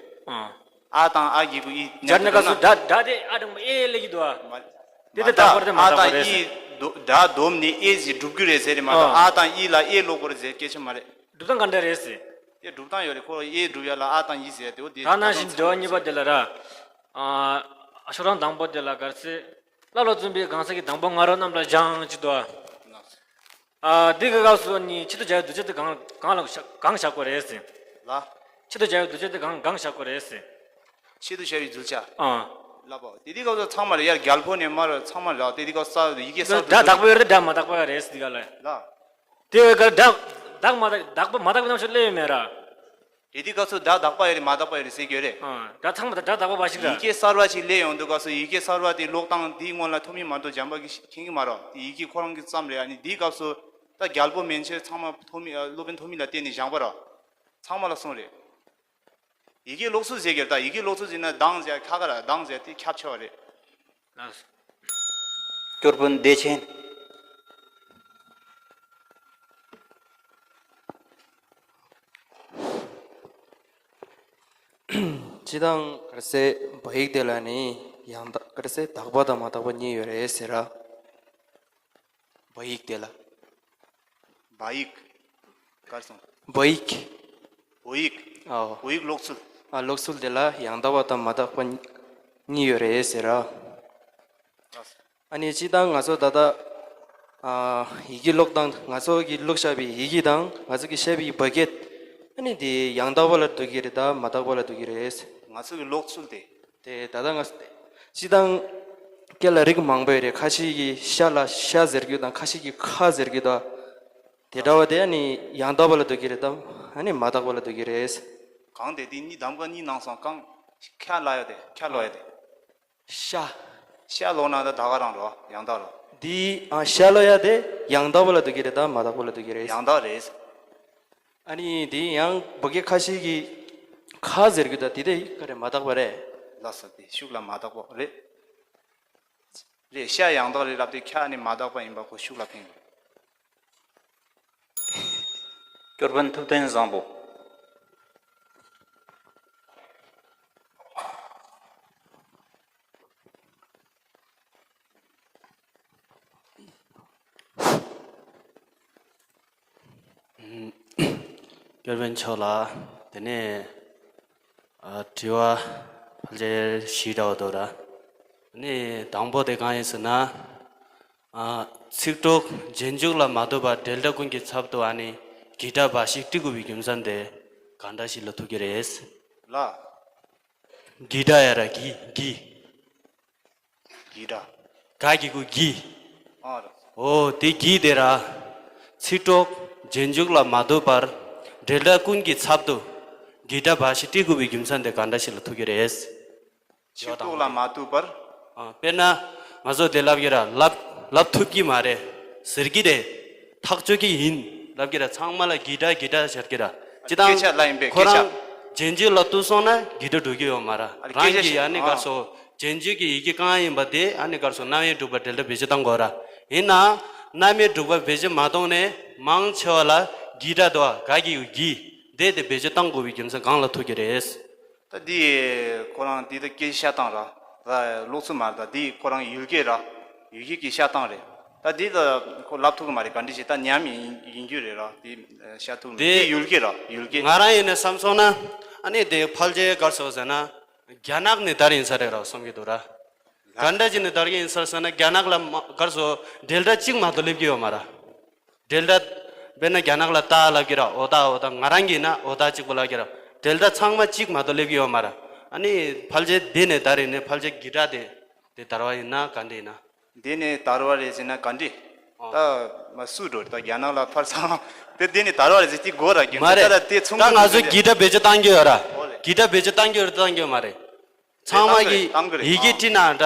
ཨང་། ཨ་དང་ཨ་གི་གུ་ཨི་སྦྱར་ནས་སྐབས་སུ་སྒྲ་སྒྲ་དེ་ཨ་འགྲེང་བུ་ཨེ་སླེབས་ཀྱི་འདུག་ཨ། དེ་དེ་དག་པ་རེད་མ་དག་པ་རེད་ཟེར། སྒྲ་སྡོམ་ནི་ཨེ་ཟེར་སྒྲུབ་རྒྱུ་རེད་ཟེར་རེད་མ་གཏོགས། ཨ་དང་ཨི་ལ་ཨེ་ཀློག་དགོས་རེད་ཟེར་སྐད་ཆ་མ་རེད། སྒྲུབ་སྟངས་ག་འདྲ་རེད་ཟེར། དེ་སྒྲུབ་སྟངས་ཡོད་རེད། ཁོ་ཨེ་སྒྲུབ་ཡ་ལ་ཨ་དང་ཨི་ཟེར་དེ་འོ་དེ་ད་ནང་བཞིན་འགྲེལ་པ་གཉིས་པ་དེ་ལ་ར། ཨ། ཤོག་གྲངས་དང་པོ་དེ་ལ་ག་རེ་ཟེར། བླ་ལ་བཙུན་པའི་གང་ཟག་གི་དང་པོ་ང་རོ་རྣམས་ལ་སྦྱང་ཅི་དོ། ཨ། འདི་གི་སྐབས་སུ་ནི་ཆེད་དུ་བྱ་བའི་བསྡུ་བྱ་དེ་གང་གང་ལ་བཞག་གང་བཞག་དགོས་རེད་ཟེར། ལ། ཆེད་དུ་བྱ་བའི་བསྡུ་བྱ་དེ་གང་གང་བཞག་དགོས་རེད་ཟེར། ཆེད་དུ་བྱ་བའི་བསྡུ་བྱ། ཨ། ལབ་པ་དེ་དུས་སྐབས་སུ་ཚང་མ་ལ་ཡར་རྒྱལ་པོ་ནས་མར་ཚང་མ་ལ་དེ་དུས་སྐབས་སུ་ཡི་གེ་གསར་དུ་སྒྲ་དག་པ་ཡོད་རེད་སྒྲ་མ་དག་པ་ཡོད་རེད་ཟེར་དེ་ག་ལ། ལ། དེ་བས་ག་སྒྲ་དག་མ་དག་དག་པ་མ་དག་པའི་རྣམ་གཞག་སླེབས་ཡོད་མེད་ར། དེ་དུས་སྐབས་སུ་སྒྲ་དག་པ་ཡོད་རེད་མ་དག་པ་ཡོད་རེད་ཟེར་གྱི་ཡོད་རེད། ཨ། སྒྲ་ཚང་མ་དང་སྒྲ་དག་པ་བ་ཞིག་ར། ཡི་གེ་གསར་བ་ཞིག་སླེབས་ཡོང་དུས་སྐབས་སུ་ཡི་གེ་གསར་བ་དེ་ཀློག་སྟངས་དེའི་སྔོན་ལ་ཐོན་མི་མ་གཏོགས་གཞན་པ་གིས་མཁྱེན་གྱི་མ་རེད། དེ་ཡི་གེ་ཁོ་རང་གི་ཙམ་རེད། ཨ་ནི་དེའི་སྐབས་སུ་ད་རྒྱལ་པོ་མན་ཆད་ཚང་མ་ཐོན་མི་སློབ་དཔོན་ཐོན་མི་ལ་བརྟེན་ནས་སྦྱངས་པ་རེད། ཚང་མ་ལ་གསུངས་རེད། ཡི་གེ་ཀློག་ཚུལ་ཟེར་གྱི་རེད། ད་ཡི་གེ་ཀློག་ཚུལ་ཟེར་ན་གདངས་ཟེར་ཁ་ཁ་ར་གདངས་ཟེར་དེ་ཁྱབ་ཆེ་བ་རེད། ལགས་སོ། སྐྱོར་དཔོན་བདེ་ཆེན། སྤྱིར་བཏང་ག་རེ་ཟེར་བོད་ཡིག་དེ་ལ་ནི་ཡང་དག་ག་རེ་ཟེར་དག་པ་དང་མ་དག་པ་གཉིས་ཡོད་རེད་ཟེར་ར། བོད་ཡིག་དེ་ལ། བ་ཡིག་གར་སོང་། བོད་ཡིག་བོད་ཡིག་ཨོ། བོད་ཡིག་ཀློག་ཚུལ། ཨ་ཀློག་ཚུལ་དེ་ལ་ཡང་དག་པ་དང་མ་དག་པ་གཉིས་ཡོད་རེད་ཟེར་ར། ཨ་ནི་སྤྱིར་བཏང་ང་ཚོ་ད་ལྟ་ཨ་ཡི་གེ་ཀློག་སྟངས་ང་ཚོ་གིས་ཀློག་བཞག་པའི་ཡི་གེ་དང་ང་ཚོ་གིས་བཤད་པའི་བོད་སྐད་ཨ་ནི་དེ་ཡང་དག་པ་ལ་འདུ་གི་རེད་ད་མ་དག་པ་ལ་འདུ་གི་རེད། ང་ཚོ་གི་ཀློག་ཚུལ་དེ། དེ་ད་ལྟ་ང་སྤྱིར་བཏང་སྐད་ལ་རིགས་མང་པོ་ཡོད་རེད། ཁ་ཤས་ཀྱིས་ཤ་ལ་ཤ་ཟེར་རྒྱུ་དང་ཁ་ཤས་ཀྱིས་ཁ་ཟེར་རྒྱུ་དང་། དེ་འདྲ་བ་དེ་ཨ་ནི་ཡང་དག་པ་ལ་འདུ་གི་རེད་དམ་ཨ་ནི་མ་དག་པ་ལ་འདུ་གི་རེད། གང་དེ་དེ་གཉིས་གདམ་ག་གཉིས་ནང་སོང་གང་ཁ་ལ་ཡ་དེ་ཁ་ལོ་ཡ་དེ། ཤ། ཤ་ལོ་ན་ད་ད་ག་རང་རོ་ཡང་དག་རོ། འདི་ཨ་ཤ་ལོ་ཡ་དེ་ཡང་དག་པ་ལ་འདུ་གི་རེད་དམ་མ་དག་པ་ལ་འདུ་གི་རེད། ཡང་དག་རེད། ཨ་ནི་དེ་ཡང་བོད་སྐད་ཁ་ཤས་ཀྱིས་ཁ་ཟེར་རྒྱུ་ད་དེ་དེ་ག་རེ་མ་དག་པ་རེད། ལགས་སོ་དེ་ཤུགས་ལ་མ་དག་པ་རེད། རེད་ཤ་ཡང་དག་རེད་ལབ་དེ་ཁ་ནི་མ་དག་པ་ཡིན་པ་ཁོ་ཤུགས་ལ་ཕན་གི། སྐྱོར་དཔོན་ཐུབ་བསྟན་བཟང་པོ། སྐྱོར་དཔོན་མཆོག་ལ། དེ་ནས་ཨ་དྲི་བ་ཕལ་ཆེར་བཞི་འདྲ་བོ་འདུག་ར། ཨ་ནི་དང་པོ་དེ་གང་ཡིན་ཟེར་ན། ཨ་ཚིག་གྲོགས་རྗེས་འཇུག་ལ་མ་ལྟོས་པར་འབྲེལ་སྒྲ་ཀུན་གྱི་ཚབ་ཏུ་ཨ་ནི་གི་སྒྲ་འབའ་ཞིག་བྲི་དགོས་པའི་རྒྱུ་མཚན་དེ་གང་འདྲ་ཞིག་ལ་ཐུག་གི་རེད། ལ། གི་སྒྲ་ཡ་ར་གི་གི་གི་སྒྲ། ག་གི་གུ་གི། ཨ་ར། འོ་དེ་གི་དེ་ར། ཚིག་གྲོགས་རྗེས་འཇུག་ལ་མ་ལྟོས་པར་འབྲེལ་སྒྲ་ཀུན་གྱི་ཚབ་ཏུ་གི་སྒྲ་འབའ་ཞིག་བྲི་དགོས་པའི་རྒྱུ་མཚན་དེ་གང་འདྲ་ཞིག་ལ་ཐུག་གི་རེད། ཚིག་གྲོགས་ལ་མ་ལྟོས་པར། ཨ་དཔེར་ན་ང་ཚོ་དེ་ལབ་ཀྱི་ར་ལབ་ལབ་ཐུབ་ཀྱི་མ་རེད་ཟེར་གྱི་རེད། ཐག་གཅོད་ཀྱི་ཡིན་ལབ་ཀྱི་ར། ཚང་མ་ལ་གི་སྒྲ་གི་སྒྲ་ཟེར་གྱི་ར། སྤྱི་སྐད་ཆ་ལ་ཡིན་པས་སྐད་ཆ། ཁོ་རང་རྗེས་འཇུག་ལ་ལྟོས་སོང་ན་གི་སྒྲ་འགྲོ་གི་ཡོད་མ་ར། ཨ་རང་གི་ཡ་ནི་གར་སོ་རྗེས་འཇུག་གི་ཡི་གེ་གང་ཡིན་པ་དེ་ཨ་ནི་གར་སོ་རྣམ་དབྱེ་འགྲུབ་པ་འབྲེལ་སྒྲ་བེད་སྤྱོད་བཏང་དགོས་ར། ཡིན་ནའང་རྣམ་དབྱེ་འགྲུབ་པ་བེད་སྤྱོད་མ་བཏང་ནས་མང་ཆེ་བ་ལ་གི་སྒྲ་དོ་ག་གི་གུ་གི་དེ་དེ་བེད་སྤྱོད་བཏང་དགོས་པའི་རྒྱུ་མཚན་གང་ལ་ཐུག་གི་རེད། ད་འདི་ཁོ་རང་འདི་ད་སྐད་བཤད་སྟངས་ར། ད་ཀློག་ཚུལ་མ་རེད། ད་འདི་ཁོ་རང་ཡུལ་སྐད་ར། ཡུལ་སྐད་ཀྱི་བཤད་སྟངས་རེད། ད་འདི་ད་ཁོ་ལབ་ཐུབ་ཀྱི་མ་རེད། ག་འདྲ་ཞིག་ད་ཉམས་ཡིན་ཡིན་རྒྱུ་རེད་ར། འདི་བཤད་ཐུབ་མི་འདི་འདི་ཡུལ་སྐད་ར། ཡུལ་སྐད། ང་རང་ཡིན་ནས་བསམ་སོང་ན་ཨ་ནི་དེ་ཕལ་ཆེར་གར་སོ་ཟེར་ན་རྒྱ་ནག་ནས་དར་ཡིན་ས་རེད་ར་བསམ་གྱི་འདུག་ར། ག་འདྲ་ཞིག་ནས་དར་གྱི་ཡིན་ས་ཟེར་ན་རྒྱ་ནག་ལ་མ་གར་སོ་འབྲེལ་སྒྲ་གཅིག་མ་གཏོགས་སླེབས་ཀྱི་ཡོད་མ་ར། འབྲེལ་སྒྲ། དཔེར་ན་རྒྱ་ནག་ལ་ཏ་ལབ་ཀྱི་ར། འོ་ཏ་འོ་ཏ། ང་རང་གིས་ན་འོ་ཏ་གཅིག་པོ་ལབ་ཀྱི་ར། འབྲེལ་སྒྲ་ཚང་མ་གཅིག་མ་གཏོགས་སླེབས་ཀྱི་ཡོད་མ་ར། ཨ་ནི་ཕལ་ཆེར་འདི་ནས་དར་ཡིན་ནས་ཕལ་ཆེར་གི་སྒྲ་དེ་དེ་དར་བ་ཡིན་ན་ག་འདྲ་ཡིན་ན། འདི་ནས་དར་བ་རེད་ཟེར་ན་ག་འདྲ། ཨ། ད་མ་སུ་འགྲོ་ད་རྒྱ་ནག་ལ་ཕར་ཚང་དེ་འདི་ནས་དར་བ་རེད་ཟེར་གྱི་དགོས་ར་རྒྱུ་མ་རེད། ད་ད་དེ་ཚོང་ད་ང་ཚོ་གི་སྒྲ་བེད་སྤྱོད་བཏང་གི་ཡོད་ར། འོ་རེད། གི་སྒྲ་བེད་སྤྱོད་བཏང་གི་ཡོད་རེད་བཏང་གི་ཡོད་མ་རེད། ཚང་མ་གི་བཏང་གི་རེད། ཡི་གེ་བྲིས་ན་འདྲ།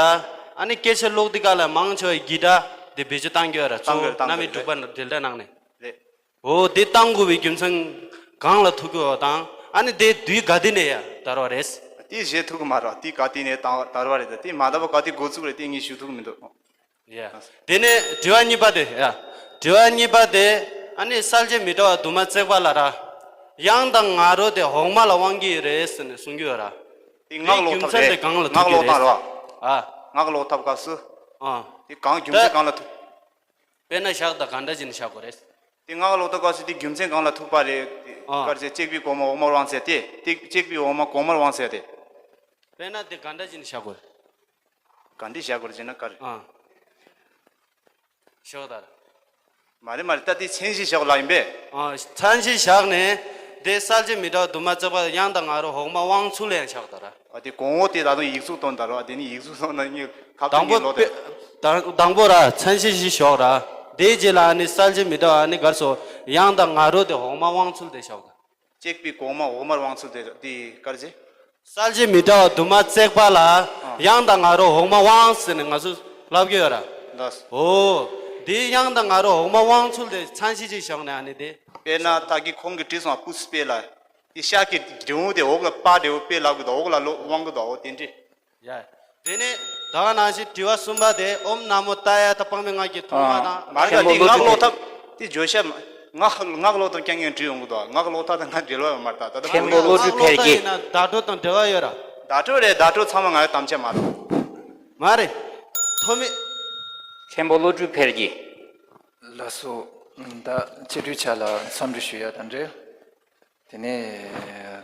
ཨ་ནི་སྐད་ཆ་ཀློག་དུས་སྐབས་ལ་མང་ཆེ་བའི་གི་སྒྲ་དེ་བེད་སྤྱོད་བཏང་གི་ཡོད་ར། གཙོ་བོ་བཏང་གི་རེད། རྣམ་དབྱེ་འགྲུབ་པ་ནང་འབྲེལ་སྒྲ་ནང་ནས། རེད། འོ་དེ་བཏང་དགོས་པའི་རྒྱུ་མཚན་གང་ལ་ཐུག་གི་ཡོད་དང་། ཨ་ནི་དེ་དུས་ག་དུས་ནས་ཡ་དར་བ་རེད། དེ་བཤད་ཐུབ་གི་མ་རེད། དེ་ག་དུས་ནས་དར་དར་བ་རེད། དེ་མ་དར་བ་ག་དུས་འགོ་བཙུགས་རེད་དེ་ངས་ཞུ་ཐུབ་གི་མི་འདུག་ཡ། དེ་ནས་དྲི་བ་གཉིས་པ་དེ་ཡ། དྲི་བ་གཉིས་པ་དེ། ཨ་ནི་གསལ་བྱེད་མི་འདྲ་བ་དུ་མ་བརྩེགས་པ་ལ་ར། དབྱངས་དང་ང་རོ་དེ་འོག་མ་ལ་དབང་གི་རེད་ཟེར་ནས་གསུང་གི་ཡོད་ར། དེ་སྔགས་ཀློག་ཐབས་རེད། དེ་རྒྱུ་མཚན་དེ་གང་ལ་ཐུག་གི་རེད། སྔགས་ཀློག་སྟངས་རེད་བ། ཨ། སྔགས་ཀློག་ཐབས་སྐབས་སུ། ཨ། དེ་གང་རྒྱུ་མཚན་གང་ལ་ཐུག་དཔེར་ན་བཞག་དང་ག་འདྲ་བྱས་ནས་བཞག་དགོས་རེད། དེ་སྔགས་ཀློག་ཐབས་སྐབས་སུ་དེ་རྒྱུ་མཚན་གང་ལ་ཐུག་པ་རེད། ཨ། གར་ཟེར་གཅིག་པའི་གོང་མ་འོག་མར་དབང་ཟེར་དེ། དེ་གཅིག་པའི་འོག་མ་གོང་མར་དབང་ཟེར་དེ། དཔེར་ན་དེ་ག་འདྲ་བྱས་ནས་བཞག་དགོས། ག་འདྲ་བཞག་དགོས་རེད་ཟེར་ན་ག་རེ། ཨ། ཞོག་དར། མ་རེད་མ་རེད། ད་དེ་མཚན་གཞི་བཞག་ལ་ཡིན་པས། ཨ། མཚན་གཞི་བཞག་ནས་དེ་གསལ་བྱེད་མི་འདྲ་བ་དུ་མ་བརྩེགས་པ་དབྱངས་དང་ང་རོ་འོག་མ་དབང་ཚུལ་ལ་ཡང་བཞག་དར། ཨ། དེ་གོང་འོག་དེ་ད་དུང་ཡིག་གཟུགས་སྟོན་དར་བ། དེ་ནི་ཡིག་གཟུགས་སྟོན་ན་ངས་ཁ་དང་པོ་ཁ་ལོ་དེ། དང་དང་པོ་ར་མཚན་གཞི་བཞི་བཞག་ར། དེའི་རྗེས་ལ་ཨ་ནི་གསལ་བྱེད་མི་འདྲ་བ་ཨ་ནི་གར་སོ་དབྱངས་དང་ང་རོ་དེ་འོག་མ་དབང་ཚུལ་དེ་བཞག་དར། གཅིག་པའི་གོང་མ་འོག་མར་དབང་ཚུལ་དེ་དེ་གར་ཟེར། གསལ་བྱེད་མི་འདྲ་བ་དུ་མ་བརྩེགས་པ་ལ་ཨ། དབྱངས་དང་ང་རོ་འོག་མ་དབང་ཟེར་ནས་ང་ཚོ་ལབ་ཀྱི་ཡོད་ར། ལགས། འོ། དེའི་དབྱངས་དང་ང་རོ་འོག་མ་དབང་ཚུལ་དེ་མཚན་གཞི་ཅིག་བཞག་ནས་ཨ་ནི་དེ། དཔེར་ན་ད་གིན་ཁོང་གིས་བྲིས་སོང་། པུས་པེ་ལ། དེ་ཤ་གི་འབྲས་བུ་དེ་འོག་ལ་པ་འབྲས་བུ་པེ་ལབ་གི་འདུག་འོག་ལ་ལོ་དབང་གི་འདུག་འོ་དེ་འདྲ། ཡ། དེ་ནས་ད་ག་ནང་བཞིན་དྲི་བ་གསུམ་པ་དེ་ཨོཾ་ན་མོ་ཏཱ་ཡ་ད་དཔག་མེད་སྔགས་ཀྱི་ཐོག་མ་དང་། མ་རེད། ད་དེ་སྔགས་ཀློག་ཐབས་དེ་བརྗོད་བྱ། སྔགས་སྔགས་ཀློག་ཐབས་རྐྱང་རྐྱང་བྲིས་ཡོང་གི་འདུག་སྔགས་ཀློག་ཐབས་དང་ང་འབྲེལ་བ་ཡོད་མ་རེད། ད་ད་ད་མཁན་པོ་བློ་གྲོས་འཕེལ་རྒྱས། སྔགས་ཀློག་ཐབས་ཡིན་ན་བརྡ་སྤྲོད་དང་འབྲེལ་བ་ཡོད་ར། བརྡ་སྤྲོད་རེད། བརྡ་སྤྲོད་ཚང་མ་ང་ཡི་དམ་བཅའ་མ་རེད། མ་རེད། ཐོག་མེད། མཁན་པོ་བློ་གྲོས་འཕེལ་རྒྱས། ལགས་སོ། ད་ཆེ་འགྲོའི་ཆ་ལ་འཚམས་འདྲི་ཞུ་ཡ་དང་འབྲེལ། དེ་ནས་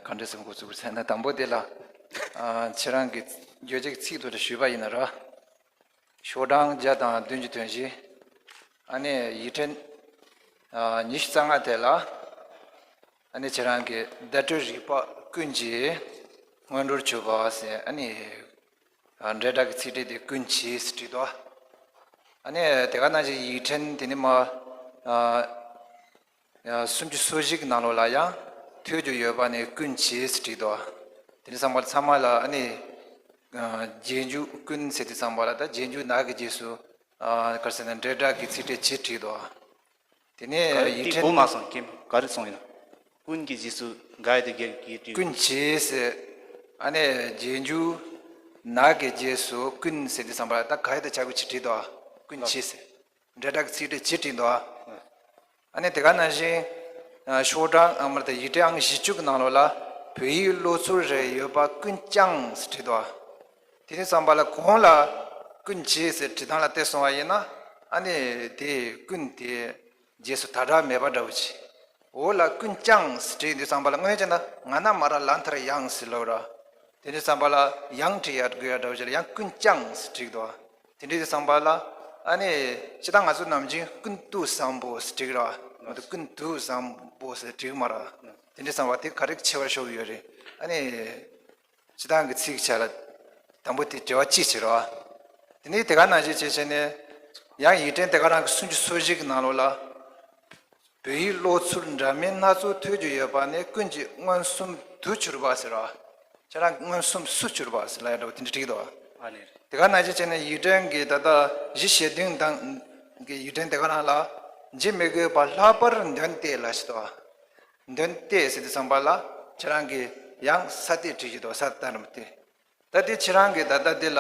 ག་འདྲ་ཟེར་འགོ་བཙུགས་ཟེར་ན། དང་པོ་དེ་ལ་ཨ་ཁྱེད་རང་གི་བརྗོད་བྱ་གི་ཚིག་ཐོག་ཏུ་ཞུས་པ་ཡིན་ན་ར། ཤོག་གྲངས་བརྒྱ་དང་བདུན་ཅུ་དོན་བཞི། ཨ་ནི་ཡིག་ཕྲེང་ཨ་ཉི་ཤུ་རྩ་ལྔ་དེ་ལ་ཨ་ནི་ཁྱེད་རང་གི་བརྡ་སྤྲོད་རིག་པ་ཀུན་གྱི་སྔོན་འགྲོར་གྱུར་པ་ཟེར། ཨ་ནི་ཨ་འབྲེལ་སྒྲ་གི་ཚིག་ཕྲད་དེ་ཀུན་གྱིས་ཟེར་བྲིས་འདུག་ཨ་ནི་དེ་ག་ནང་བཞིན་ཡིག་ཕྲེང་དེ་ནི་མ་ཨ། ཡང་སུམ་ཅུ་སོ་བཞི་གི་ནང་ལོགས་ལ་ཡང་ཐོས་རྒྱུ་ཡོད་པ་ནི་ཀུན་གྱིས་ཟེར་བྲིས་འདུག་དེ་ནི་ཚང་མ་ཚང་མ་ལ་ཨ་ནི་རྗེས་འཇུག་ཀུན་ཟེར་དུས་ཙམ་པ་ལ་ད་རྗེས་འཇུག་ན་གི་རྗེས་སུ་ག་རེ་ཟེར་ན་འབྲེལ་སྒྲ་གི་ཚིག་ཕྲད་གྱིས་བྲིས་འདུག་དེ་ནི་ཡིག་ཕྲེང་གོ་མ་སོང་། ག་རེ་གསུངས་ཡིན་ན། ཀུན་གྱི་རྗེས་སུ་ག་ཡ་དེ་ག་གིས་བྲིས། ཀུན་གྱིས་ཟེར། ཨ་ནི་རྗེས་འཇུག་ན་གི་རྗེས་སུ་ཀུན་ཟེར་དུས་ཙམ་པ་ལ་ད་ག་ཡ་དེ་ཆ་གི་ཆི་བྲིས་འདུག་ཀུན་གྱིས་ཟེར། འབྲེལ་སྒྲ་གི་ཚིག་ཕྲད་གྱིས་བྲིས་འདུག་ཨ་ནི་དེ་ག་ནང་བཞིན་ ཤོག་གྲངས་ཨ་མར་དང་ཡིག་ཕྲེང་ཨང་བཞི་བཅུ་གི་ནང་ལོགས་ལ་བོད་ཡིག་ཀློག་ཚུལ་རེ་ཡོད་པ་ཀུན་བསྐྱངས་ཟེར་བྲིས་འདུག་དེ་ནས་བསམ་པ་ལ་གོང་ལ་ཀུན་བྱེད་ཟེར་བྲིས་སྟངས་ལ་བལྟས་སོང་བ་ཡིན་ན། ཨ་ནི་དེ་ཀུན་དེ་རྗེས་སུ་ད་དྲག་མེད་པ་འདྲ་བོ་ཅིག་འོག་ལ་ཀུན་བསྐྱངས་ཟེར་བྲིས་དུས་ཙམ་པ་ལ་སྔོན་ཆད་ན་ང་ན་མ་ར་ལ་མཐར་ཡང་ཟེར་ལབ་ར། དེ་འདྲའི་ཙམ་པ་ལ་ཡང་བྲིས་ཡ་དགོས་ཡ་འདྲ་བོ་ཅིག་ལ་ཡང་ཀུན་བསྐྱངས་ཟེར་བྲིས་འདུག་དེ་འདྲའི་ཙམ་པ་ལ་ཨ་ནི་སྤྱིར་བཏང་ང་ཚོ་ནམ་རྒྱུན་ཀུན་ཏུ་བཟང་པོ་ཟེར་བྲིས་ར། ང་ཚོ་ཀུན་ཏུ་བཟང་པོ་ཟེར་བྲིས་མ་ར། དེ་འདྲའི་ཙམ་པ་དེ་ག་རེ་ཆེ་བར་ཤོར་ཡོད་རེད། ཨ་ནི་སྤྱིར་བཏང་གི་ཚིག་ཆ་ལ་དང་པོ་དེ་འབྲེལ་བ་གཅིག་བྱེད་ར། དེ་ནས་དེ་ག་ནང་བཞིན་བྱས་བྱས་ནས་ཡང་ཡིག་ཕྲེང་དེ་ག་རང་གི་སུམ་ཅུ་སོ་བཞི་གི་ནང་ལོགས་ལ། བོད་ཡིག་ཀློག་ཚུལ་འདྲ་མིན་སྣ་ཚོགས་ཐོས་རྒྱུ་ཡོད་པ་ནི་ཀུན་གྱིས་མངོན་སུམ་དུ་གྱུར་པ་ཟེར་བ། ཁྱེད་རང་མངོན་སུམ་སུ་གྱུར་པ་ཟེར་ལ་ཡ་འདྲ་བོ་དེ་འདྲ་བྲིས་འདུག་ཨ་ནི་རེད། དེ་ག་ནང་བཞིན་བྱས་ནས་ཡིག་ཕྲེང་གི་ད་ལྟ་གཞི་ཞེ་བདུན་དང་གི་ཡིག་ཕྲེང་དེ་ག་རང་ལ་ཇི་མི་དགོས་པ་ལྷག་པར་འདོན་ཏེ་ལ་ཞེས་དོ། འདོན་ཏེ་ཟེར་དུས་ཙམ་པ་ལ་ཁྱེད་རང་གིས་ཡང་ས་ཏེ་བྲིས་ཀྱི་འདུག་ས་ཏ་རམ་ཏེ། ད་དེ་ཁྱེད་རང་གིས་ད་ལྟ་འདི་ལ་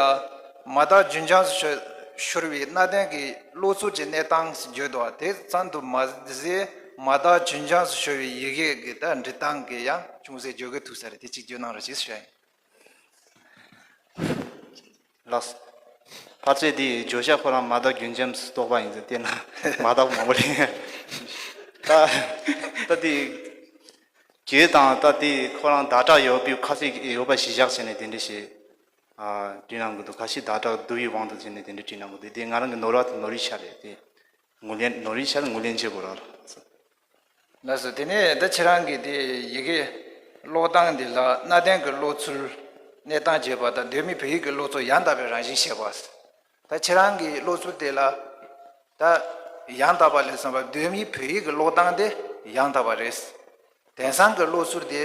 མ་དག་རྒྱུན་འབྱམས་སུ་ཤོར་བའི་གནའ་དེང་གི་ཀློག་ཚུལ་གྱི་གནས་སྟངས་སུ་བརྗོད་དོ། དེ་ཙམ་དུ་མ་ཟད་མ་དག་རྒྱུན་འབྱམས་སུ་ཤོར་བའི་ཡི་གེ་གི་ད་འབྲི་སྟངས་ཀྱི་ཡང་ཅུང་ཟད་བརྗོད་དགོས་ཐུག་ས་རེད། དེ་གཅིག་བརྗོད་གནང་རོགས་ཞེས་ཞུ་ཡ་ཡིན། ལགས། ཕལ་ཆེར་དེའི་བརྗོད་བྱ་ཁོ་རང་མ་དག་རྒྱུན་འབྱམས་སུ་གཏོགས་པ་ཡིན་ཙང་དེ་ན་མ་དག་མང་པོ་རེད། ད་ད་དེ་གྱོད་དང་ད་དེ་ཁོ་རང་བརྡ་དྲག་ཡོད་པའི་ཁ་ཤས་ཡོད་པ་གཞི་བཞག་བྱས་ནས་དེ་འདྲ་ཞིག་ཨ། བྲིས་གནང་གི་འདུག་ཁ་ཤས་བརྡ་དྲག་བསྡུ་བའི་དབང་དུ་བྱས་ནས་དེ་འདྲ་བྲིས་གནང་གི་འདུག་དེ་ང་རང་གི་ནོར་བ་དང་ནོར་རིགས་ཆ་རེད་དེ། ངོས་ལེན་ནོར་རིགས་ཆ་ལ་ངོས་ལེན་བྱེད་དགོས་ར། ལགས་སོ། དེ་ནས་ད་ཁྱེད་རང་གིས་དེ་ཡི་གེ་ཀློག་སྟངས་འདི་ལ་གནའ་དེང་གི་ཀློག་ཚུལ་གནས་སྟངས་བྱེད་པ་དང་གདོད་མའི་བོད་ཡིག་གི་ཀློག་ཚུལ་ཡང་དག་པའི་རང་བཞིན་བཤད་པ། ད་ཁྱེད་རང་གི་ཀློག་ཚུལ་དེ་ལ་ད་ཡང་དག་པ་ལས་བསམ་པ་གདོད་མའི་བོད་ཡིག་གི་ཀློག་སྟངས་དེ་ཡང་དག་པ་རེད། དེང་སང་གི་ཀློག་ཚུལ་དེ་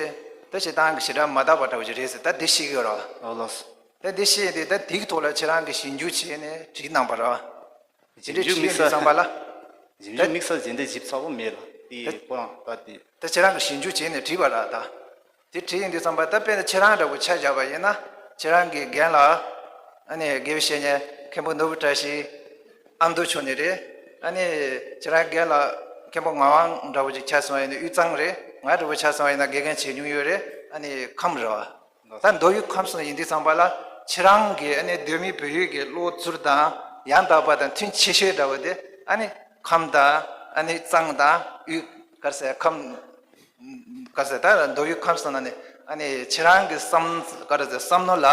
ད་བྱེད་སྟངས་ཀྱི་བྱེ་བྲག་མ་དག་པ་འདྲ་བོ་ཞིག་རེད་ཟེར་ད་འདི་ཤེས་ཀྱི་ཡོད་རེད། ཨོ་ལགས་སོ། ད་འདི་ཤེས་ཏེ་ད་དེའི་ཐོག་ལ་ཁྱེད་རང་གིས་ཞིབ་འཇུག་བྱས་ནས་བྲིས་གནང་པ་རེད། ཞིབ་འཇུག་དམིགས་བསལ་བསམ་པ་ལ། ཞིབ་འཇུག་དམིགས་བསལ་ཞིག་འདི་ཞིབ་ཚགས་པོ་མེད་ལ་དེ་ད་ཁོ་རང་ད་དེ། ད་ཁྱེད་རང་གིས་ཞིབ་འཇུག་བྱས་ནས་བྲིས་པ་རེད་ད། དེ་བྲིས་ཡིན་དུས་ཙམ་པ་ད་དཔེར་ན་ཁྱེད་རང་འདྲ་བོ་ཆ་བཞག་པ་ཡིན་ན་ཁྱེད་རང་གི་རྒན་ལགས་ཨ་ནི་དགེ་བའི་བཤེས་གཉེན་མཁན་པོ་ནོར་བུ་བཀྲ་ཤིས་ཨ་མདོ་ཕྱོགས་ནས་རེད། ཨ་ནི་ཁྱེད་རང་རྒན་ལགས་མཁན་པོ་ངག་དབང་འདྲ་བོ་ཅིག་ཆ་སོང་བ་ཡིན་ན་དབུས་གཙང་རེད། ང་འདྲ་བོ་ཆ་སོང་བ་ཡིན་ན་དགེ་རྒན་བྱེད་མྱོང་ཡོད་རེད། ཨ་ནི་ཁམས་རེད་བ། ད་མདོ་དབུས་ཁམས་གསུམ་ཡིན་དུས་ཙམ་པ་ལ་ཁྱེད་རང་གིས་ཨ་ནི་གདོད་མའི་བོད་ཡིག་གི་ཀློག་ཚུལ་དང་ཡང་དག་པ་དང་མཐུན་ཆེ་ཤོས་འདྲ་བོ་དེ་ཨ་ནི་ཁམས་དང་ཨ་ནི་གཙང་དང་དབུས་ག་རེ་ཟེར་ཁམས། ག་རེ་ཟེར་ད་མདོ་དབུས་ཁམས་གསུམ་ན་ནི་ཨ་ནི་ཁྱེད་རང་གི་བསམ་ག་རེ་ཟེར་བསམ་བློ་ལ་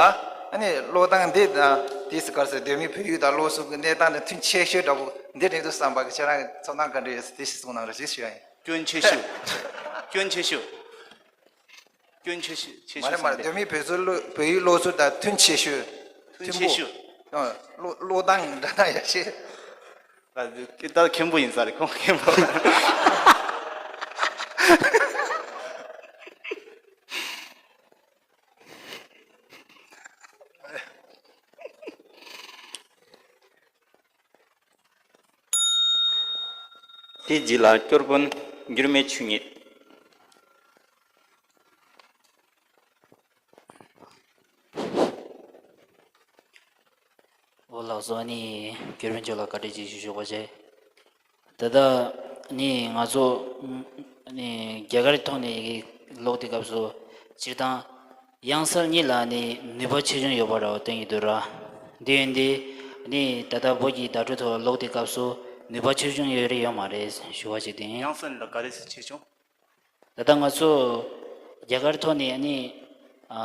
ཨ་ནི་ཀློག་སྟངས་འདི་དང་དེ་ག་རེ་ཟེར་གདོད་མའི་བོད་ཡིག་དང་ཀློག་ཚུལ་གྱི་གནས་སྟངས་དང་མཐུན་ཆེ་ཤོས་འདྲ་བོ་འདི་རེད་འདུག་བསམ་པ་གི་ཁྱེད་རང་གི་ཚོར་སྣང་ག་འདྲ་ཡོད་ཟེར་དེ་ཞིག་གསུངས་གནང་རོགས་ཞེས་ཞུ་ཡ་ཡིན། སྐྱོན་ཆེ་ཤོས། སྐྱོན་ཆེ་ཤོས། སྐྱོན་ཆེ་ཤོས་ཆེ་མ་ཤོས་རེད་མ་རེད། བསམ་པས། གདོད་མའི་བོད་ཚུལ་བོད་ཡིག་ཀློག་ཚུལ་དང་མཐུན་ཆེ་ཤོས། མཐུན་ཆེ་ཤོས། ཨ། ཀློག་ཀློག་སྟངས་འདྲ་ན་ཡ་ཤེས། ད་ད་མཁན་པོ་ཡིན་ས་རེད་ཁོང་མཁན་པོ། དེ་རྗེས་ལ་སྐྱོར་དཔོན་འགྱུར་མེད་ཆོས་ཉིད། འོ་ལགས་སོ། ཨ་ནི་གུས་པ་མཆོག་ལ་བཀའ་དྲིན་ཆེ་ཞུ་ཆོག་པ་བྱས། ད་ལྟ་ནི་ང་ཚོ་ནི་རྒྱ་གར་ཐོག་ནས་ཀློག་དུས་སྐབས་སུ་སྤྱིར་བཏང་དབྱངས་གསལ་གཉིས་ལ་ནི་ནུས་པ་ཆེ་ཆུང་ཡོད་པ་འདྲ་བོ་སྟོན་གྱི་འདུག་ར། འདི་ཡིན་དུས་ནི་ད་ལྟ་བོད་ཀྱི་བརྡ་སྤྲོད་ཐོག་ཀློག་དུས་སྐབས་སུ་ནུས་པ་ཆེ་ཆུང་ཡོད་རེད་ཡོད་མ་རེད་ཞུ་བ་ཞིག་དེ་ཡིན། དབྱངས་གསལ་གཉིས་ལ་ག་རེ་ཟེར་ཆེ་ཆུང་། ད་ལྟ་ང་ཚོ་རྒྱ་གར་ཐོག་ནས་ནི་ཨ་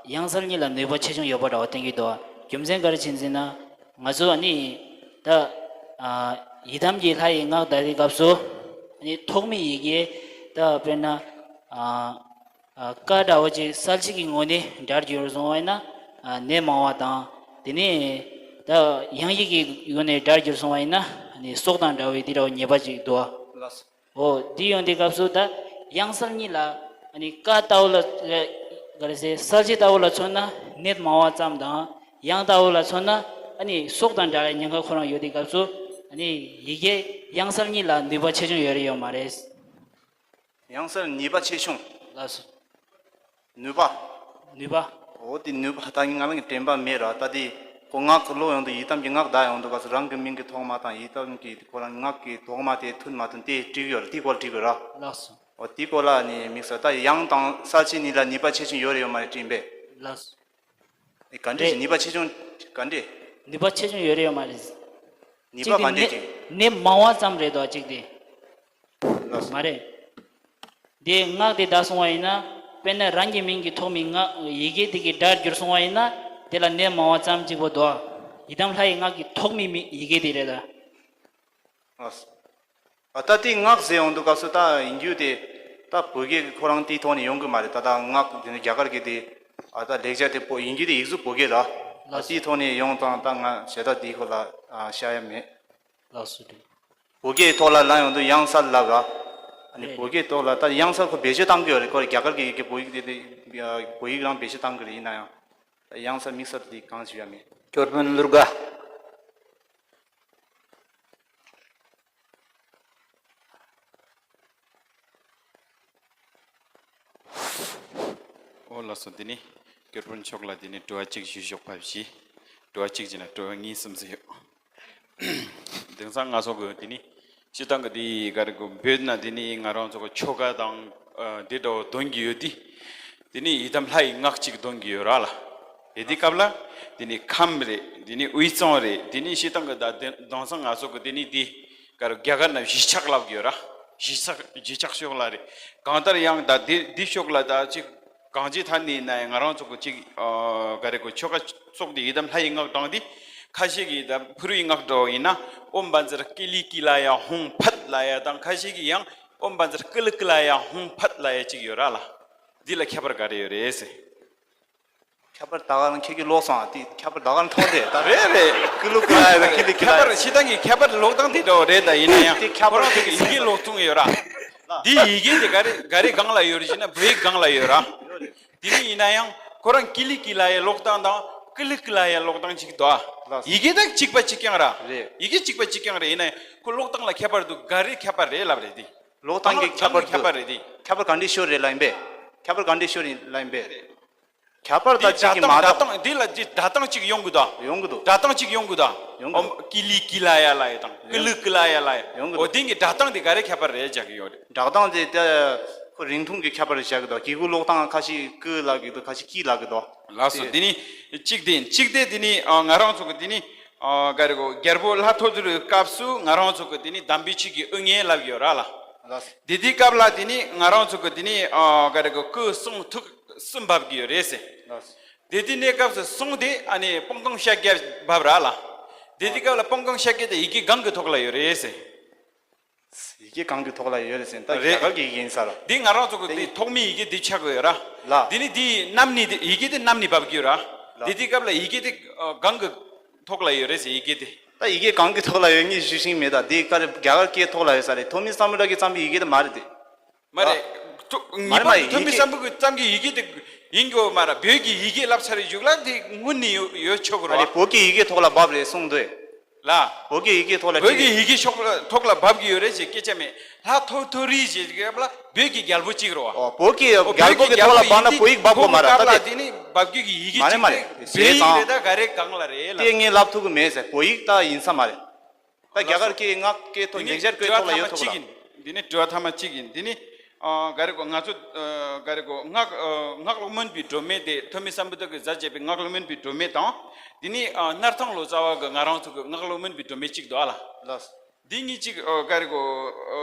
དབྱངས་གསལ་གཉིས་ལ་ནུས་པ་ཆེ་ཆུང་ཡོད་པ་འདྲ་བོ་བསྟན་གྱི་འདུག་རྒྱུ་མཚན་ག་རེ་བྱས་ཟེར་ན་ང་ཚོ་ནི་ད་ཨ་ཡི་དམ་གྱི་ལྷ་ཡི་སྔགས་བཟླ་དུས་སྐབས་སུ་ནི་ཐོག་མའི་ཡི་གེ་ད་དཔེར་ན་ཨ་ཨ་ཀ་འདྲ་བོ་ཅིག་གསལ་བྱེད་ཀྱི་ངོས་ནས་སྒྲ་བསྒྱུར་སོང་བ་ཡིན་ན་ཨ་ནད་མང་བ་དང་དེ་ནས་ད་དབྱངས་ཡིག་གི་ངོས་ནས་སྒྲ་བསྒྱུར་སོང་བ་ཡིན་ན་ནི་སྲོག་དང་འདྲ་བའི་དེ་འདྲ་བོ་ཉེས་པ་ཅིག་འདུག་བ། ལགས་སོ། འོ། འདི་ཡོང་དུས་སྐབས་སུ་ད་དབྱངས་གསལ་གཉིས་ལ་ཨ་ནི་ཀ་ལྟ་བུ་ལ་ག་རེ་ཟེར་གསལ་བྱེད་ལྟ་བུ་ལ་མཚོན་ན་ནད་མང་བ་ཙམ་དང་དབྱངས་ལྟ་བུ་ལ་མཚོན་ན་ཨ་ནི་སྲོག་དང་འདྲ་བའི་ཉེན་ཁ་ཁོ་རང་ཡོད་དུས་སྐབས་སུ་ཨ་ནི་ཡི་གེ་དབྱངས་གསལ་གཉིས་ལ་ནུས་པ་ཆེ་ཆུང་ཡོད་རེད་ཡོད་མ་རེད། དབྱངས་གསལ་ནུས་པ་ཆེ་ཆུང་། ལགས་སོ། ནུས་པ། ནུས་པ། འོ་དེ་ནུས་པ་ད་ང་རང་གི་དྲན་པ་མེད་ར། ད་དེ་ཁོ་ངག་གི་ཀློག་ཡོང་དུས་ཡི་དམ་གྱི་སྔགས་བཟླ་ཡོང་དུས་ག་ཚོད་རང་གི་མིང་གི་ཐོག་མ་དང་ཡི་དམ་གྱི་ཁོ་རང་སྔགས་ཀྱི་ཐོག་མ་དེ་མཐུན་མ་མཐུན་དེ་བྲིས་ཡོད་ར། དེ་སྐོར་བྲིས་དགོས་ར། ལགས་སོ། འོ་དེའི་སྐོར་ལ་ནི་དམིགས་བསལ་ད་ཡང་དང་གསལ་བྱེད་གཉིས་ལ་ནུས་པ་ཆེ་ཆུང་ཡོད་རེད་ཡོད་མ་རེད་དྲིས་པས། ལགས་སོ། ནི་ག་འདྲས་རེད། ནུས་པ་ཆེ་ཆུང་ག་འདྲས། ནུས་པ་ཆེ་ཆུང་ཡོད་རེད་ཡོད་མ་རེད། ནུས་པ་ག་འདྲས་ཅིག་ནི་མང་བ་ཙམ་རེད་དོ་གཅིག་དེ། ལགས་སོ། མ་རེད། དེ་སྔགས་དེ་བཟླས་སོང་བ་ཡིན་ན། དཔེར་ན་རང་གི་མིང་གི་ཐོག་མའི་སྔགས་ཡི་གེ་དེ་གི་སྒྲ་འགྱུར་སོང་བ་ཡིན་ན། དེ་ལ་ནུས་མང་བ་ཙམ་གཅིག་པོ་དོ། ཡི་དམ་ལྷ་ཡི་སྔགས་ཀྱི་ཐོག་མའི་མིང་ཡི་གེ་དེ་རེད་ད། ལགས་སོ། ཨ་ད་དེ་སྔགས་ཟེར་ཡོང་དུས་སྐབས་སུ་ད་ཡིན་རྒྱུ་དེ་ད་བོད་སྐད་ཁོ་རང་དེའི་ཐོག་ནས་ཡོང་གི་མ་རེད། ད་ད་སྔགས་དེ་ནི་རྒྱ་གར་གྱི་དེ་ཨ་ད་ལེགས་སྦྱར་དེ་བོད་ཡིན་རྒྱུ་དེ་ཡིག་གཟུགས་བོད་སྐད་ལ་ཨ་དེའི་ཐོག་ནས་ཡོང་ཙང་ད་ང་ཞེ་དྲག་དེའི་ཁོ་ལ་ཨ་བཤད་ཡ་མེད། ལགས་སོ་རེད། བོད་སྐད་ཐོག་ལ་ལབ་ཡོང་དུས་ཡང་སར་ལབ་ར། ཨ་ནི་རེད་བོད་སྐད་ཐོག་ལ་ད་ཡང་སར་ཁོ་བེད་སྤྱོད་བཏང་གི་ཡོད་རེད། ཁོ་རྒྱ་གར་གྱི་ཡི་གེ་བོད་ཡིག་དེ་དེ་བོད་ཡིག་རང་བེད་སྤྱོད་བཏང་གི་རེད། ཡིན་ན་ཡང་ད་ཡང་སར་དམིགས་བསལ་དེ་གང་ཞིག་ཡ་མེད། སྐྱོར་དཔོན་ཀླུ་དགའ། ཨོ་ལགས་སོ། དེ་ནི་སྐྱོར་དཔོན་མཆོག་ལ་དེ་ནི་དྲི་བ་གཅིག་ཞུ་ཞོག་ཕབ་ཤིག་དྲི་བ་གཅིག་བྱས་ན་དྲི་བ་གཉིས་གསུམ་ཙམ་ཡོད། དེང་སང་ང་ཚོ་གི་དེ་ནི་སྤྱི་བཏང་གི་དེ་ག་རེ་གོ་བོད་ན་དེ་ནི་ང་རང་ཚོ་གི་ཆོ་ག་དང་ཨ་དེ་འདྲ་བོ་འདོན་གྱི་ཡོད་དེ། དེ་ནི་ཡི་དམ་ལྷ་ཡི་སྔགས་གཅིག་འདོན་གྱི་ཡོད་ར་ལ། དེ་དེ་སྐབས་ལ་དེ་ནི་ཁམས་རེད། དེ་ནི་དབུས་གཙང་རེད། དེ་ནི་སྤྱི་བཏང་གི་ད་དེ་དེང་སང་ང་ཚོ་གི་དེ་ནི་དེ་ག་རེ་རྒྱ་གར་ན་གཞིས་ཆགས་ལབ་ཀྱི་ཡོད་ར། གཞིས་ཆགས་གཞིས་ཆགས་ཕྱོགས་ལ་རེད། གང་ལྟར་ཡང་ད་དེ་དེ་ཕྱོགས་ལ་ད་ཅིག་གང་ཅི་ཐ་ནི་ན་ཡང་ང་རང་ཚོ་གི་ཅིག་ཨ་ག་རེ་གོ་ཆོ་ག་སོགས་དེ་ཡི་དམ་ལྷ་ཡི་སྔགས་དང་དེ་ཁ་ཤས་ཀྱིས་ད་ཕུར་བུའི་སྔགས་འགྲོ་ཡིན་ན་ཨོཾ་བཛྲ་ཀི་ལི་ཀི་ལ་ཡ་ཧཱུྃ་ཕཊ་ལ་ཡ་དང་ཁ་ཤས་ཀྱིས་ཡང་ཨོཾ་བཛྲ་ཀི་ལི་ཀི་ལ་ཡ་ཧཱུྃ་ཕཊ་ལ་ཡ་ཅིག་ཡོད་ར་ལ། འདི་ལ་ཁྱད་པར་ག་རེ་ཡོད་རེད་ཟེར། ཁྱད་པར་ད་ག་རང་ཁྱེད་ཀྱིས་ཀློག་སོང་ཨ། དེ་ཁྱད་པར་ད་ག་རང་མཐོང་དེ་ད་རེད་རེད། ཀི་ལུ་ཀི་ལ་ཡ་དང་ཀི་ལི་ཀི་ལ་ཡ། ཁྱད་པར་ཕྱི་ཐང་གི་ཁྱད་པར་ཀློག་སྟངས་དེ་འདྲ་བོ་རེད། ད་ཡིན་ན་ཡང་དེ་ཁྱད་པར་ཁོ་རང་ཚོ་གི་ཡི་གེ་ཀློག་ཐུང་ཡོད་ར། འདི་ཡི་གེ་དེ་ག་རེ་ག་རེ་སྒང་ལ་ཡོད་རེད་ཟེར་ན་བོད་ཡིག་སྒང་ལ་ཡོད་ར། དེ་ནི་ཡིན་ན་ཡང་ཁོ་རང་ཀི་ལི་ཀི་ལ་ཡའི་ཀློག་སྟངས་དང་ཀི་ལི་ཀི་ལ་ཡའི་ཀློག་སྟངས་གཅིག་འདུག་ཨ། ལགས་སོ། ཡི་གེ་དག་གཅིག་པ་གཅིག་རྐྱང་ར། རེད། ཡི་གེ་གཅིག་པ་གཅིག་རྐྱང་རེད། ཡིན་ན་ཡང་ཁོ་ཀློག་སྟངས་ལ་ཁྱད་པར་འདུག་ག་རེ་ཁྱད་པར་རེད་ལབ་རེད་དེ། ཀློག་སྟངས་ཀྱི་ཁྱད་པར་འདུག་ཁྱད་པར་རེད་དེ། ཁྱད་པར་ག་འདྲ་ཤོར་རེད་ལབ་ཡིན་པས། ཁྱད་པར་ག་འདྲ་ཤོར་ཡིན་ལབ་ཡིན་པས། ཁྱད་པར་ད་གཅིག་གི་མ་གཏོགས། སྒྲ་གདངས་འདི་ལ་འདི་སྒྲ་གདངས་གཅིག་ཡོང་གི་འདུག་ཡོང་གི་འདུག་སྒྲ་གདངས་གཅིག་ཡོང་གི་འདུག་ཡོང་གི་འདུག་ཨོ་ཀི་ལི་ཀི་ལ་ཡ་ལ་ཡ་དང་ཀི་ལི་ཀི་ལ་ཡ་ལ་ཡ། ཡོང་གི་འོ་འདུག་དེང་གི་སྒྲ་གདངས་འདི་ག་རེ་ཁྱད་པར་རེད་ཅག་གི་ཡོད་རེད། སྒྲ་གདངས་འདི་ད་ཁོ་རིང་ཐུང་གི་ཁྱད་པར་རེད་ཅག་གི་འདུག་གི་གུ་ཀློག་སྟངས་ཁ་ཤས་ཀི་ལབ་གི་འདུག་ཁ་ཤས་ཀི་ལབ་གི་འདུག་ལགས་སོ། དེ་དེ་ནི་གཅིག་དེ་ཡིན། གཅིག་དེ་དེ་ནི་ཨ་ང་རང་ཚོ་གི་དེ་ནི་ཨ་ག་རེ་གོ་རྒྱལ་པོ་ལྷ་ཐོ་ཐོ་རིའི་སྐབས་སུ་ང་རང་ཚོ་གི་དེ་ནི་དམ་པའི་ཆོས་ཀྱི་དབུ་བརྙེས་ལབ་ཡོད་ར་ལ། ལགས་སོ། དེ་དེའི་སྐབས་ལ་དེ་ནི་ང་རང་ཚོ་གི་དེ་ནི་ཨ་ག་རེ་གོ་སྐུ་གསུང་ཐུགས་གསུམ་བབས་ཀྱི་ཡོད་རེད་ཟེར། ལགས་སོ། དེ་དེ་གནས་སྐབས་སུ་གསུང་དེ་ཨ་ནི་པང་ཀང་ཤཱཀྱ་བབས་ར་ལ། དེ་དེ་སྐབས་ལ་པང་ཀང་ཤཱཀྱ་དེ་ཡི་གེ་གང་གི་ཐོག་ལ་ཡོད་རེད་ཟེར། ཡི་གེ་གང་གི་ཐོག་ལ་ཡོད་རེད་ཟེར་ན་ད་རེད། རྒྱ་གར་གྱི་ཡི་གེ་ཡིན་ས་ར། འདི་ང་རང་ཚོ་གི་དེ་འདི་ཐོག་མའི་ཡི་གེ་འདི་ཆགས་ཀྱི་ཡོད་ར། ལ། འདི་ནི་འདི་གནམ་ནས་འདི་ཡི་གེ་དེ་གནམ་ནས་བབས་ཀྱི་ཡོད་ར། ལ། འདི་དེ་སྐབས་ལ་ཡི་གེ་དེ་ཨ་གང་གི་ཐོག་ལ་ཡོད་རེད་ཟེར་ཡི་གེ་དེ། ད་ཡི་གེ་གང་གི་ཐོག་ལ་ཡོད་ངས་ཞུ་ཤེས་མེད། ད་འདི་ག་རེ་རྒྱ་གར་སྐད་ཐོག་ལ་ཡོད་ས་རེད། ཐོན་མི་སམ་བྷོ་ཊ་གིས་བརྩམས་པའི་ཡི་གེ་དེ་མ་རེད་དེ། མ་རེད། ཐོ་ངེས་པར་དུ་ཐོན་མི་སམ་བྷོ་ཊ་གིས་བརྩམས་ཀྱི་ཡི་གེ་དེ་ཡིན་དགོས་མ་ར། བོད་ཀྱི་ཡི་གེ་བསླབ་ཚར་རེད་བཞུགས་ལ་དེ་སྔོན་ནས་ཡོད་ཡོད་ཆོག་གི་རེད་བ། བོད་ཀྱི་ཡི་གེ་ཐོག་ལ་བབས་རེད་གསུངས་འདུག་ལ། བོད་ཀྱི་ཡི་གེ་ཐོག་ལ་བོད་ཀྱི་བྲིས། ཡི་གེ་ཤོག་ཐོག་ལ་བབས་ཀྱི་ཡོད་རེད་ཅེས་སྐད་ཆ་མེད། ལྷ་ཐོ་ཐོ་རི་ཞེས་སྐད་ལ་བོད་ཀྱི་རྒྱལ་པོ་གཅིག་རེད་བ། ཨོ་བོད་ཀྱི་ཨོ་རྒྱལ་པོ་གི་ཐོག་ལ་བབས་ན་བོད་ཡིག་བབས་དགོས་མ་རེད་ད་དེ། དེ་ནི་བབས་རྒྱུ་གི་ཡི་གེ་མ་རེད་མ་རེད། བོད་ཡིག་རེད་ད་ག་རེ་གང་ལ་རེད་ལ། དེ་ངས་ལབ་ཐུབ་ཀྱི་མེད་ཟེར། བོད་ཡིག་ད་ཡིན་ས་མ་རེད། ད་རྒྱ་གར་སྐད་སྔགས་སྐད་ཐོག་ལེགས་སྦྱར་སྐད་ཐོག་ལ་ཡོད་ཐུབ་ལ། འདི་ནི་དྲི་བ་ཐ་མ་གཅིག་ཡིན། འདི་ནི་ཨ་ག་རེ་གོ་ང་ཚོ་ཨ་ག་རེ་གོ་སྔགས་ཨ་སྔགས་སློབ་དམན་པའི་སྒྲོན་མེ་དེ་ཐོན་མི་སམ་བྷོ་ཊ་གིས་མཛད་བྱས་པའི་སྔགས་སློབ་དམན་པའི་སྒྲོན་མེ་དང་། འདི་ནི་ཨ་སྣར་ཐང་ལོ་ཙཱ་བ་གི་ང་རང་ཚོ་གི་སྔགས་སློབ་དམན་པའི་སྒྲོན་མེ་གཅིག་འདུག་ཨ་ལ། ལགས། འདི་གཉིས་གཅིག་ཨ་ག་རེ་གོ་ཨ་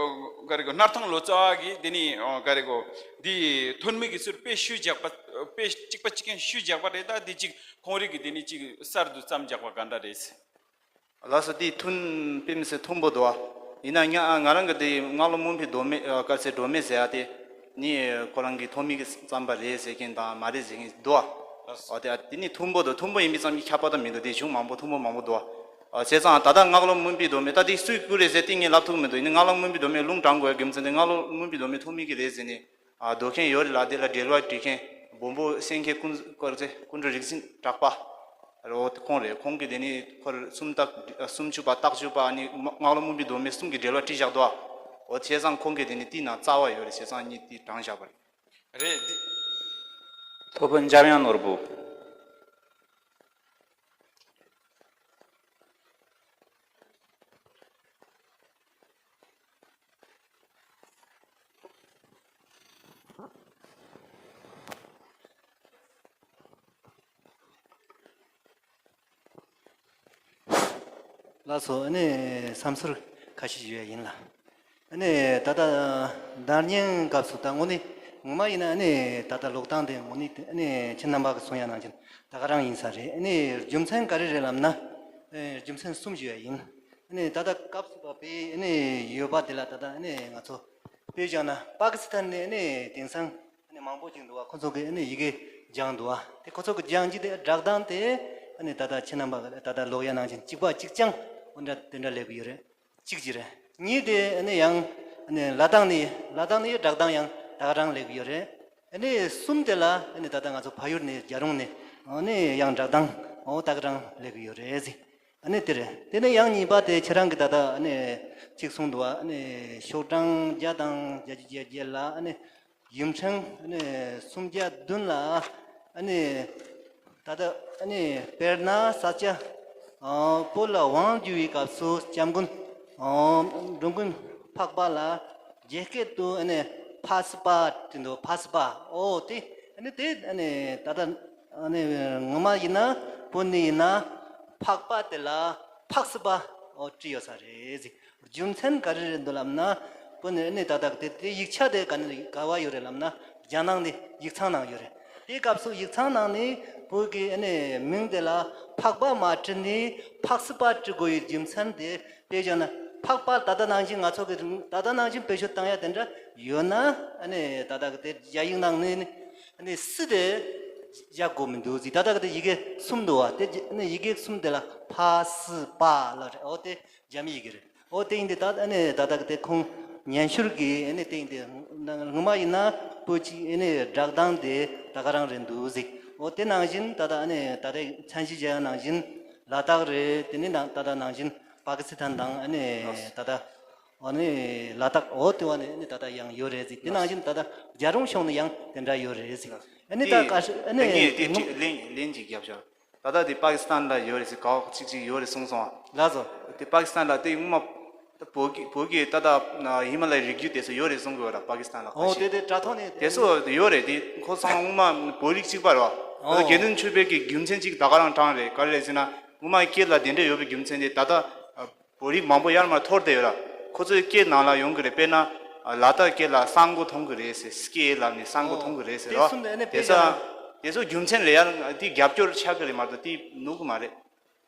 ག་རེ་གོ་སྣར་ཐང་ལོ་ཙཱ་བ་གིས་འདི་ནི་ཨ་ག་རེ་གོ་འདི་ཐོན་མི་གི་ཚུར་དཔེ་ཤུ་རྒྱག་པ་དཔེ་གཅིག་པ་གཅིག་རྐྱང་ཤུ་རྒྱག་པ་རེད། ད་འདི་གཅིག་ཁོང་རིགས་གི་འདི་ནི་གཅིག་གསར་དུ་བརྩམས་རྒྱག་པ་ག་འདྲ་རེད། ལགས་སོ། དེ་ཐུན་དཔེ་མི་སྲིད་མཐོན་པོ་འདུག་ཨ། ཡིན་ན་ང་ང་རང་གི་དེ་སྔགས་སློབ་དམན་པའི་མདོ་སྨད་ཨ་དཀར་གསལ་སྒྲོན་མེ་ཟེར་ཡ་དེ་ནི་ཁོ་རང་གི་ཐོན་མི་གི་བརྩམས་པ་རེད་ཟེར་མཁན་དང་མ་རེད་ཟེར་མཁན་འདུག་ཨ། ལགས་སོ། ཨ་དེ་ཨ་དེ་ནི་མཐོན་པོ་འདུག་མཐོན་པོ་ཡིན་པའི་ཙམ་གྱིས་ཁྱབ་པ་ད་མི་འདུག་དེ་གཞུང་མང་པོ་མཐོན་པོ་མང་པོ་འདུག་ཨ། བྱས་ཙང་ད་ལྟ་སྔགས་སློབ་དམན་པའི་མདོ་སྨད་ད་དེ་སུའི་སྐུ་རེད་ཟེར་དེ་ངས་ལབ་ཐུབ་མི་འདུག་ཡིན་ན་སྔགས་སློབ་དམན་པའི་མདོ་སྨད་ལུང་དྲངས་དགོས་ཡ་རྒྱུ་མཚན་དེ་སྔགས་སློབ་དམན་པའི་མདོ་སྨད་ཐོན་མི་གི་རེད་ཟེར་ནས། ཨ་མདོ་མཁན་ཡོད་རེད་ལ་དེ་ལ་འགྲེལ་བ་འབྲི་མཁན་སྦོམ་པོ་གསན་མཁན་ཀུན་ཀོ་ཚེ་ཀུན་འགྲོ་རིག་འཛིན་གྲགས་པ་རེད། འོ་དེ་ཁོང་རེད། ཁོང་གིས་དེ་ནི་ཁོར་སུམ་རྟགས་སུམ་ཅུ་པ་རྟགས་བཅུ་པ་ཨ་ནི་སྔགས་སློབ་དམན་པའི་མདོ་སྨད་གསུམ་གྱི་འགྲེལ་བ་བྲིས་བཞག་འདུག་འོ་བྱས་ཙང་ཁོང་གིས་དེ་ནི་དེའི་ནང་རྩ་བ་ཡོད་རེད་བྱས་ཙང་གཉིས་དེ་དྲངས་བཞག་པ་རེད། རེད་འདི། སློབ་དཔོན་འཇམ་དབྱངས་ནོར་བུ། ལགས་སོ། ཨ་ནི་བསམ་ཚུལ་ཁ་ཤས་ཞུ་ཡ་ཡིན་ལ། ཨ་ནི་ད་ལྟ་བརྡ་རྙིང་སྐབས་སུ་ད་དངོས་གནས་ངོ་མ་ཡིན་ན་ཨ་ནི་ད་ལྟ་ཀློག་སྟངས་དེ་དངོས་གནས་ཨ་ནི་ཁྱེད་རྣམ་པ་གི་གསུང་ཡ་ནང་བཞིན་ད་ག་རང་ཡིན་ས་རེད། ཨ་ནི་རྒྱུ་མཚན་ག་རེ་རེད་ལབ་ན། ཨ་རྒྱུ་མཚན་གསུམ་ཞུ་ཡ་ཡིན། ཨ་ནི་ད་ལྟ་སྐབས་སུ་བབས་པའི་ཨ་ནི་ཡོད་པ་དེ་ལ་ད་ལྟ་ཨ་ནི་ང་ཚོ་དཔེ་བཞག་ན་པ་ཀི་སི་ཐན་ནས་ཨ་ནི་དེང་སང་ཨ་ནི་མང་པོ་ཅིག་འདུག་བ། ཁོ་ཚོ་གི་ཨ་ནི་ཡི་གེ་སྦྱངས་འདུག་བ། དེ་ཁོ་ཚོ་གི་སྦྱང་རྒྱུ་དེ་སྦྲག་སྟངས་དེ་ཨ་ནི་ད་ལྟ་ཁྱེད་རྣམ་པ་གི་ད་ལྟ་ཀློག་ཡ་ནང་བཞིན་གཅིག་པ་གཅིག་རྐྱང་འོ་འདྲ་དེ་འདྲ་ལབ་ཀྱི་ཡོད་རེད། གཅིག་གཅིག་རེད། གཉིས་དེ་ཨ་ནི་ཡང་ཨ་ནི་ལ་དྭགས་ནས་ལ་དྭགས་ནས་སྦྲག་སྟངས་ཡང་ད་ག་རང་ལབ་ཀྱི་ཡོད་རེད། ཨ་ནི་གསུམ་དེ་ལ་ཨ་ནི་ད་ལྟ་ང་ཚོ་ཕ་ཡུལ་ནས་རྒྱལ་རོང་ནས་ཨ་ནི་ཡང་སྦྲག་སྟངས་འོ་ད་ག་རང་ལབ་ཀྱི་ཡོད་རེད་ཟེར། ཨ་ནི་དེ་རེད། དེ་ནས་ཡང་གཉིས་པ་དེ་ཁྱེད་རང་གིས་ད་ལྟ་ཨ་ནི་གཅིག་གསུངས་འདུག་བ། ཨ་ནི་ཤོག་གྲངས་བརྒྱ་དང་བརྒྱད་ཅུ་གྱ་བརྒྱད་ལ་ཨ་ནི་ཡུམ་ཆེན་ཨ་ནི་སུམ་བརྒྱ་བདུན་ལ་ཨ་ནི་ད་ལྟ་ཨ་ནི་དཔེར་ན་ས་སྐྱ་ཨ་བོད་ལ་དབང་བསྒྱུར་བའི་སྐབས་སུ་སྐྱབས་མགོན་ཨ་འགྲོ་མགོན་འཕགས་པ་ལ་རྒྱ་སྐད་དུ་ཨ་ནི་ཕ་སི་པ་བྲིས་འདུག་ཕ་སི་པ། ཨོ་དེ་ཨ་ནི་དེ་ཨ་ནི་ད་ལྟ་ཨ་ནི་ངོ་མ་ཡིན་ན་བོད་ནས་ཡིན་ན་འཕགས་པ་དེ་ལ་ཕག་སི་པ་ཨོ་བྲིས་ཡོད་ས་རེད་ཟེར། རྒྱུ་མཚན་ག་རེ་རེད་འདུག་ལབ་ན། བོད་ནས་ཨ་ནི་ད་ལྟ་དེ་དེ་ཡིག་ཆ་དེ་ག་ནས་ག་བ་ཡོད་རེད་ལབ་ན། རྒྱ་ནག་ནས་ཡིག་ཚང་ནང་ཡོད་རེད། དེའི་སྐབས་སུ་ཡིག་ཚང་ནང་ནས་བོད་ཀྱི་ཨ་ནི་མིང་དེ་ལ་འཕགས་པ་མ་བྲིས་ནས་ཕག་སི་པ་བྲི་དགོས་ཡོད་རྒྱུ་མཚན་དེ། དཔེ་བཞག་ན་འཕགས་པ་ད་ལྟ་ནང་བཞིན་ང་ཚོ་གི་ད་ལྟ་ནང་བཞིན་བེད་སྤྱོད་བཏང་ཡ་དེ་འདྲ་ཡོད་ན། ཨ་ནི་ད་ལྟ་གི་དེ་རྒྱ་ཡིག་ནང་ནས་ནི་ཨ་ནི་སི་དེ་བཞག་དགོས་མི་འདུག་ཟེར། ད་ལྟ་གི་དེ་ཡི་གེ་གསུམ་འདུག་བ། དེ་ཨ་ནི་ཡི་གེ་གསུམ་དེ་ལ་ཕ་སི་པ་ལ་རེད། འོ་དེ་རྒྱ་མི་ཡི་གེ་རེད། འོ་དེ་ཡིན་དུས་ད་ཨ་ནི་ད་ལྟ་གི་དེ་ཁོང་ཉན་ཤུལ་གྱི་ཨ་ནི་དེ་ཡིན་དུས་ངོ་མ་ཡིན་ན་བོད་ཀྱི་ཨ་ནི་སྦྲག་སྟངས་དེ་ད་ག་རང་རེད་འདུག་ཟེར། འོ་དེ་ནང་བཞིན་ད་ལྟ་ཨ་ནི་ད་ལྟའི་མཚན་གཞི་བྱས་ཡ་ནང་བཞིན་ལ་དྭགས་རེད། དེ་ནི་ནང་ད་ལྟ་ནང་བཞིན་པ་ཀི་སི་ཐན་དང་ཨ་ནི་ད་ལྟ་ཨ་ནི་ལ་དྭགས་འོ་དེ་བ་ནི་ཨ་ནི་ད་ལྟ་ཡང་ཡོད་རེད་ཟེར། དེ་ནང་བཞིན་ད་ལྟ་རྒྱལ་རོང་ཕྱོགས་ནི་ཡང་དེ་འདྲ་ཡོད་རེད་ཟེར། ཨ་ནི་ད་དེ་ག་ཨ་ནི་དངོས་དེ་ངོ་ལན་ལན་ཅིག་རྒྱབ་ཤོག་ད་ལྟ་དེ་པ་ཀི་སི་ཐན་ལ་ཡོད་རེད་ཟེར། ག་བ་གཅིག་གཅིག་ཡོད་རེད་གསུངས་སོང་ཨ། ལགས་སོ། དེ་པ་ཀི་སི་ཐན་ལ་དེ་སྔོན་མ་བོད་ཀྱི་བོད་ཀྱི་ད་ལྟ་ཧི་མ་ལ་ཡའི་རི་རྒྱུད་དེ་ཚོ་ཡོད་རེད་གསུང་གི་ཡོད་ར། པ་ཀི་སི་ཐན་ལ་ཁ་ཨོ་ཤས་དེ་དེ་དྲ་ཐོག་ནས་དེ་ཚོ་ཡོད་རེད། དེ་ཁོ་ཚང་སྔོན་མ་བོད་རིགས་གཅིག་པ་རེད་བ། ད་ལྟ་ཨོ་དགེ་འདུན་ཆོས་འཕེལ་གྱི་རྒྱུ་མཚན་གཅིག་ད་ག་རང་དྲངས་རེད། ག་རེ་རེད་ཟེར་ན་སྔོན་མ་སྐད་ལ་དེ་འདྲ་ཡོད་པའི་རྒྱུ་མཚན་དེ་ད་ལྟ་བོད་རིགས་མང་པོ་ཡར་མར་འཐོར་བསྡད་ཡོད་ར། ཁོ་ཚོའི་སྐད་ནང་ལ་ཡོང་གི་རེད། དཔེར་ན་ལ་དྭགས་སྐད་ལ་སང་གོ་མཐོང་གི་རེད་ཟེར། སྐད་ལབ་ནས་སང་གོ་མཐོང་གི་རེད་ཟེར་རོ། དེ་ས་དེ་ཚོ་རྒྱུ་མཚན་ལས་ཡར་དེ་རྒྱབ་སྐྱོར་ཆགས་གི་རེད་མ་གཏོགས་དེ་ནུས་གི་མ་རེད།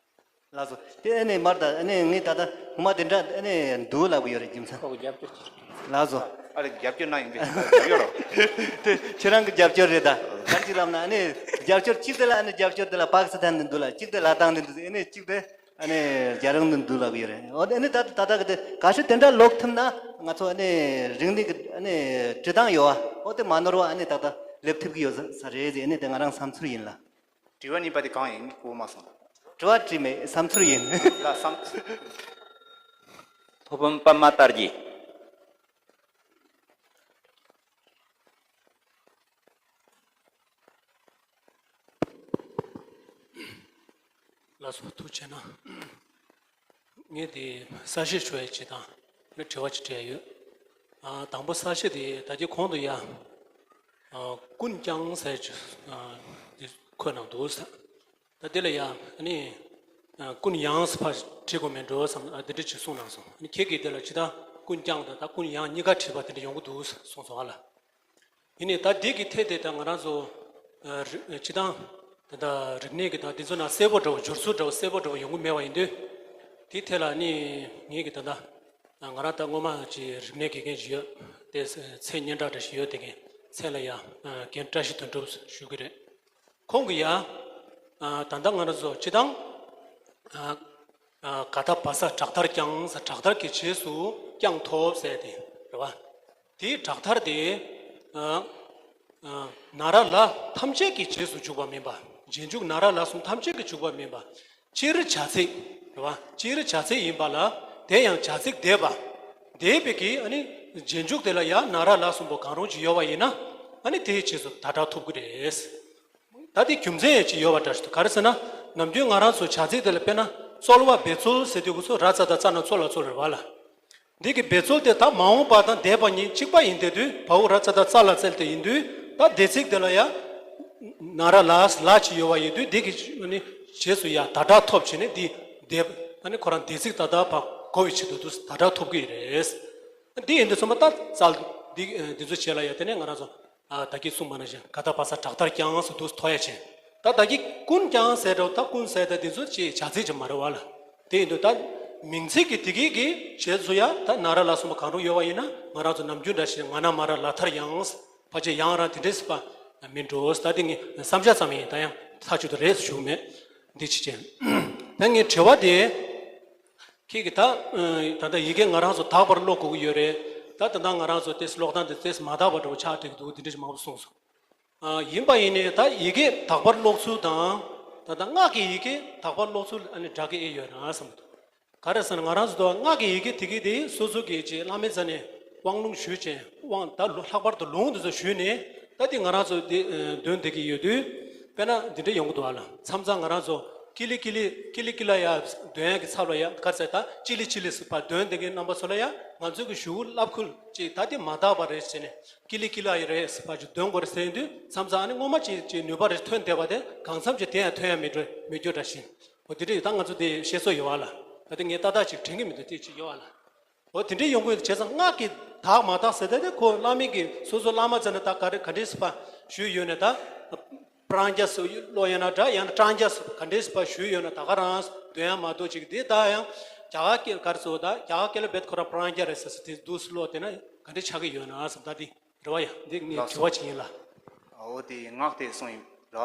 ལགས་སོ། དེ་ཨ་ནི་མར་ད་ཨ་ནི་ངས་ད་ལྟ་ངོ་མ་དེ་འདྲ་ཨ་ནི་འདུག་ལབ་གི་ཡོད་རེད་རྒྱུ་མཚན། ཁོ་རྒྱབ་སྐྱོར་ལགས་སོ། ཨ་རེ་རྒྱབ་སྐྱོར་གནང་ཡིན་པས་རྒྱབ་སྐྱོར་རོ། དེ་ཁྱེད་རང་གི་རྒྱབ་སྐྱོར་རེད་ད། ག་རེ་ཅིག་ལབ་ན་ཨ་ནི་རྒྱབ་སྐྱོར་གཅིག་དེ་ལ་ཨ་ནི་རྒྱབ་སྐྱོར་དེ་ལ་པ་ཀི་སི་ཐན་ནས་འདུག་ལ། གཅིག་དེ་ལ་དྭགས་ནས་འདུག་ཨ་ནི་གཅིག་དེ་ཨ་ནི་རྒྱ་རོང་ནས་འདུག་ལབ་གི་ཡོད་རེད། འོ་ཨ་ནི་ད་ད་ལྟ་གི་དེ་ག་ཤེད་དེ་འདྲ་ལོག་ཐུབ་ན་ང་ཚོ་ཨ་ནི་རིག་གནས་ཀྱི་ཨ་ནི་འབྲི་སྟངས་ཡོད་ཨ། འོ་དེ་མ་ནོར་བ་ཨ་ནི་ད་ལྟ་སླེབས་ཐུབ་གི་ཡོད་ས་རེད་ཟེར་ཨ་ནི་དེ་ང་རང་བསམ་ཚུལ་ཡིན་ལ། དྲི་བ་གཉིས་པ་དེ་གང་ཡིན་གོ་མ་སོང་། དྲི་བ་དྲིས་མེད། བསམ་ཚུལ་ཡིན། ལ་བསམ་ཚུལ། ཐོགས་ཕམ་པདྨ་དར་རྒྱས། ལགས་སོ། ཐུགས་རྗེ་གནང་། ངས་དེ་གསལ་བཤད་ཞུ་ཡ་ཅིག་དང་ནི་དྲི་བ་ཅིག་དྲི་ཡ་ཡོད། ཨ་དང་པོ་གསལ་བཤད་དེ་ད་ལྟའི་གོང་དུ་ཡ་ཨ་ཀུན་ཀྱང་ཟེར་ཅིག་ཨ་དེ་འཁོད་གནང་འདུག་ཟེར། ད་དེ་ལ་ཡ་ཨ་ནི་ཨ་ཀུན་ཡང་ཟེར་ཕར་བྲིས་དགོས་མེད་འགྲོ་བསམ་ཨ་དེ་འདྲ་ཅིག་གསུངས་གནང་སོང་། ཨ་ནི་ཁྱེད་ཀྱིས་དེ་ལ་ཇི་ལྟར་ཀུན་ཀྱང་དང་ད་ཀུན་ཡང་གཉིས་ཀ་བྲིས་པ་དེ་འདྲ་ཡོང་གི་འདུག་གསུངས་སོང་ཨ་ལ། ཡིན་ནའི་ད་འདི་གི་ཐད་དེ་ད་ང་རང་ཚོ་ཨ་རི་སྤྱི་བཏང་ད་ལྟ་རིག་གནས་ཀྱི་ད་འདི་ཚོ་ནང་གསལ་པོ་འདྲ་བོ་སྦྱོར་ཚུལ་འདྲ་བོ་གསལ་པོ་འདྲ་བོ་ཡོང་གི་མེད་པ་ཡིན་དུས། དེའི་ཐད་ལ་ནི་ངེད་ཀྱི་ད་ལྟ་ང་རང་ད་སྔོན་མ་ཅིག་རིག་གནས་དགེ་རྒན་ཞིག་ཡོད་དེ་མཚན་སྙན་གྲགས་འདྲ་ཞིག་ཡོད་དེ་གན་མཚན་ལ་ཡང་རྒན་བཀྲ་ཤིས་དོན་གྲུབ་ཞུ་གི་རེད། ཁོང་གིས་ཡང་ད་ལྟ་ང་རང་ཚོ་སྤྱི་བཏང་ཨ་ཨ་ག་ད་བ་ས་དྲག་མཐར་ཀྱང་ཟེར་དྲག་མཐར་གྱི་རྗེས་སུ་ཀྱང་ཐོབ་ཟེར་དེ་རེད་བ། དེའི་དྲག་མཐར་དེ་ཨ་ཨ་ན་ར་ལ་ཐམས་ཅད་ཀྱི་རྗེས་སུ་འཇུག་པ་མིན་པ། རྗེས་འཇུག་ན་ར་ལ་གསུམ་ཐམས་ཅད་ཀྱི་འཇུག་པ་མིན་པ། སྤྱིར་བྱ་ཚིག་རེད་བ། སྤྱིར་བྱ་ཚིག་ཡིན་པ་ལ་དེ་ཡང་བྱ་ཚིག་འདས་པ། འདས་པའི་གི་ཨ་ནི་རྗེས་འཇུག་དེ་ལ་ཡང་ན་ར་ལ་གསུམ་པོ་གང་རུང་ཅིག་ཡོད་པ་ཡིན་ན་ཨ་ནི་དེའི་རྗེས་སུ་ད་དྲག་ཐོབ་ཀྱི་རེད། ད་དེ་རྒྱུ་མཚན་ཡང་ཅིག་ཡོད་པ་འདྲ་ཞིག་འདུག་ག་རེ་ཟེར་ན། ནམ་རྒྱུན་ང་རང་ཚོ་བྱ་ཚིག་དེ་ལ་དཔེར་ན་རྩོལ་བ་འབད་རྩོལ་ཟེར་དུས་ཁོ་ཚོ་ར་ཙ་ད་ཙ་ན་རྩོ་ལ་རྩོལ་རེད་བ་ལ། འདི་གི་འབད་རྩོལ་དེ་ད་མ་འོངས་པ་དང་འདས་པ་གཉིས་གཅིག་པ་ཡིན་དེ་དུས་བའོ་ར་ཙ་ད་ཙ་ལ་བཙལ་ཏེ་ཡིན་དུས་ད་འདས་ཚིག་དེ་ལ་ཡ་ན་ར་ལ་ལ་ཅིག་ཡོད་པ་ཡིན་དུས་འདི་གི་ནི་རྗེས་སུ་ཡ་ད་དྲག་ཐོབ་བྱས་ནས་འདི་འདས་ ཨ་ནི་ཁོ་རང་བདེ་ཚིག་ད་ལྟ་བ་གོ་བའི་ཆེད་དུ་འདུག་ད་ལྟ་ཐོབ་ཀྱི་རེད། འདི་ཡིན་དུས་ཚང་མ་ད་རྩལ་འདི་འདི་ཚོ་བྱས་ལ་ཡ་དེ་ནས་ང་རང་ཚོ་ད་གིན་གསུངས་པ་ནང་བཞིན་ག་ད་བ་ས་དྲག་མཐར་ཀྱང་ཟེར་འདུག་ཐོ་ཡ་ཆེ། ད་ད་གིན་ཀུན་ཀྱང་ཟེར་འགྲོ་ད་ཀུན་ཟེར་ད་འདི་ཚོ་ཅིག་བྱ་ཚིག་ཅིག་མ་རེད་བ་ལ། དེ་ཡིན་དུས་ད་མིང་ཚིག་གི་དེ་གིས་ཀྱི་བྱེད་ཚུལ་ཡ་ད་ན་ར་ལ་སོགས་པ་གང་རུང་ཡོད་བ་ཡིན་ན་ང་རང་ཚོ་ནམ་རྒྱུན་འདྲ་ཞིག་ང་ན་མ་ར་ལ་མཐར་ཡང་ཕལ་ཆེར་ཡང་རང་དེ་འདྲས་པ་མིན་འགྲོ། ད་དེ་ངས་བསམ་འཆར་ཙམ་ཡིན། ད་ཡང་ཐག་ཆོད་དུ་རེད་ཞུ་མེད། འདི་ཅི་ཅན། ད་ངས་དྲི་བ་དེ། ཁྱེད་ཀྱིས་ད། ད་ལྟ་ཡི་གེ་ང་རང་ཚོ་དག་པར་ཀློག་དགོས་ཀྱི་ཡོད་རེད། ད་ད་ལྟ་ང་རང་ཚོ་ཏེས་ཀློག་སྟངས་དེ་ཏེས་མ་དག་པ་འདྲ་བོ་ཆགས་བསྡད་ཀྱི་འདུག་དེ་འདྲ་ཞིག་མང་པོ་གསུངས་སོང་། ཡིན་པ་ཡིན་ནའི་ད་ཡི་གེ་དག་པར་ཀློག་ཚུལ་དང་། ད་ལྟ་སྔགས་ཀྱི་ཡི་གེ་དག་པར་ཀློག་ཚུལ་ཨ་ནི་འདྲ་གི་ཨེ་ཡོད་ན་བསམ་འདུག་ག་རེ་ཟེར་ན་ང་རང་ཚོ་ད་སྔགས་ཀྱི་ཡི་གེ་དེ་གི་དེ་སོ་སོ་གི་ཅིག་བླ་མའི་རྩ་ནས་དབང་ལུང་ཞུས་ཅན་དབང་ད་ལྷག་པར་དུ་ལུང་དེ་ཚོ་ཞུས་ནས་ད་དེ་ང་རང་ཚོ་དེ་འདོན་བསྡད་ཀྱི་ཡོད་དུས། དཔེར་ན་འདི་འདྲ་ཡོང་གི་འདུག་ཨ་ལ། མཚམས་མཚམས་ང་རང་ཚོ་ཀི་ལི་ཀི་ལི་ཀི་ལི་ཀི་ལ་ཡ་འདོན་ཡ་གི་ཚབ་ལ་ཡ་ག་ཚད་ད་ཅི་ལི་ཅི་ལི་ཟེར་བ་འདོན་བསྡད་མཁན་རྣམ་པ་ཚོ་ལ་ཡ་ང་ཚོ་གི་ཞུ་བླ་ཁུལ་ཅིག་ད་དེ་མ་དག་པ་རེད་ཟེར་ནས་ཀི་ལི་ཀི་ལ་ཡ་རེད་ཟེར་བ་ཅིག་འདོན་དགོས་རེད་ཟེར་དུས་མཚམས་མཚམས་ཨ་ནི་སྔོན་མ་ཅིག་ཅིག་ནུས་པ་རེ་ཐོན་བསྡད་པ་དེ་གང་འཚམ་ཅིག་དེ་ཡང་ཐོན་ཡ་མེད་འགྲོ་མེད་རྒྱུ་འདྲ་ཞིག་འོ་དེ་འདྲ་ཡོད། ད་ང་ཚོ་དེ་བཤད་སྲོལ་ཡོད་ཨ་ལ། ད་དེ་ངས་ཏག་ཏག་ཅིག་དྲན་གི་མི་འདུག་དེ་ཅིག་ཡོད་ཨ་ལ། འོ་དེ་འདྲའི་ཡོང་གི་ཡོད། བྱས་ཙང་སྔགས་ཀྱི་དག་མ་དག་ཟེར་ད་དེ་ཁོ་བླ་མའི་གི་སོ་སོ་བླ་མ་ཚོ་ནས་ད་ག་རེ་ག་འདྲས་པ་ཞུས་ཡོད་ནས་ད། སྤྲང་རྒྱ་སོགས་ཀློག་ཡོད་ན་འདྲ་ཡང་ན་སྤྲང་རྒྱ་སོགས་ག་འདྲས་པ་ཞུས་ཡོད་ན་ད་ག་རང་འདོན་ཡ་མ་གཏོགས་ཅིག་དེ་ད་ཡང་རྒྱ་གར་སྐད་ག་རེ་ཟེར་ད་རྒྱ་གར་སྐད་ལ་རྦད་ཁོ་རང་སྤྲང་རྒྱ་རེད་ཟེར་ཟེར་དེ་འདུག་སེ་ཀློག་དེ་ན་ག་འདྲས་ཆགས་ཀྱི་ཡོད་ན་བསམ་ད་དེ་རེད་བ་ཡ། འདི་ངས་ལགས་དྲི་བ་ཅིག་ཡིན་ལ། འོ་དེ་སྔགས་དེ་གསུངས་ཡིན་ར།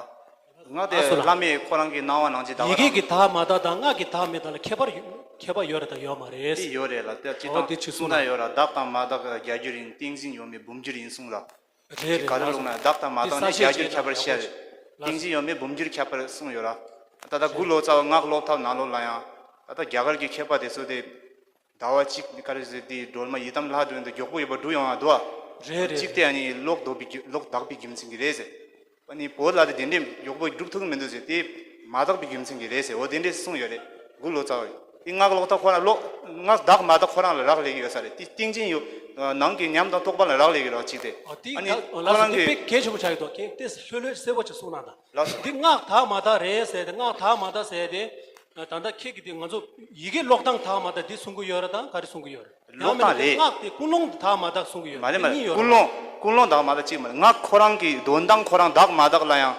སྔགས་དེ་ལགས་སོ་ལགས། བླ་མའི་ཁོ་རང་གི་སྣང་བ་ནང་བཞིན་ད་ཡི་གེ་གི་དག་མ་དག་དང་སྔགས་ཀྱི་དག་མི་དག་ལ་ཁྱད་པར་ཡོད་ཁྱད་པར་ཡོད་རེད་དང་ཡོད་མ་རེད། དེ་ཡོད་རེད་ལ་དེ་ཅི་འོ་དང་དེ་ཅི་གསུང་གསུང་ན་ཡོད་ར། དག་དང་མ་དག་བརྒྱ་འགྱུར་ཡིན། ཏིང་འཛིན་ཡོད་མེད་འབུམ་འགྱུར་ཡིན་གསུངས་ར། རེད་རེད་ག་རེ་ལགས་སོ། ལབ་ན་དག་དང་མ་དེ་དག་ནི་ས་བརྒྱ་བཤད་འགྱུར་ཁྱད་པར་བཤད་རེད། ཅིག་ལ་ཡག་པོ་ཅིག་ལགས་ཏིང་འཛིན་ཡོད་མེད་འབུམ་འགྱུར་ཁྱད་པར་གསུངས་ཡོད་ར། ད་ལྟ་འགུ་ལོ་ཙཱ་བ་སྔགས་ཀློག་ཐབས་ནང་ལོགས་ལ་ཡང་ད་ལྟ་རྒྱ་གར་གྱི་མཁས་པ་དེ་ཚོ་དེ། ཟླ་བ་གཅིག་ག་རེ་ཟེར་དེ་སྒྲོལ་མ་ཡི་དམ་ལྷ་སྒྲོན་དུ་མགྱོགས་པོ་ཡོད་པ་འབྲུ་ཡོང་བ་འདུག་བ། རེད་རེད་གཅིག་དེ་རེད། ཨ་ནི་ལོག་ལྡོག་པའི་རྒྱུ་ལོག་དག་པའི་རྒྱུ་མཚན་གྱིས་རེད་ཟེར། ཨ་ནི་བོད་ལ་དེ་དེ་འདྲས་མགྱོགས་པོ་སྒྲུབ་ཐུབ་ཀྱི་མི་འདུག་ཟེར་དེ་མ་དག་པའི་རྒྱུ་མཚན་གྱིས་རེད་ཟེར། འོ་དེ་འདྲས་གསུངས་ཡོད་རེད། འགུ་ལོ་ཙཱ་བ་དེ་སྔགས་ལོག་ཐབས་ཁོ་རང་ལོག་སྔགས་དག་མ་དག་ཁོ་རང་ལ་རག་ལས་ཀྱི་ཡོད་ས་རེད། དེ་ཏིང་འཛིན་ཡོད་ནང་གི་ཉམས་དང་རྟོགས་པ་ལ་རག་ལས་ཀྱི་རོགས་གཅིག་དེ། ཨ་དེ་ཨ་ནི་ད་ཁོ་ལགས་སོ་རང་དེ་གི་དཔེ་གལ་ཆེན་པོ་ཆགས་ཀྱི་འདུག་ཁྱེད་དེ་ལྷོད་ལྷོད་གསལ་པོ་ཅིག་གསུངས་གནང་དང་། ལགས་སོ། འདི་སྔགས་དག་མ་དག་རེད་ཟེར་ཏེ་སྔགས་དག་མ་དག་ཟེར་ཏེ། ད་ལྟ་ཁྱེད་ཀྱིས་འདི་ང་ཚོ་ཡི་གེ་ཀློག་སྟངས་དག་མ་དག་འདི་གསུང་གི་ཡོད་རེད་དང་ག་རེ་གསུང་གི་ཡོད་རེད། ཀློག་སྟངས་རེད། ཡང་མིན་ན་སྔགས་དེ་ཀུན་སློང་དག་མ་དག་གསུང་གི་ཡོད་མ་རེད་རེད། མ་རེད་གཉིས་ཡོད་ཀུན་རེད། སློང་ཀུན་སློང་དག་མ་དག་གཅིག་མ་རེད། སྔགས་ཁོ་རང་གི་འདོན་སྟངས་ཁོ་རང་དག་མ་དག་ལ་ཡང་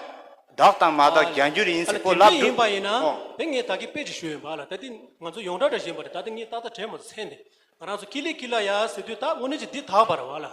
དག་དང་མ་དག་ཨ་བརྒྱ་འགྱུར་ཡིན་ཨ་ཟེར་ལ་ཁོ་དེ་ལབ་འདྲ་ཡིན་འདུག་པ་ཡིན་ན། ཨོ། དེ་ངས་ད་གིན་དཔེ་ཅིག་ཞུས་ཡིན་པ་ལ། ད་དེ་ང་ཚོ་ཡོངས་གྲགས་འདྲ་ཞིག་ཡིན་པ་རེད། ད་དེ་ངས་ཏག་ཏག་དྲན་མ་སོང་ཚེ་འདི་ང་རང་ཚོ་ཀི་ལི་ཀི་ལ་ཡ་ཟེར་དུས་ད་དངོས་གནས་ཀྱི་འདི་དག་པ་རེད་བ་ལ།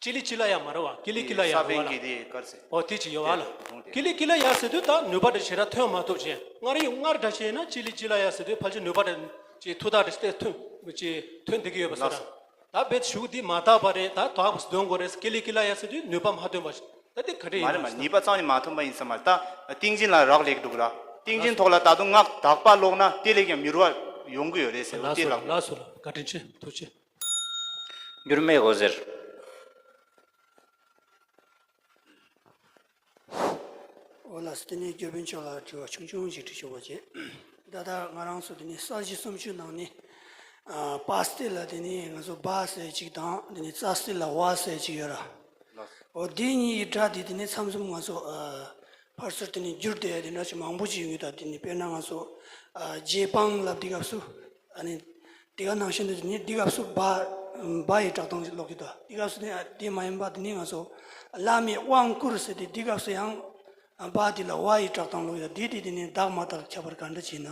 ཅི་ལི་ཅི་ལ་ཡ་མ་རེད་བ། ཀི་ལི་ཀི་ལ་ཡ་རེད་བ་ལ། ས་པན་གྱི་དེ་དཀར་ཟེར། ཨོ་དེ་ཅི་ཡོད་བ་ལ། དེ་དེ། ཀི་ལི་ཀི་ལ་ཡ་ཟེར་དུས་ད་ནུས་པ་དེ་ཞེ་དྲག་ཐོན་མ་ཐུབ་ཅེས། སྔར་ཡོད་སྔར་འདྲ་བྱས་ན་ཅི་ལི་ཅི་ལ་ཡ་ཟེར་དུས་ཕལ་ཆེར་ནུས་པ་དེ་ཅི་ཐུགས་ཐག་དེ་ཐོན་ཅི་ཐོན་བསྡད་ཀྱི་ཡོད་པ་ཟེར། ལགས་སོ། ད་བེད་ཞུགས་འདི་མ་དག་པ་རེད། ད་དག་པ་འདོན་དགོས་རེད། ཀི་ལི་ཀི་ལ་ཡ་ཟེར་དུས་ནུས་པ་མ་ཐོན་པ་ཞིག་ད་དེ་ག་འདྲ་ཡིན་མ་རེད་མ་ན་ཟེར། ནུས་པ་རྩ་ནས་མ་ཐོན་པ་ཡིན་ས་མ་རེད། ད་ཏིང་འཛིན་ལ་རག་ལས་འདུག་ར། ཏིང་འཛིན་ཐོག་ལ་ད་དུང་སྔགས་དག་པ་ཀློག་ན་དེ་ལས་ཀྱང་མི་རུ་བ་ཡོང་གི་ཡོད་རེད་ཟེར། ལགས་དེ་སོ་ལགས་ལགས་སོ་ལགས། བཀའ་དྲིན་ཆེ། ཐུགས་རྗེ་ཆེ། འགྱུར་མེད་འོད་ཟེར། འོ་ལགས་སོ། དེ་ནས་འགྱུར་མེད་མཆོག་ལ་དྲི་བ་ཆུང་ཆུང་ཞིག་དྲི་ཆོག་པ་བྱེད། ད་ལྟ་ང་རང་ཚོ་དེ་ནས་ས་བཅད་སུམ་ཅུ་ནང་ནས་ཨ་པ་སྟེ་ལ་དེ་ནས་ང་ཚོ་བ་ཟེར་གཅིག་དང་དེ་ནས་ཙ་སྟེ་ལ་བ་ཟེར་གཅིག་ཡོད་ར། ལགས་སོ། འོ་དེ་གཉིས་ཀྱི་སྒྲ་དེ་དེ་ནས་མཚམས་མཚམས་ང་ཚོ་ཨ་ཕར་ཚུར་དེ་ནས་བསྒྱུར་བསྡད་དེ་འདྲ་ཞིག་མང་པོ་ཞིག་ཡོང་གི། ད་དེ་ནས་དཔེར་ན་ང་ཚོ་ཨ་རྗེ་འབངས་ལབ་དེ་སྐབས་སུ་ཨ་ནི། དེ་ག་ནང་བཞིན་དུ་ནི་འདི་སྐབས་སུ་བ། བ་ཡི་གྲགས་སྟངས་ཀློག་གི་འདུག་དེ་སྐབས་སུ་ནི་དེ་མ་ཡིན་པ་དེ་ནི་ང་ཚོ་བླ་མའི་དབང་བསྐུར་ཟེར་ཏེ་དེ་སྐབས་སུ་ཡང་བ་དེ་ལ་བ་ཡི་གྲགས་སྟངས་ཀློག་གི་འདུག་དེ་དེ་དེ་ནི་དག་མ་དག་ཁྱད་པར་ག་འདྲ་བྱེད་ན།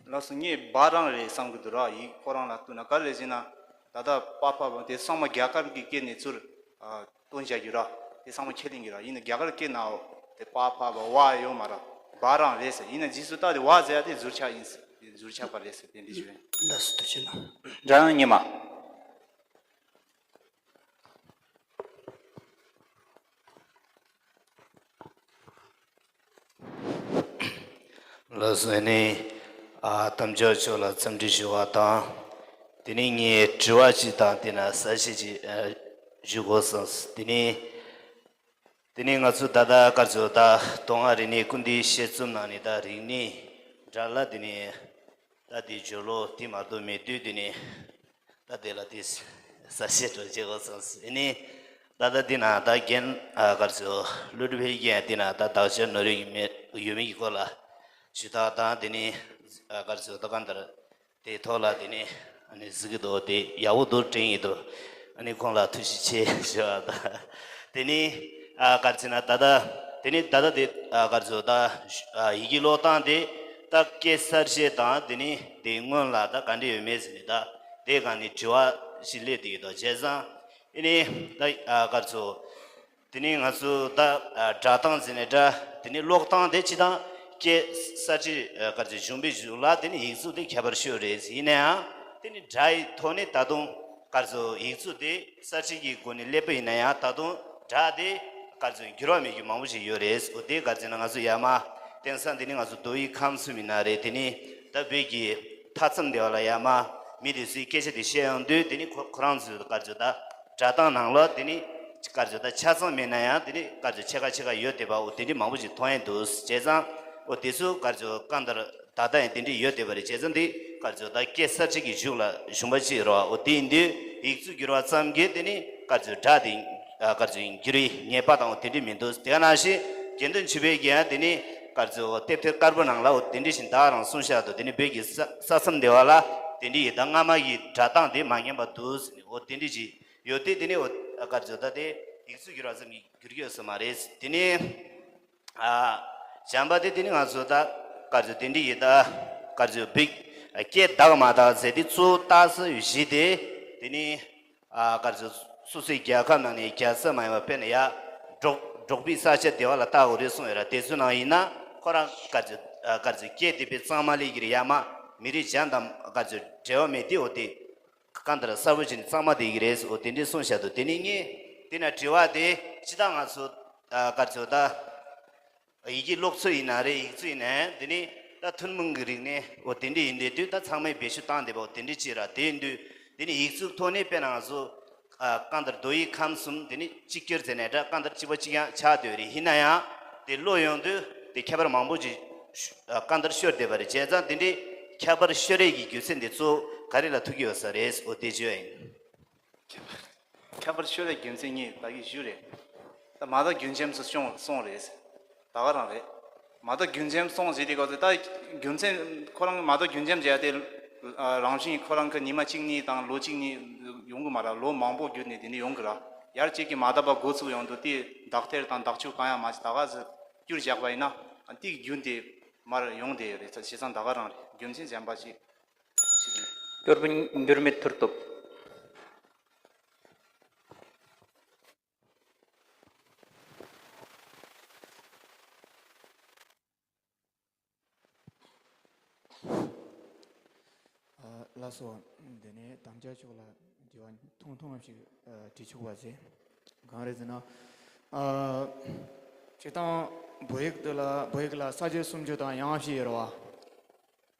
ལགས་སོ། ངས་བ་རང་རེད་བསམ་གི་འདུག་ར། ཡིག་ཁོ་རང་ལ་བསྟུན་ན་ག་རེ་ཟེར་ན། ད་ལྟ་པ་ཕ་བ་དེ་ཚང་མ་རྒྱ་གར་གྱི་སྐད་ནས་ཚུར་ཨ། བཏོན་བཞག་རྒྱུ་ར། དེ་ཚང་མ་ཁས་ལེན་གྱི་ར། ཡིན་ན་རྒྱ་གར་སྐད་ནའོ། དེ་པ་ཕ་བ་བ་ཡོད་མ་ར། བ་རང་རེད་ཟེར། ཡིན་ན་རྗེས་སུ་ད་དེ་བ་ཟེར་ཡ་དེ་ཟུར་ཆག་ཡིན་ཟེར། དེ་ཟུར་ཆག་པ་རེད་ཟེར། དེ་འདྲ་ཞིག་རེད། ལགས་སོ། ཐུགས་རྗེ་གནང་། འདྲ་ཡང་ཉི་མ། ལགས་སོ། ཨ་ནི་ཨ་དམ་ཆོས་མཆོག་ལ་འཚམས་འདྲི་ཞུ་བ་དང་། དེ་ནས་ངས་དྲི་བ་ཅིག་དང་དེ་ན་གསལ་བཤད་ཅིག་ཨ་ཞུ་དགོས་བསམས། དེ་ནས་དེ་ནས་ང་ཚོ་ད་ལྟ་སྐར་ཚོད་ད་སྟོད་མངའ་རིག་གནས་ཀུན་ལྡན་དཔྱད་རྩོམ་ནང་ནས་ད་རིག་གནས་འདྲ་ལ་དེ་ནས་ད་དེ་སྦྱོར་ཀློག་དེ་མ་གཏོགས་མེད་དུས་དེ་ནས། ད་དེ་ལ་དེ་གསལ་བཤད་འདྲ་བྱེད་དགོས་བསམས། ཨ་ནི་ད་ལྟ་འདི་ན་ད་རྒན་ཨ་སྐར་ཚོད་སློབ་ཕྲུག་ཕལ་རྒན་འདི་ན་ད་དག་ཆ་ནོར་ཡོད་མེད་ཡོད་མེད་ཀྱི་སྐོར་ལ་ཞུ་དག་དང་། དེ་ནི་ཨ་སྐར་ཚོད་ད་གང་ལྟར་ དེའི་ཐོག་ལ་དེ་ནི་ཨ་ནི་གཟིགས་ཀྱི་འདུག་དེ་ཡག་པོ་འདུག་དྲན་གྱི་འདུག་ཨ་ནི་ཁོང་ལ་ཐུགས་རྗེ་ཆེ་ཞུ་བ་དང་། དེ་ནི་ཨ་ག་རེ་ཟེར་ན་ད་ལྟ་དེ་ནི་ད་ལྟ་དེ་ཨ་ག་རེ་ཟེར་ད་ཨ་ཡི་གེ་ཀློག་སྟངས་དེ་ད་སྐད་གསར་བཅད་དང་དེ་ནི་དེ་སྔོན་ལ་ད་ག་འདྲ་ཡོད་མེད་ཟེར་ནས་ད་དེ་སྒང་ནས་དྲི་བ་ཞིག་སླེབས་བསྡད་ཀྱི་འདུག་བྱས་ཙང་ཨ་ནི་ད་ཨ་ག་རེ་ཟེར། དེ་ནི་ང་ཚོ་ད་ཨ་སྒྲ་གདངས་ཟེར་ནས་སྒྲ་དེ་ནི་ཀློག་སྟངས་དེ་སྤྱིར་བཏང་སྐད་གསར་བཅད་ཨ་ག་ཚོད་བྱུང་བའི་གཞུག་ལ་དེ་ནི་ཡིག་གཟུགས་དེ་ཁྱད་པར་ཤོས་རེད། ཡིན་ན་ཡང་དེ་ནི་སྒྲ་ཡི་ཐོག་ནས་ད་དུང་ག་ཚོད་ཡིག་གཟུགས་དེ་གསར་བཅད་ཀྱི་སྒོ་ནས་སླེབས་པ་ཡིན་ན་ཡང་ད་དུང་སྒྲ་དེ་ག་ཚོད་འགྱུར་བ་མེད་རྒྱུ་མང་པོ་ཞིག་ཡོད་རེད། འོ་དེ་ག་ཚོད་ན་ང་ཚོ་ཡར་མར་དེང་སང་དེ་ནི་ང་ཚོ་མདོ་དབུས་ཁམས་གསུམ་ཡིན་ན་རེད། དེ་ནི་ད་བོད་ཀྱི་མཐའ་མཚམས་དེ་བ་ལ་ཡར་མར་མི་དེ་ཚོའི་སྐད་ཆ་དེ་བཤད་ཡོང་དུས་དེ་ནི་ཁོ་ཁོ་རང་ཚོས་ག་ཚོད་ད། སྒྲ་གདངས་ནང་ལ་དེ་ནི་ག་རེ་ཟེར་ད་ཆ་ཚང་མེད་ན་ཡང་དེ་ནི་ག་རེ་ཟེར་ཕྱེད་ཀ་ཕྱེད་ཀ་ཡོད་བསྡད་པ་འོ་དེ་འདྲ་མང་པོ་ཞིག་མཐོང་ཡས་འདུག་བྱས་ཙང་འོ་དེ་ཚོ་ག་རེ་ཟེར་གང་ལྟར་ད་ལྟ་ཡང་དེ་འདྲ་ཡོད་བསྡད་པ་རེད། བྱས་ཙང་དེ་ག་རེ་ཟེར་ད་སྐད་གསར་བཅད་ཀྱི་གཞུག་ལ་བྱུང་བ་ཅིག་རེད་བ། འོ་དེ་ཡིན་དུས་ཡིག་གཟུགས་འགྱུར་བ་ཙམ་གྱིས་དེ་ནི་ག་རེ་ཟེར་སྒྲ་དེ་ག་རེ་ཟེར་འགྱུར་བའི་ངེས་པ་དང་འོ་དེ་འདྲ་མི་འདུག་དེ་ག་ནང་བཞིན་དགེ་འདུན་ཆོས་འཕེལ་གྱིས་ཡང་དེ་ནི་ག་རེ་ཟེར་འོ་དེབ་ཐེར་དཀར་པོ་ནང་ལ་འོ་དེ་འདྲ་ཞིག་ད་ག་རང་གསུངས་བཞག་འདུག་དེ་ནི་བོད་ཀྱི་ས་ས་མཚམས་དེ་བ་ལ་དེ་འདྲ་ཡི་ད་སྔ་མ་གི་སྒྲ་གདངས་དེ་མ་ཉམས་པ་འདུག་ཟེར་ནས་འོ་དེ་འདྲ་ཅིག་ཡོད་དེ། དེ་ནི་འོ་ག་རེ་ཟེར་ད་དེ་ཡིག་གཟུགས་འགྱུར་བ་ཙམ་གྱིས་འགྱུར་གྱི་ཡོད་ས་མ་རེད། དེ་ནི་ཨ་གཞན་པ་དེ་དེ་ནི་ང་ཚོ་ད་ག་རེ་ཟེར་དེ་འདྲ་ཡི་ད་ག་རེ་ཟེར་བོད་སྐད་དག་མ་དག་ཟེར་དེ་གཙོ་བོ་ལྟ་ས་བཞི་དེ་དེ་ནི་ཨ་ག་རེ་ཟེར་སོ་སོའི་རྒྱལ་ཁབ་ནང་ནས་རྒྱལ་ས་མ་ཡིན་པ་དཔེར་ན་ཡ་འབྲོག་འབྲོག་པའི་ས་ཆ་དེ་བ་ལ་ལྟ་དགོས་རེད་གསུངས་ཡོད་ར། དེ་ཚོ་ནང་ཡིན་ན་ཁོ་རང་ག་རེ་ཟེར་ཨ་ག་རེ་ཟེར་སྐད་དེ་དཔེ་གཙང་མ་སླེབས་ཀྱི་རེད། ཡ་མ་མི་རིགས་གཞན་དང་ག་རེ་ཟེར་འབྲེལ་བ་མེད་དེ་འོ་དེ། གང་ལྟར་གསར་བུ་ཅིག་ནི་གཙང་མ་བསྡད་ཀྱི་རེད། འོ་དེ་འདྲའི་གསུངས་བཞག་འདུག་དེ་ནི་ངས་དེ་ན་དྲི་བ་དེ་སྤྱིར་བཏང་ང་ཚོ་ཨ་ག་ཚོད་ད་ཡི་གེ་ཀློག་ཚུལ་ཡིན་ན་རེད། ཡིག་ཚུལ་ཡིན་ན་དེ་ནི་ད་ཐུན་མོང་གི་རིག་གནས་འོ་དེ་འདྲ་ཡིན་དེ་དུས་ད་ཚང་མས་བེད་སྤྱོད་བཏང་བསྡད་པ་འོ་དེ་འདྲ་ཅིག་ར། དེ་ཡིན་དུས་དེ་ནི་ཡིག་གཟུགས་ཐོག་ནས་དཔེར་ན་ང་ཚོ་ཨ་གང་ལྟར་མདོ་དབུས་ཁམས་གསུམ་དེ་ནི་གཅིག་གྱུར་ཟེར་ནས་འདྲ་གང་ལྟར་གཅིག་པ་གཅིག་རྐྱང་ཆགས་བསྡད་རེད། ཡིན་ན་ཡང་དེ་ཀློག་ཡོང་དུས་དེ་ཁྱད་པར་མང་པོ་ཅིག་ཤ་ཨ་གང་ལྟར་ཤོར་བསྡད་པ་རེད། བྱས་ཙང་དེ་འདྲའི་ཁྱད་པར་ཤོར་རེས་ཀྱི་རྒྱུ་མཚན་དེ་གཙོ་བོ་ག་རེ་ལ་ཐུག་གི་ཡོད་ས་རེད། འོ་དེ་བརྗོད་ཡ་ཡིན། ཁྱད་པར་ཤོར་བའི་རྒྱུ་མཚན་གཉིས་ད་གིན་ཞུས་རེད། ད་མ་དག་རྒྱུན་འབྱམས་སུ་སོང་སོང་རེད། ད་ག་རང་རེད། མ་དག་རྒྱུན་འབྱམས་སོང་ཟེར་དུས་སྐབས་སུ་ད་རྒྱུ་མཚན་ཁོ་རང་གི་མ་དག་རྒྱུན་འབྱམས་བྱས་ཏེ་རང་བཞིན་ཁོ་རང་གི་ཉི་མ་གཅིག་གཉིས་དང་ལོ་གཅིག་གཉིས་ཡོང་གི་མ་རེད། ལོ་མང་པོ་བརྒྱུད་ནས་དེ་འདྲ་ཡོང་གི་རེད། ཡར་གཅིག་གིས་མ་དག་པ་འགོ་ཚུགས་ཡོང་དུས་དེ་དག་ཐེར་དང་དག་ཆུ་གང་ཡང་མ་བྱས་ད་ག་ཟེར་བསྐྱུར་བཞག་པ་ཡིན་ན་དེའི་རྒྱུན་དེ་མར་ཡོང་བསྡད་ཡོད་རེད། བྱས་ཙང་ད་ག་རང་རེད། རྒྱུ་མཚན་གཞན་པ་ཞིག་སྐྱོར་དཔོན་འགྱུར་མེད་མཐུ་སྟོབས། ལགས་སོ། འདི་ནས་དམ་བཅའ་མཆོག་ལ་དྲི་བ་ཐུང་ཐུང་ཞིག་དྲི་ཆོག་པ་ཟེར། གང་རེད་ཟེར་ན། སྤྱིར་བཏང་བོད་ཡིག་འདི་ལ་བོད་ཡིག་ལ་ས་བཅད་སུམ་ཅུ་དང་ཡང་བཞི་ཡོད་རེད་བ།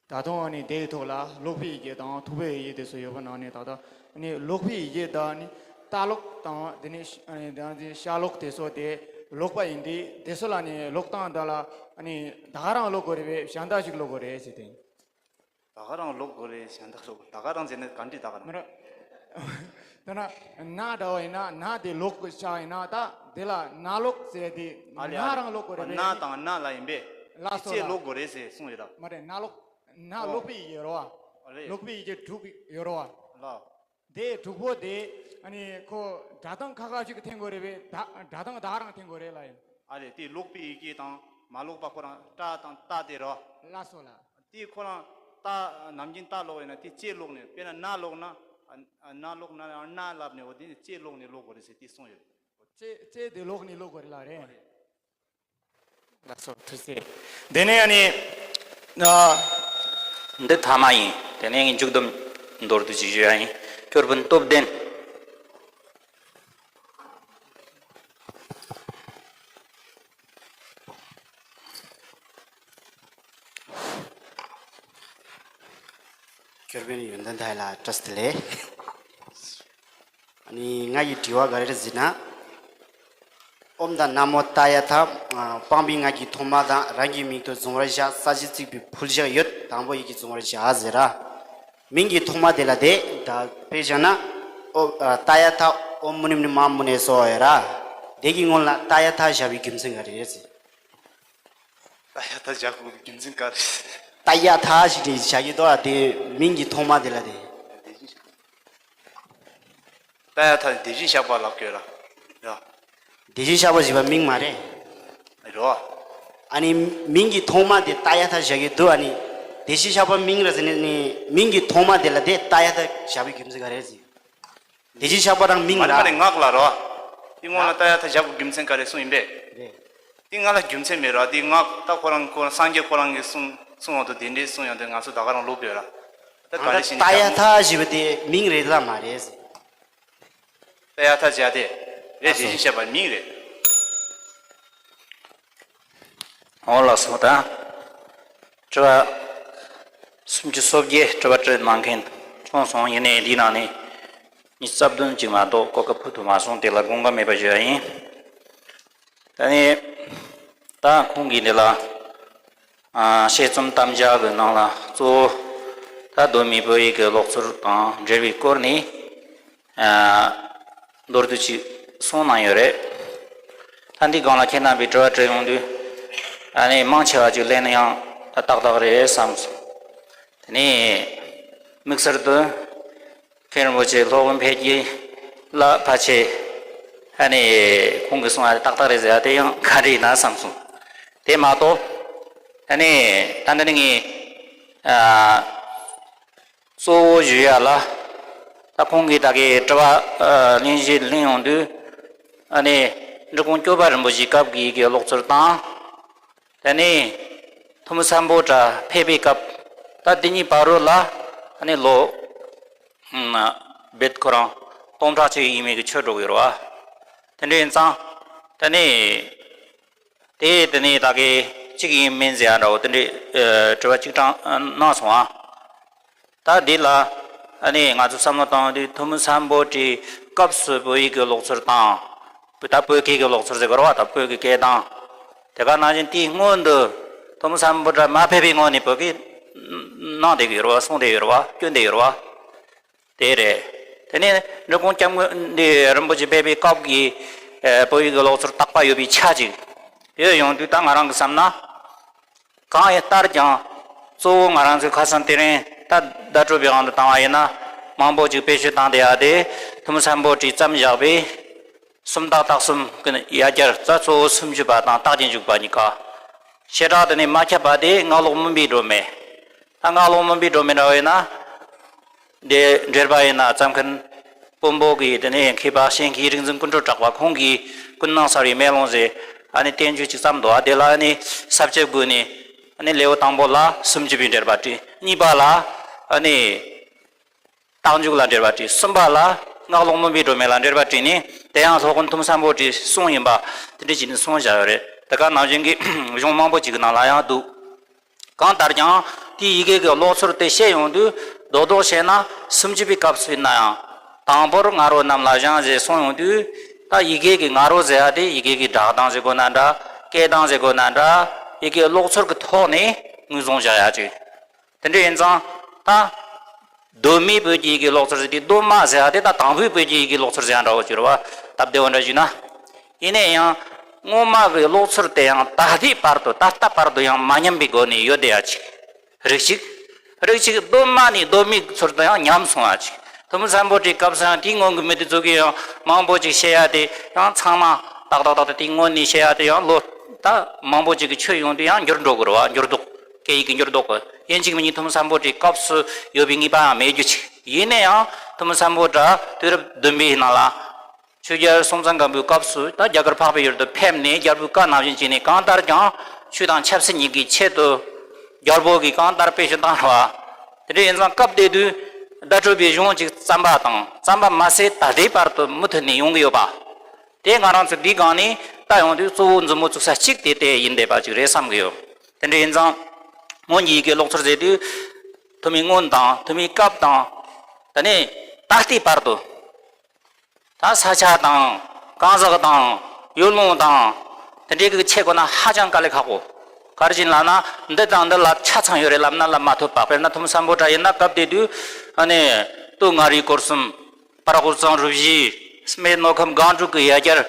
ད་དུང་ཨ་ནི་དེའི་ཐོག་ལ་ཀློག་པའི་ཡི་གེ་དང་ཐུབ་པའི་ཡི་གེ་དེ་ཚོ་ཡོད་པ་ནང་ནས་ད་ལྟ་ཨ་ནི་ཀློག་པའི་ཡི་གེ་དང་ཨ་ནི་ལྟ་ཀློག་དང་དེ་ནས་ཨ་ནི་དེ་ནས་ཤ་ཀློག་དེ་ཚོ་དེ་ཀློག་པ་ཡིན་དུས་དེ་ཚོ་ལ་ནི་ཀློག་སྟངས་དེ་ལ་ཨ་ནི་ད་ག་རང་ཀློག་དགོས་རེད་པས་གཞན་དག་ཞིག་ཀློག་དགོས་རེད་ཟེར་ཏེ། ད་ག་རང་ཀློག་དགོས་རེད་གཞན་དག་ཀློག་ད་ག་རང་ཟེར་ན་ག་འདྲ་ད་ག་རང་། མི་རེད། ད་ན་ན་འདྲ་བ་ཡིན་ན་ན་དེ་ཀློག་དགོས་ཆགས་ཡིན་ན་ད་དེ་ལ་ན་ཀློག་ཟེར་དེ་ཨ་ལེ་ན་ཨ་ལེ་རང་ཀློག་དགོས་རེད་པས་ན་ཟེར་ཏེ། དང་ན་ལ་ཡིན་པས། ལགས་སོ་ལགས། ཀློག་དགོས་རེད་ཟེར་གསུངས་ཡོད་ད། མ་རེད་ན་ཀློག་ན་ཀློག་པའི་ཡི་གེ་རོ་བ། ཨ་ལེ། ཀློག་པའི་ཡི་གེ་དྲུག་ཡོད་རོ་བ། ལགས། དེ་དྲུག་པོ་དེ་ཨ་ནི་ཁོ་སྒྲ་གདངས་ཁ་ཁ་ཅིག་འཐེན་དགོས་རེད་པས་ད་སྒྲ་གདངས་ད་རང་འཐེན་དགོས་རེད་ལ་ཡིན། ཨ་ལེ་དེ་ཀློག་པའི་ཡི་གེ་དང་མ་ཀློག་པ་ཁོ་རང་ཏྲ་དང་ཏ་དེ་རོ། ལགས་སོ་ལགས། དེ་ཁོ་རང་ཏ་ནམ་རྒྱུན་ཏ་ཀློག་ཡིན་ན་དེ་ཅེ་ཀློག་ནས་དཔེར་ན་ན་ཀློག་ན་ན་ཀློག་ན་ན་ལབ་ནས་འོ་དེ་ནས་ཅེ་ཀློག་ནས་ཀློག་དགོས་རེད་ཟེར་དེ་གསུངས་ཡོད། ཅེ་ཅེ་དེ་ཀློག་ནས་ཀློག་དགོས་རེད་ལ་རེད། ཨ་ལེ། ལགས་སོ་ཐུགས་རྗེ་ཆེ། དེ་ནས་ཨ་ནི་ཨ། འདི་ཐ་མ་ཡིན། དེ་ནས་ངས་མཇུག་སྡོམ་མདོར་བསྡུས་ཅིག་ཞུ་ཡ་ཡིན། སྐྱོར་དཔོན་སྟོབས་ལྡན། སྐྱོར་དཔོན་ཡོན་ཏན་དར་ལ་བཀྲ་ཤིས་བདེ་ལེགས། ཨ་ནི་ང་ཡི་དྲི་བ་ག་རེ་རེད་ཟེར་ན། ཨོཾ་དང་ན་མོ་ཏཱ་ཡ་ཐ། སྤངས་པའི་ངག་གི་ཐོག་མ་དང་རང་གི་མིང་དུ་བཟུང་བར་བྱ། ས་བཅད་བརྩིགས་པའི་ཕུལ་བཞག་ཡོད། དང་པོ་ཡི་གེ་བཟུང་བར་བྱ་ཟེར་ར། མིང་གི་ཐོག་མ་དེ་ལ་དེ་ད་དཔེ་བཞག་ན། ཨོ་ཏཱ་ཡ་ཐ། ཨོཾ་མུ་ནེ་མུ་ནེ་མ་ཧཱ་མུ་ནེ་སྭཱ་ཧཱ་ཡོད་ར། དེ་གི་སྔོན་ལ་ཏཱ་ཡ་ཐ་བཞག་པའི་རྒྱུ་མཚན་ག་རེ་རེད་ཟེར། ཏཱ་ཡ་ཐ་བཞག་དགོས་པའི་རྒྱུ་མཚན་ག་རེ། ཏ་ཡ་ཐ་ཞིག་རེད་བྱ་གི་འདུག་ཨ། དེ་མིང་གི་ཐོག་མ་དེ་ལ་དེ། ཏ་ཡ་ཐ་དེ་བཞིན་གཤེགས་པ་ལབ་དགོས་ལ། ཡ། དེ་བཞིན་གཤེགས་པ་ཞེས་པ་མིང་མ་རེད། རོ། ཨ་ནི་མིང་གི་ཐོག་མ་དེ་ཏ་ཡ་ཐ་བྱ་གི་འདུག་ཨ་ནི་དེ་བཞིན་གཤེགས་པ་མིང་རེད་ཟེར་ནས་ནི་མིང་གི་ཐོག་མ་དེ་ལ་དེ་ཏ་ཡ་ཐ་བྱ་བའི་རྒྱུ་མཚན་ག་རེ་རེད་ཟེར། དེ་བཞིན་གཤེགས་པ་རང་མིང་མ་རེད་མ་རེད་ལ། མ་རེད་ངག་ལ་རོ། དེ་སྔོན་ལ་ཏ་ཡ་ཐ་བྱ་བའི་རྒྱུ་མཚན་ག་རེ་གསུངས་ཡིན་པས། རེད། དེ་ང་ལ་རྒྱུ་མཚན་མེད་ར། དེ་ངག་ད་ཁོ་རང་ཁོ་རང་སངས་རྒྱས་ཁོ་རང་གིས་གསུང་གསུང་ཡོང་དུས་དེ་འདྲའི་གསུང་ཡོང་དུས་ང་ཚོ་ད་ག་རང་ལོག་དགོས་ར། ད་ག་ད་ལྟ་རེ་བྱས་ནས་ཏ་ཡ་ཐ་ཞེས་པ་དེ་མིང་རེད་ལ་མ་རེད། ཏ་ཡ་ཐ་བྱ་དེ་རེད། དེ་བཞིན་གཤེགས་པ་མིང་རེད། འོ་ལགས་སོ། ད་དྲི་བ་སུམ་ཅུ་སོ་བརྒྱད་དྲི་བ་དྲིས་གནང་མཁན་བྱུང་སོང་། ཡིན་ནའི་འདིའི་ནང་ནས་ཉི་ཤུ་རྩ་བདུན་ཅིག་མ་གཏོགས་གོ་སྐབས་ཕུལ་ཐུབ་མ་སོང་། དེ་ལ་དགོངས་པ་མེད་པ་ཞུ་ཡ་ཡིན། ད་ནི་ད་ཁོང་གིས་འདི་ལ་ཨ་བཤད་རྩོམ་དམ་བཅའ་གི་ནང་ལ་གཙོ་བོ་ད་གདོད་མའི་བོད་ཡིག་གི་ཀློག་ཚུལ་དང་འབྲེལ་བའི་སྐོར་ནས་ཨ་མདོར་བསྡུས་ཅིག་གསུངས་གནང་ཡོད་རེད། ད་འདི་སྒང་ལ་ཁྱེད་རྣམ་པས་དྲི་བ་དྲིས་ཡོང་དུས་ཨ་ནི་མང་ཆེ་བ་ཅིག་ལན་ཡང་ཏག་ཏག་རེད་བསམ་སོང་། དེ་ནས་དམིགས་བསལ་དུ། མཁན་རིན་པོ་ཆེ་སློབ་དཔོན་འཕེལ་རྒྱས་ལགས་ཕལ་ཆེར་ཨ་ནི་ཁོང་གིས་གསུངས་པ་ཏག་ཏག་རེད་ཟེར་བ་དེ་ཡང་ག་འདྲ་ཡིན་ན་བསམ་སོང་། དེ་མ་གཏོགས་ཨ་ནི་ད་ལྟ་ནི་ངས་ཨ་གཙོ་བོ་ཞུ་ཡ་ལ་ད་ཁོང་གིས་ད་གའི་དྲི་བ་ཨ་ལན་བཞི་ལེན་ཡོང་དུས་ཨ་ནི་འབྲི་གུང་སྐྱོབ་པ་རིན་པོ་ཆེའི་སྐབས་ཀྱི་ཡི་གེ་ཀློག་ཚུལ་དང་། དེ་ནས་ཐུ་མི་སམ་བྷོ་ཊ་ཕེབས་པའི་སྐབས་ད་འདི་གཉིས་བར་རོ་ལ་ཨ་ནི་ལོ་ཨ་བེད་ཁོ་རང་སྟོང་ཕྲག་གཅིག་ཡས་མས་ཀྱི་ཆོས་འགྲོ་གི་རེད་བ། དེ་འདྲ་ཡིན་ཙང་དེ་ནས་དེ་དེ་ནས་ད་གའི་གཅིག་ཡིན་མིན་ཟེར་ཡ་འདྲ་བོ་དེ་འདྲའི་ཨ་དྲི་བ་གཅིག་དྲངས་གནང་སོང་ཨ། ད་འདི་ལ་ཨ་ནི་ང་ཚོ་བསམ་བློ་བཏང་དུས་ཐུ་མི་སམ་བྷོ་ཊའི་སྐབས་སུ་བོད་ཡིག་གི་ཀློག་ཚུལ་དང་། ད་བོད་སྐད་ཀྱི་ཀློག་ཚུལ་ཟེར་དགོས་རེད་བ། ད་བོད་ཀྱི་སྐད་དང་། དེ་ག་ནང་བཞིན་དེའི་སྔོན་དུ་ཐུ་མི་སམ་བྷོ་ཊ་མ་ཕེབས་པའི་སྔོན་ནས་བོད་སྐད་གནང་བསྡད་ཀྱི་ཡོད་རེད་བ། གསུངས་བསྡད་ཡོད་རེད་བ། བསྐྱོན་བསྡད་ཡོད་རེད་བ། དེ་རེད། དེ་ནས་འབྲི་གུང་སྐྱབས་མགོན་འདི་རིན་པོ་ཆེ་ཕེབས་པའི་སྐབས་ཀྱི་ཨ་བོད་ཡིག་གི་ཀློག་ཚུལ་དག་པ་ཡོད་པའི་ཆ་ཅིག་ཡོད་ཡོང་དུས་ད་ང་རང་གི་བསམ་ན། གང་ཡིན་ལྟར་ཀྱང་གཙོ་བོ་ང་རང་ཚོའི་ཁ་སང་དེ་རིང་ད་བརྡ་སྤྲོད་པའི་དབང་དུ་བཏང་བ་ཡིན་ན་མང་པོ་ཅིག་དཔེ་ཤོད་བཏང་བསྡད་ཡ་དེ་ཐུ་མི་སམ་བྷོ་ཊས་བརྩམས་བཞག་པའི་སུམ་རྟགས་རྟགས་གསུམ་གྱི་ཡ་གྱལ་རྩ་གཙོ་བོ་སུམ་ཅུ་པ་དང་རྟགས་ཀྱི་འཇུག་པ་གཉིས་ཀ། བྱེ་བྲག་དེ་ནས་མ་ཁྱབ་པ་དེ་ངག་ཀློག་མུན་པའི་སྒྲོན་མེ། ད་ངག་ཀློག་མུན་པའི་སྒྲོན་མེ་འདྲ་བ་ཡིན་ན། འདི་འགྲེལ་པ་ཡིན་ན་བརྩམས་མཁན་དཔོན་པོ་གིས་དེ་ནས་མཁས་པ་གཤེན་མཁས་རིག་འཛིན་ཀུན་གྲོལ་གྲགས་པ་ཁོང་གིས་ཀུན་སྣང་གསལ་བའི་མེ་ལོང་ཟེར་ཨ་ནི་བསྟན་བཅོས་ཅིག་བརྩམས་འདུག་ཨ་དེ་ལ་ཨ་ནི་ས་བཅད་བགོས་ནས་ཨ་ནི་ལེའུ་དང་པོ་ལ་སུམ་ཅུ་པའི་འགྲེལ་པ་བྲིས། གཉིས་པ་ལ་ཨ་ནི་རྟགས་འཇུག་ལ་འགྲེལ་པ་བྲིས། གསུམ་པ་ལ་ངག་ཀློག་མུན་པའི་སྒྲོན་མེ་ལ་འགྲེལ་པ་བྲིས་ནས་དེ་ཡང་སློབ་དཔོན་ཐུ་མི་སམ་བྷོ་ཊའི་གསུང་ཡིན་པ་དེ་འདྲ་བྱས་ནས་གསུངས་བཞག་ཡོད་རེད། དེ་ག་ནང་བཞིན་གྱི་གཞུང་མང་པོ་ཅིག་གི་ནང་ལ་ཡང་འདུག་གང་ལྟར་ཀྱང་དེའི་ཡི་གེ་གི་ཀློག་ཚུལ་དེ་བཤད་ཡོང་དུས་རྡོག་རྡོག་བཤད་ན་སུམ་ཅུ་པའི་སྐབས་སུ་ཡིན་ན་ཡང་དང་པོར་ང་རོ་རྣམས་ལ་བཞེངས་ཞེས་གསུངས་ཡོང་དུས་ད་ཡི་གེ་གི་ང་རོ་ཟེར་ཡ་དེ་ཡི་གེ་གི་སྒྲ་གདངས་ཟེར་དགོས་ན་འདྲ། སྐད་གདངས་ཟེར་དགོས་ན་འདྲ། ཡི་གེ་ཀློག་ཚུལ་གི་ཐོག་ནས་ངོས་བཟུང་བྱ་ཡ་ཅིག་དེ་འདྲ་ཡིན་ཙང་ད། གདོད་མའི་བོད་ཀྱི་ཡི་གེ་ཀློག་ཚུལ་ཟེར་དུས་གདོད་མ་ཟེར་ཡ་དེ་ད་དང་པོའི་བོད་ཀྱི་ཡི་གེ་ཀློག་ཚུལ་ཟེར་ཡ་འདྲ་བོ་ཅིག་རེད་བ། སྟབས་བདེ་བོ་འདྲ་ཞུས་ན། ཡིན་ན་ཡང་སྔོན་མ་གི་ཀློག་ཚུལ་དེ་ཡང་ད་ལྟའི་བར་དུ་ད་ལྟ་བར་དུ་ཡང་མ་ཉམས་པའི་སྒོ་ནས་ཡོད་བསྡད་ཡ་ཅིག་རིགས་གཅིག་རིགས་གཅིག་གདོད་མ་ནས་གདོད་མའི་ཚུལ་དུ་ཡང་ཉམས་སོང་ཡ་ཅིག་ཐུ་མི་སམ་བྷོ་ཊའི་སྐབས་སུ་ཡང་དེའི་སྔོན་གྱི་མི་དེ་ཚོ་གིས་ཡང་མང་པོ་ཅིག་བཤད་ཡ་དེ་ཡང་ཚང་མ་ཏག་ཏག་ཏག་ཏག་དེའི་སྔོན་ནས་བཤད་ཡ་དེ་ཡང་ལོ་ད་མང་པོ་ཅིག་གི་ཆོད་ཡོང་དུས་ཡང་འགྱུར་འགྲོ་གི་རེད་བ། འགྱུར་ལྡོག་སྐད་ཡིག་གི་འགྱུར་ལྡོག་གི་ཡིན་གཅིག་མིན་གཉིས་ཐུ་མི་སམ་བྷོ་ཊའི་སྐབས་སུ་ཡོད་པའི་ངེས་པའང་མེད་རྒྱུ་ཅིག་ཡིན་ན་ཡང་ཐུ་མི་སམ་བྷོ་ཊ་དུས་རབས་བདུན་པའི་ནང་ལ་ཆོས་རྒྱལ་སྲོང་བཙན་སྒམ་པོའི་སྐབས་སུ་ད་རྒྱ་གར་འཕགས་པའི་ཡུལ་དུ་ཕེབས་ནས་རྒྱལ་པོའི་བཀའ་ནང་བཞིན་བྱས་ནས་གང་ལྟར་ཀྱང་ཆོས་དང་ཆབ་སྲིད་གཉིས་ཀྱི་ཆེད་དུ་རྒྱལ་པོ་གིས་གང་ལྟར་དཔེ་ཞུ་བཏང་བ། དེ་འདྲ་ཡིན་ཙང་སྐབས་དེ་དུས་བརྡ་སྤྲོད་པའི་གཞུང་ཅིག་བརྩམས་པ་དང་བརྩམས་པ་མ་ཟད་ད་ལྟའི་བར་དུ་མུ་མཐུད་ནས་ཡོང་གི་ཡོད་པ། དེ་ང་རང་ཚོ་འདིའི་སྒང་ནས་ལྟ་ཡོང་དུས་གཙོ་བོ་མཛུབ་མོ་བཙུགས་ས་གཅིག་དེ་དེ་ཡིན་བསྡད་པ་ཅིག་རེད་བསམ་གི་ཡོད། དེ་འདྲ་ཡིན་ཙང་སྔོན་གྱི་ཡི་གེ་ཀློག་ཚུལ་ཟེར་དུས་ཐུ་མིའི་སྔོན་དང་ཐུ་མིའི་སྐབས་དང་། ད་ནི་ད་ལྟའི་བར་དུ་ད་ས་ཆ་དང་གང་ཟག་དང་ཡུལ་ལུང་དང་དེ་འདྲའི་གི་ཆེད་དགོས་ན་ཧ་ཅང་དཀའ་ལས་ཁག་པོ། ག་རེ་བྱས་ལབ་ན་འདི་དང་འདི་ལ་ཆ་ཚང་ཡོད་རེད་ལབ་ན་ལབ་མ་ཐུབ་པ། དཔེར་ན་ཐུ་མི་སམ་བྷོ་ཊ་ཡིན་ན་སྐབས་དེ་དུས་ཨ་ནི་སྟོད་མངའ་རིས་སྐོར་གསུམ། སྤ་རོ་གཙང་རུ་བཞི། སྨད་མདོ་ཁམས་སྒང་དྲུག་གི་ཡ་གྱལ།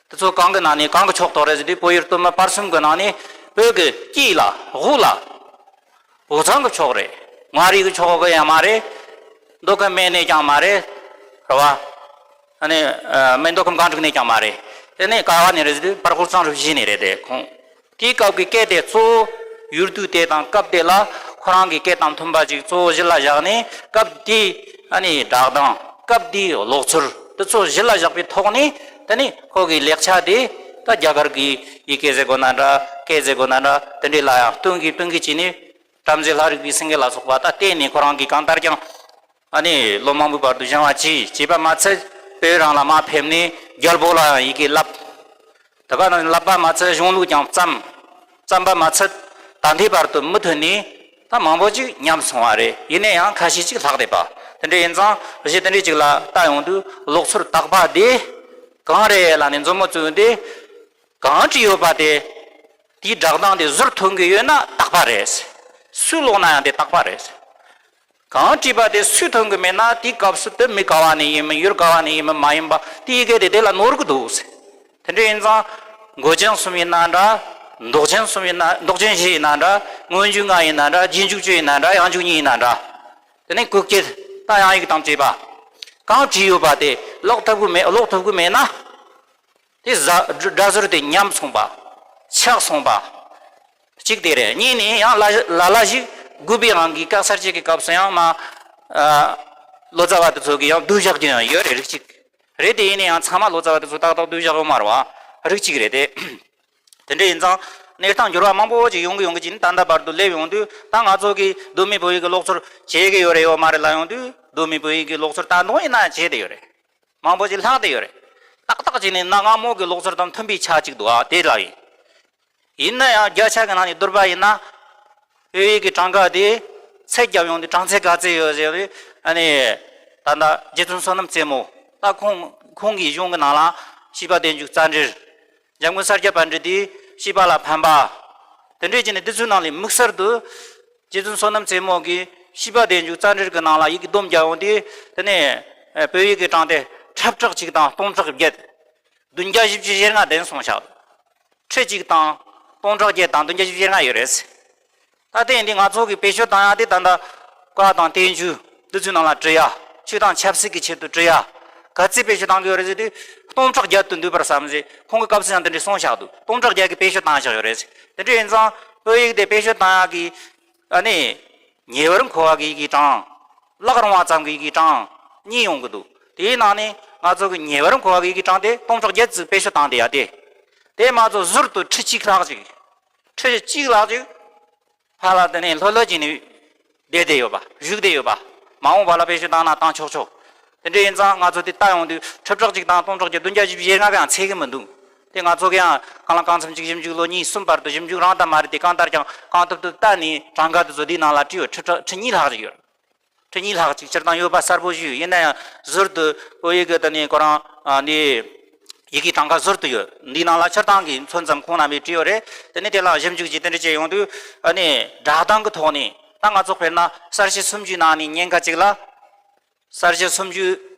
དེ་ཚོ་གང་གི་ནང་ནས་གང་གི་ཕྱོགས་གཏོགས་རེད་ཟེར་དུས་བོད་ཡུལ་སྟོད་སྨད་བར་གསུམ་གི་ནང་ནས་བོད་ཀྱི་དཀྱིལ་ལ་དབུས་ལ། བོད་ཚང་གི་ཕྱོགས་རེད། མངའ་རིས་ཀྱི་ཕྱོགས་གི་ཡང་མ་རེད། མདོ་ཁམས་སྨད་ནས་ཀྱང་མ་རེད། རེད་བ། ཨ་ནི་ཨ་མི་མདོ་ཁམས་སྒང་དྲུག་ནས་ཀྱང་མ་རེད། དེ་ནས་ག་བ་ནས་རེད་ཟེར་དུས་བར་སྐོར་གཙང་རུ་བཞི་ནས་རེད་དེ། ཁོང་དེའི་སྐབས་ཀྱི་སྐད་དེ་གཙོ་བོ་ཡུལ་དུས་དེ་དང་སྐབས་དེ་ལ་ཁོ་རང་གི་སྐད་དང་མཐུན་པ་ཅིག་གཙོ་བོ་གཞི་ལ་བཞག་ནས། སྐབས་དེའི་ཨ་ནི་སྒྲ་གདངས། སྐབས་དེའི་ཀློག་ཚུལ་དེ་ཚོ་གཞི་ལ་བཞག་པའི་ཐོག་ནས། དེ་ནས་ཁོ་གི་ལེགས་ཆ་དེ་ད་རྒྱ་གར་གྱི་ཡི་གེ་ཟེར་དགོས་ན་འདྲ། སྐད་ཟེར་དགོས་ན་འདྲ། དེ་འདྲའི་ལ་ཡང་སྟོན་གྱིན་སྟོན་གྱིན་བྱས་ནས། བྲམ་ཟེ་ལྷ་རིག་པའི་སེང་གེ་ལ་སོགས་པ་ད་བསྟེན་ནས། ཁོ་རང་གིས་གང་ལྟར་ཀྱང་ཨ་ནི་ལོ་མང་པོའི་བར་དུ་སྦྱང་བ་བྱས། བྱས་པ་མ་ཚད་བོད་རང་ལ་མར་ཕེབས་ནས་རྒྱལ་པོ་ལ་ཡང་ཡི་གེ་བསླབས། དེ་ག་ནང་བསླབས་པ་མ་ཚད་གཞུང་ལུགས་ཀྱང་བརྩམས། བརྩམས་པ་མ་ཚད་ད་ལྟའི་བར་དུ་མུ་མཐུད་ནས་ད་མང་པོ་ཅིག་ཉམས་སོང་བ་རེད། ཡིན་ན་ཡང་ཁ་ཤས་ཅིག་ལྷག་བསྡད་པ། དེ་འདྲ་ཡིན་ཙང་གཞི་དེ་འདྲ་ཅིག་ལ་ལྟ་ཡོང་དུས། ཀློག་ཚུལ་དག་པ་དེ་གང་རེད་ལབ་ནས་མཛུབ་མོ་བཙུགས་ཏེ། གང་བྲིས་ཡོད་པ་དེ། དེའི་སྒྲ་གདངས་དེ་ཟུར་ཐོན་གྱི་ཡོད་ན་དག་པ་རེད། སུས་ཀློག་ན་ཡང་དེ་དག་པ་རེད། གང་བྲིས་པ་དེ་སུས་ཐོན་གྱི་མེད་ན། དེའི་སྐབས་སུ་དེ་མི་ག་བ་ནས་ཡིན་མིན། ཡུལ་ག་བ་ནས་ཡིན་མིན་མ་ཡིན་པ། དེའི་ཡི་གེ་དེ་དེ་ལ་ནོར་གྱི་འདུག། དེ་འདྲ་ཡིན་ཙང་མགོ་ཅན་གསུམ་ཡིན་ན་འདྲ། འདོགས་ཅན་གསུམ་ཡིན་ན། འདོགས་ཅན་བཞི་ཡིན་ན་འདྲ། སྔོན་འཇུག་ལྔ་ཡིན་ན་འདྲ། རྗེས་འཇུག་བཅུ་ཡིན་ན་འདྲ། ཡང་འཇུག་གཉིས་ཡིན་ན་འདྲ། དེ་ནས་གུག་སྐྱེད། ད་ཡང་ཡིག་དང་བཅས་པ། གང་བྲིས་ཡོད་པ་དེ་ཀློག་ཐུབ་ཀྱི་མེད། ཀློག་ཐུབ་ཀྱི་མེད་ན། དེ་ཟ་སྒྲ་ཟུར་དེ་ཉམས་སོང་བ། ཆག་སོང་བ། གཅིག་དེ་རེད། གཉིས་ནི་ཡང་ལ་ལ་ལ་ཞིག་དགོས་པའི་དབང་གིས་བཀའ་གསར་བརྗེ་གི་སྐབས་སུ་ཡང་མ། ཨ། ལོ་ཙཱ་བ་དེ་ཚོ་གིས་ཡང་བསྡུས་བཞག་རྒྱུ་ཡང་ཡོད་རེད། རིགས་གཅིག་རེད། དེ་ཡིན་ན་ཡང་ཚང་མ་ལོ་ཙཱ་བ་དེ་ཚོ་ཏག་ཏག་བསྡུས་བཞག་ཡོད་མ་རེད་བ། རིགས་གཅིག་རེད་དེ། དེ་འདྲ་ཡིན་ཙང་གནས་སྟངས་འགྱུར་བ་མང་པོ་ཅིག་ཡོང་གི་ཡོང་གི་ཅིག་ནི། ད་ལྟ་བར་དུ་སླེབས་ཡོང་དུས། ད་ང་ཚོ་གིས་གདོད་མའི་བོད་ཡིག་གི་ཀློག་ཚུལ་བྱེད་ཀྱི་ཡོད་རེད་ཡོད་མ་རེད་ལབ་ཡོང་དུས། གདོད་མའི་བོད་ཡིག་གི་ཀློག་ཚུལ་ད་དུང་ཡིན་ན་བྱེད་བསྡད་ཡོད་རེད། མང་པོ་ཅིག་ལྷག་བསྡད་ཡོད་རེད། ཏག་ཏག་ཅིག་ནི་གནའ་སྔ་མོ་གི་ཀློག་ཚུལ་དང་མཐུན་པའི་ཆ་གཅིག་འདུག་ཨ། དེ་ལ་ཡིན། ཡིན་ན་ཡང་བརྒྱ་ཆ་གི་ནང་ནས་བསྡུར་བ་ཡིན་ན། བོད་ཡིག་གི་གྲངས་ཀ་དེ་ཚད་བརྒྱབ་ཡོང་དུས་གྲངས་ཚད་ག་ཚད་ཡོད་ཟེར་དུས། ཨ་ནི་ད་ལྟ་རྗེ་བཙུན་བསོད་ནམས་རྩེ་མོ། ད་ཁོང་ཁོང་གི་གཞུང་གི་ནང་ལ་བྱིས་པ་བདེ་འཇུག་རྩ་འགྲེལ། འཇམ་མགོན་ས་སྐྱ་པཎྜི་ཏས་བྱིས་པ་ལ་ཕན་པ། དེ་འདྲས་ཀྱི་ནི་འདི་ཚོའི་ནང་ལས་དམིགས་བསལ་དུ་རྗེ་བཙུན་བསོད་ནམས་རྩེ་མོ་གིས་བྱིས་པ་བདེ་འཇུག་རྩ་འགྲེལ་གྱི་ནང་ལ་ཡི་གེ་སྡོམ་རྒྱག་ཡོང་དུས། དེ་ནས་ཨ་བོད་ཡིག་གི་གྲངས་དེ་ཁྲི་ཕྲག་གཅིག་དང་སྟོང་ཕྲག་བརྒྱད། བདུན་བརྒྱ་བཞི་བཅུ་ཞེ་ལྔ་ལྡན་སོང་ཤག། ཁྲི་གཅིག་དང་སྟོང་ཕྲག་བརྒྱད་དང་བདུན་བརྒྱ་བཞི་བཅུ་ཞེ་ལྔ་ཡོད་རེད། ད་ལྟའི་འདི་ང་ཚོ་གིས་བེད་སྤྱོད་བཏང་ཡ་དེ་ད་ལྟ་བཀའ་དང་བསྟན་བཅོས་འདི་ཚོའི་ནང་ལ་བྲི་ཡ། ཆོས་དང་ཆབ་སྲིད་ཀྱི་ཆེད་དུ་བྲི་ཡ། ག་ཚོད་བེད་སྤྱོད་བཏང་གི་ཡོད་རེད་ཟེར་དུས། སྟོང་ཕྲག་བརྒྱད་དུ་འདུས་པར་བསམ་ཟེར། ཁོང་གི་སྐབས་སུ་ཡང་དེ་འདྲས་གསུངས་བཞག་འདུག། སྟོང་ཕྲག་བརྒྱད་ཀྱིས་བེད་སྤྱོད་བཏང་བཞག་ཡོད་རེད། དེ་འདྲ་ཡིན་ཙང་བོད་ཡིག་དེ་བེད་སྤྱོད་བཏང་ཡ་གི། ཨ་ནི། ཉེ་བར་མཁོ་བ་གི་ཡི་གེའི་གྲངས། བཀླག་རུང་བ་ཙམ་གྱི་ཡི་གེའི་གྲངས་གཉིས་ཡོང་གི་འདུག། དེའི་ནང་ནས་ང་ཚོ་གི་ཉེ་བར་མཁོ་བ་གི་ཡི་གེའི་གྲངས་དེ་སྟོང་ཕྲག་བརྒྱད་ཙམ་བེད་སྤྱོད་བཏང་བསྡད་ཡ་དེ། དེ་མ་གཏོགས་ཟུར་དུ་ཁྲི་གཅིག་ལྷག་ཅིག། ཁྲི་གཅིག་ལྷག་ཅིག་ཕར་ལ་དེ་ནས་ལྷོད་ལྷོད་ཀྱིས་ནི་བསྡད་བསྡད་ཡོད་པ། བཞུགས་བསྡད་ཡོད་པ། མ་འོངས་པ་ལ་བེད་སྤྱོད་བཏང་ན་བཏང་ཆོག་ཆོག། དེ་འདྲ་ཡིན་ཙང་ང་ཚོ་དེ་ལྟ་ཡོང་དུས་ཁྲི་ཕྲག་གཅིག་དང་སྟོང་ཕྲག་བརྒྱད། བདུན་བརྒྱ་བཞི་བཅུ་ཞེ་ལྔ་ག་ཡང་ཚད་ཀྱི་མི་འདུག། དེ་ང་ཚོ་གི་ཡང་གང་ལ་གང་འཚམ་ཅིག་ཞིབ་འཇུག་ལོ་གཉིས་གསུམ་བར་དུ་ཞིབ་འཇུག་རང་ད་མ་རེད་དེ། གང་ལྟར་ཀྱང་གང་ཐུབ་ཐུབ་བལྟས་ནས་གྲངས་ཀ་དེ་ཚོ་འདིའི་ནང་ལ་བྲིས་ཡོད། ཁྲི་ཕྲག་ཁྲི་གཉིས་ལྷག་ཅིག་ཡོད། ཁྲི་གཉིས་ལྷག་ཅིག་སྤྱིར་བཏང་ཡོད་པ་གསལ་པོ་ཞུས། ཡིན་ན་ཡང་ཟུར་དུ་བོད་ཡིག་གི་དེ་ནས་ཁོ་རང་ཨ་འདི་ཡི་གེའི་གྲངས་ཀ་ཟུར་དུ་ཡོད། འདིའི་ནང་ལ་སྤྱིར་བཏང་གི་མཚོན་ཙམ་ཁོང་རྣམ་པས་བྲིས་ཡོད་རེད། དེ་ནས་དེ་ལ་ཞིབ་འཇུག་ཅིག་དེ་འདྲ་བྱས་ཡོང་དུས། ཨ་ནི་སྒྲ་གདངས་ཀྱི་ཐོག་ནས་ད་ང་ཚོ་དཔེར་ན་གསལ་བྱེད་སུམ་ཅུའི་ནང་ནས་ཉེན་ཁ་གཅིག་ལ། གསལ་བྱེད་སུམ་ཅུ་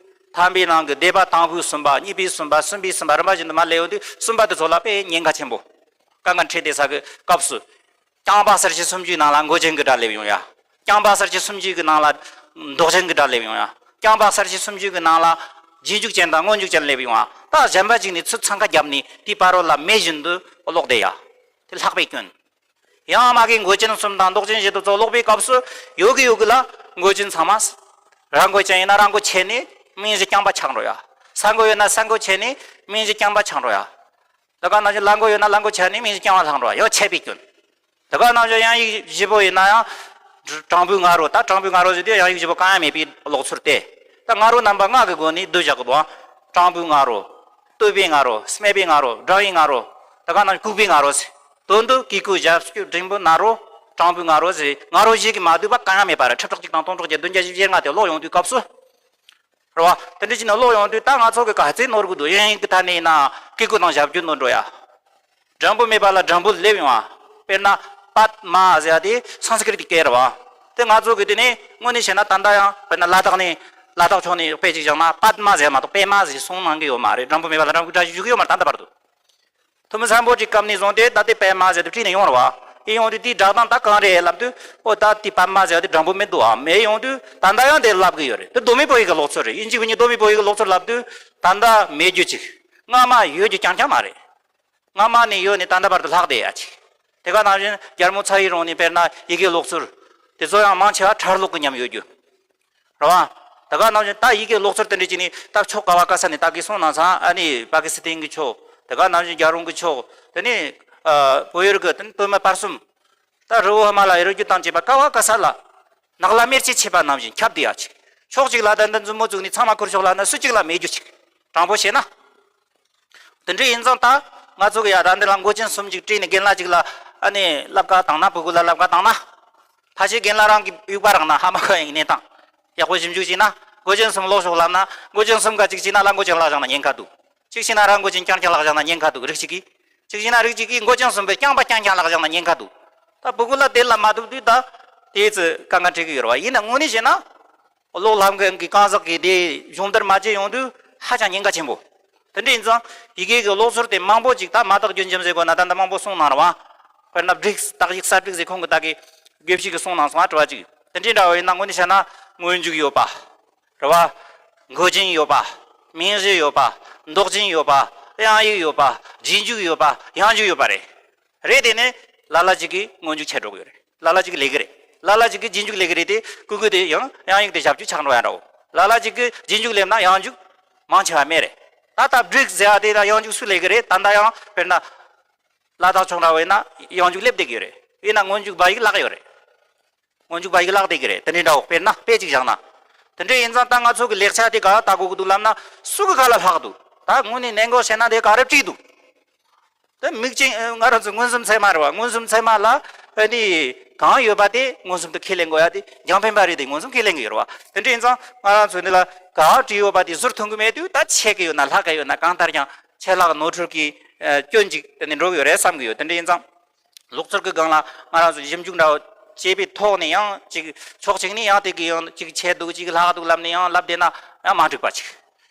ཐམ་པའི་ནང་གི་སྡེ་པ་དང་པོའི་གསུམ་པ། གཉིས་པའི་གསུམ་པ། གསུམ་པའི་གསུམ་པ། རིམ་པ་བཞིན་དུ་མར་སླེབས་ཡོང་དུས་གསུམ་པ་དེ་ཚོ་ལ་དཔེ་ཉེན་ཁ་ཆེན་པོ། ཀ་ཁ་ཕྲི་སྡེ་ས་གི་སྐབས་སུ། རྐྱང་པ་གསལ་བྱེད་སུམ་ཅུའི་ནང་ལ་མགོ་ཅན་གྱི་སྒྲ་སླེབས་ཡོང་ཡ། རྐྱང་པ་གསལ་བྱེད་སུམ་ཅུ་གི་ནང་ལ་འདོགས་ཅན་གྱི་སྒྲ་སླེབས་ཡོང་ཡ། རྐྱང་པ་གསལ་བྱེད་སུམ་ཅུ་གི་ནང་ལ་རྗེས་འཇུག་ཅན་དང་སྔོན་འཇུག་ཅན་སླེབས་ཡོང་ཡ། ད་གཞན་པ་ཅིག་ནས་ཚུར་འཚང་ཁ་བརྒྱབ་ནས་དེའི་བར་རོ་ལ་མེ་བཞིན་དུ་ཀློག་བསྡད་ཡ། དེ་ལྷག་པའི་སྐྱོན། ཡང་མ་གི་མགོ་ཅན་གསུམ་དང་འདོགས་ཅན་བཞི་དེ་ཚོ་ཀློག་པའི་སྐབས་སུ་ཡོད་གི་ཡོད་གི་ལ། མགོ་ཅན་ཚང་མ། ར་མགོ་ཅན་ཡིན་ན་ར་མགོ་ཆད་ནས་མིང་གཞི་རྐྱང་པ་ཆགས་འགྲོ་ཡ། ས་མགོ་ཡོད་ན་ས་མགོ་ཆད་ནས་མིང་གཞི་རྐྱང་པ་ཆགས་འགྲོ་ཡ། ད་ག་ནང་བཞིན་ལ་མགོ་ཡོད་ན་ལ་མགོ་ཆད་ནས་མིང་གཞི་རྐྱང་པ་ལྷག་འགྲོ་ཡ། ཡང་ཆད་པའི་སྐྱོན། ད་ག་ནང་བཞིན་ཡང་ཡིག་བཞི་པོ་ཡིན་ན་ཡང་། དྲང་པོའི་ང་རོ། ད་དྲང་པོའི་ང་རོ་ཟེར་དུས་ཡང་ཡིག་བཞི་པོ་གང་ཡང་མེད་པའི་ཀློག་ཚུལ་ཏེ། ད་ང་རོ་རྣམ་པ་ལྔ་གི་སྒོ་ནས་བསྡུས་བཞག་གི་འདུག། དྲང་པོའི་ང་རོ། བསྟོད་པའི་ང་རོ། སྨད་པའི་ང་རོ། དགྲ་བོའི་ང་རོ། ད་ག་ནང་བཞིན་ལྐུགས་པའི་ང་རོ་ཟེར། དོན་དུ་གི་གུ་ཞབས་ཀྱུ་འགྲེང་བུ་ན་རོ། དྲང་པོའི་ང་རོ་ཟེར། ང་རོ་བཞི་གིས་མ་བསྡུས་པ་གང་ཡང་མེད་པ་རེད། ཁྲི་ཕྲག་གཅིག་དང་སྟོང་ཕྲག་བརྒྱད། བདུན་བརྒྱ་བཞི་བཅུ་ཞེ་ལྔ་དེ་ཀློག་ཡོང་དུས་སྐབས་སུ། རེད་བ། དེ་འདྲ་བྱས་ནས་ཀློག་ཡོང་དུས་ད་ང་ཚོ་གི་ག་ཚོད་ནོར་གི་འདུག། དབྱིན་ཡིག་གི་ཐད་ནས་ཡིན་ན་གི་གུ་དང་ཞབས་ཀྱུ་ནོར་འགྲོ་ཡ། འགྲེང་བུ་མེད་པ་ལ་འགྲེང་བུ་སླེབས་ཡོང་བ། དཔེར་ན་པདྨ་ཟེར་ཡ་དེ་སཾ་སྐྲྀཏ་གི་སྐད་རེད་བ། དེ་ང་ཚོ་གི་དེ་ནས་དངོས་གནས་བྱས་ན་ད་ལྟ་ཡང་དཔེར་ན་ལ་དྭགས་ནས་ལ་དྭགས་ཕྱོགས་ནས་དཔེ་ཅིག་བཞག་ན་པདྨ་ཟེར་མ་གཏོགས་པདྨ་ཟེར་གསུང་གནང་གི་ཡོད་མ་རེད། འགྲེང་བུ་མེད་པ་ལ་འགྲེང་བུ་སྒྲ་ཞིག་འཇུག་གི་ཡོད་མ་རེད་ད་ལྟ་བར་དུ། ཐུ་མི་སམ་བྷོ་ཊའི་སྐབས་ནས་བཟུང་སྟེ་ད་ལྟའི་པདྨ་ཟེར་དུ་བྲིས་ནས་ཡོང་རེད་བ། ཨེ་ཡོང་དུས་དེའི་སྒྲ་གདངས་ད་གང་རེད་ལབ་དུས། ཨོ་ད་དེ་པདྨ་ཟེར་བ་དེ་དྲང་པོ་མི་འདུག་ཨ། མེད་ཡོང་དུས་ད་ལྟ་ཡང་དེ་ལབ་གི་ཡོད་རེད། དེ་མདོ་སྨད་བོད་ཡིག་གི་ལོག་སྲོལ་རེད། དབྱིན་ཇི་བོད་གཉིས་མདོ་སྨད་བོད་ཡིག་གི་ལོག་སྲོལ་ལབ་དུས་ད་ལྟ་མེད་རྒྱུ་ཅིག། སྔ་མ་ཡོད་རྒྱུ་རྐྱང་རྐྱང་མ་རེད། སྔ་མ་ནས་ཡོད་ནས་ད་ལྟ་བར་དུ་ལྷག་བསྡད་ཡ་ཅིག། དེ་ག་ནང་བཞིན་རྒྱལ་མོ་ཚ་བའི་རིང་ནས་དཔེར་ན་ཡི་གེ་ལོག་སྲོལ་དེ་ཚོ་ཡང་མང་ཆེ་བ་ཁྲ་ལོག་གི་ཉམས་ཡོད་རྒྱུ། རེད་བ། དེ་ག་ནང་བཞིན་ད་ཡི་གེ་ལོག་སྲོལ་དེ་འདྲ་ཅིག་ནི་ད་ཕྱོགས་ག་བ་ག་ས་ནས་ད་གིན་སོང་ན་ཚང་ཨ་ནི་པ་ཀི་སི་ཐན་གྱི་ཕྱོགས། དེ་ག་ནང་བཞིན་རྒྱལ་རོང་གི་ཕྱོགས། དེ་ནི་ཨ་བོད་ཡུལ་གྱི་དེ་ནི་སྟོད་སྨད་བར་གསུམ། ད་རི་བོ་ཧི་མ་ལ་ཡའི་རི་རྒྱུད་དང་བཅས་པ་ག་བ་ག་ས་ལ་ནགས་ལ་མེར་ཅེ་མཆེད་པ་ནང་བཞིན་ཁྱབ་བསྡད་ཡ་ཅིག། ཕྱོགས་གཅིག་ལ་ད་འདི་མཛུབ་མོ་བཙུགས་ནས་ཚང་མ་ཁུར་ཤོག་ལབ་ན་སུ་གཅིག་ལ་མེད་རྒྱུ་ཅིག། དྲང་པོ་བཤད་ན། དེ་འདྲ་ཡིན་ཙང་ད་ང་ཚོ་གི་ཡ་ད་འདི་ལ་མགོ་ཅན་གསུམ་ཅིག་བྲིས་ནས་རྒན་ལགས་ཅིག་ལ་ཨ་ནི་བསླབ་ག་བཏང་ན། ཕྲུ་གུ་ལ་བསླབ་ག་བཏང་ན། ཕལ་ཆེར་རྒན་ལགས་རང་གི་དབྱུག་པ་རག་ན་ཧ་མ་གོ་ཡིན་གནས་སྟངས། ཡག་པོ་ཞིབ་འཇུག་བྱས་ན་མགོ་ཅན་གསུམ་ཀློག་ཤོག་ལབ་ན། མགོ་ཅན་གསུམ་ག་གཅིག་བྱས་ན་ལ་མགོ་ཅན་བརླག་བཞག་ན་ཉེན་ཁ་འདུག། གཅིག་བྱས་ན་ར་མགོ་ཅན་རྐྱང་རྐྱང་བརླག་བཞག་ན་ཉེན་ཁ་འདུག། རིགས་གཅིག་གིས། གཅིག་བྱས་ན་རིགས་གཅིག་གིས་མགོ་ཅན་གསུམ་པོ་རྐྱང་པ་རྐྱང་རྐྱང་བརླག་བཞག་ན་ཉེན་ཁ་འདུག། ད་ཕྲུ་གུ་ལ་དེ་ལ་མ་ཐུབ་དུས་ད་དེའི་ཚེ་དཀའ་ངལ་འཕྲད་ཀྱི་ཡོད་རེད་བ། ཡིན་ན་དངོས་གནས་བྱས་ན། གློག་ལྷ་མཁན་གྱི་གང་ཟག་གིས་དེ་སྦྱོང་བརྡར་མ་བྱས་ཡོང་དུས་ཧ་ཅང་ཉེན་ཁ་ཆེན་པོ། དེ་འདྲ་ཡིན་ཙང་ཡི་གེ་གི་ལོག་སྲོལ་དེ་མང་པོ་ཅིག་ད་མ་དག་རྒྱུན་འབྱམས་ཟེར་དགོས་ན་ད་ལྟ་མང་པོ་གསུངས་གནང་རེད་བ། དཔེར་ན་བྲིས་རྟགས་ཡིག་གསར་བྲིས་ཟེར་ཁོང་གི་ད་གི་དགེ་བཤེས་ཀྱིས་གསུངས་གནང་སོང་ང་དྲི་བ་ཅིག། དེ་འདྲའི་འདྲ་བ་ཡིན་ན་དངོས་གནས་བཤད་ན་སྔོན་འཇུག་ཡོད་པ། རེད་བ། མགོ་ཅན་ཡོད་པ། མིང་གཞི་ཡོད་པ། འདོགས་ཅན་ཡོད་པ། དབྱངས་ཡིག་ཡོད་པ། རྗེས་འཇུག་ཡོད་པ། ཡང་འཇུག་ཡོད་པ་རེད། རེད་དེ་ནི་ལ་ལ་ཅིག་གིས་སྔོན་འཇུག་ཆད་འགྲོ་གི་ཡོད་རེད། ལ་ལ་ཅིག་གིས་ལས་ཀྱི་རེད། ལ་ལ་ཅིག་གིས་རྗེས་འཇུག་ལས་ཀྱི་རེད་དེ་ཀུ་ཀུ་དེ་ཡང་དབྱངས་ཡིག་དེ་ཞབས་ཀྱུ་ཆགས་འགྲོ་ཡ་འདྲ་བོ། ལ་ལ་ཅིག་གིས་རྗེས་འཇུག་སླེབས་ན་ཡང་འཇུག་མང་ཆེ་བ་མེད་རེད། ད་ལྟ་བྲིས་ཟེར་ཡ་དེ་ད་ཡང་འཇུག་སུ་ལས་ཀྱི་རེད། ད་ལྟ་ཡང་དཔེར་ན་ལ་དྭགས་ཕྱོགས་འདྲ་བོ་ཡིན་ན་ཡང་འཇུག་སླེབས་བསྡད་ཀྱི་ཡོད་རེད། ཡིན་ན་སྔོན་འཇུག་བ་ཡིག་བརླག་ཡོད་རེད། སྔོན་འཇུག་བ་ཡིག་བརླག་བསྡད་ཀྱི་རེད། དེ་འདྲའི་འདྲ་བོ། དཔེར་ན་དཔེ་གཅིག་བཞག་ན། དེ་འདྲ་ཡིན་ཙང་ད་ང་ཚོ་གི་ལེགས་ཆ་དེ་ག་ལ་ལྟ་དགོས་ཀྱི་འདུག་ལབ་ན་སུ་གི་ག་ལ་ལྷག་འདུག། ད་དངོས་གནས་ནན་གོ་བྱས་ན་དེ་ག་རེ་བྲིས་འདུག། དེ་མིག་ཅན་ང་རང་ཚོ་མངོན་སུམ་ཚད་མ་རེད་བ། མངོན་སུམ་ཚད་མ་ལ་ཨ་ནི་གང་ཡོད་པ་དེ་མངོན་སུམ་དུ་ཁས་ལེན་དགོས་ཡ་དེ་རྒྱང་འཕེན་པ་རེད་དེ་མངོན་སུམ་ཁས་ལེན་གྱི་ཡོད་རེད་བ། དེ་འདྲ་ཡིན་ཙང་ང་རང་ཚོ་འདི་ལ་ག་བྲིས་ཡོད་པ་དེ་ཟུར་མཐོང་གི་མེད་དུས་ད་ཆད་ཀྱི་ཡོད་ན་ལྷག་གི་ཡོད་ན་གང་ལྟར་ཀྱང་ཆད་ལྷག་ནོར་འཁྲུལ་གྱི་ཨ་སྐྱོན་ཅིག་དེ་ནི་འགྲོ་གི་ཡོད་རེད་བསམ་གྱི་ཡོད། དེ་འདྲ་ཡིན་ཙང་། ལོག་སྲོལ་གྱི་སྒང་ལ་ང་རང་ཚོ་ཞིབ་འཇུག་འདྲ་བོ་བྱས་པའི་ཐོག་ནས་ཡང་ཅིག་ཕྱོགས་གཅིག་ནས་ཡང་དེ་གི་ཡང་ཅིག་ཆད་འདུག་ཅིག་ལྷག་འདུག་ལབ་ནས་ཡང་ལབ་བསྡད་ན་ཡང་མ་འགྲིག་པ་ཅིག།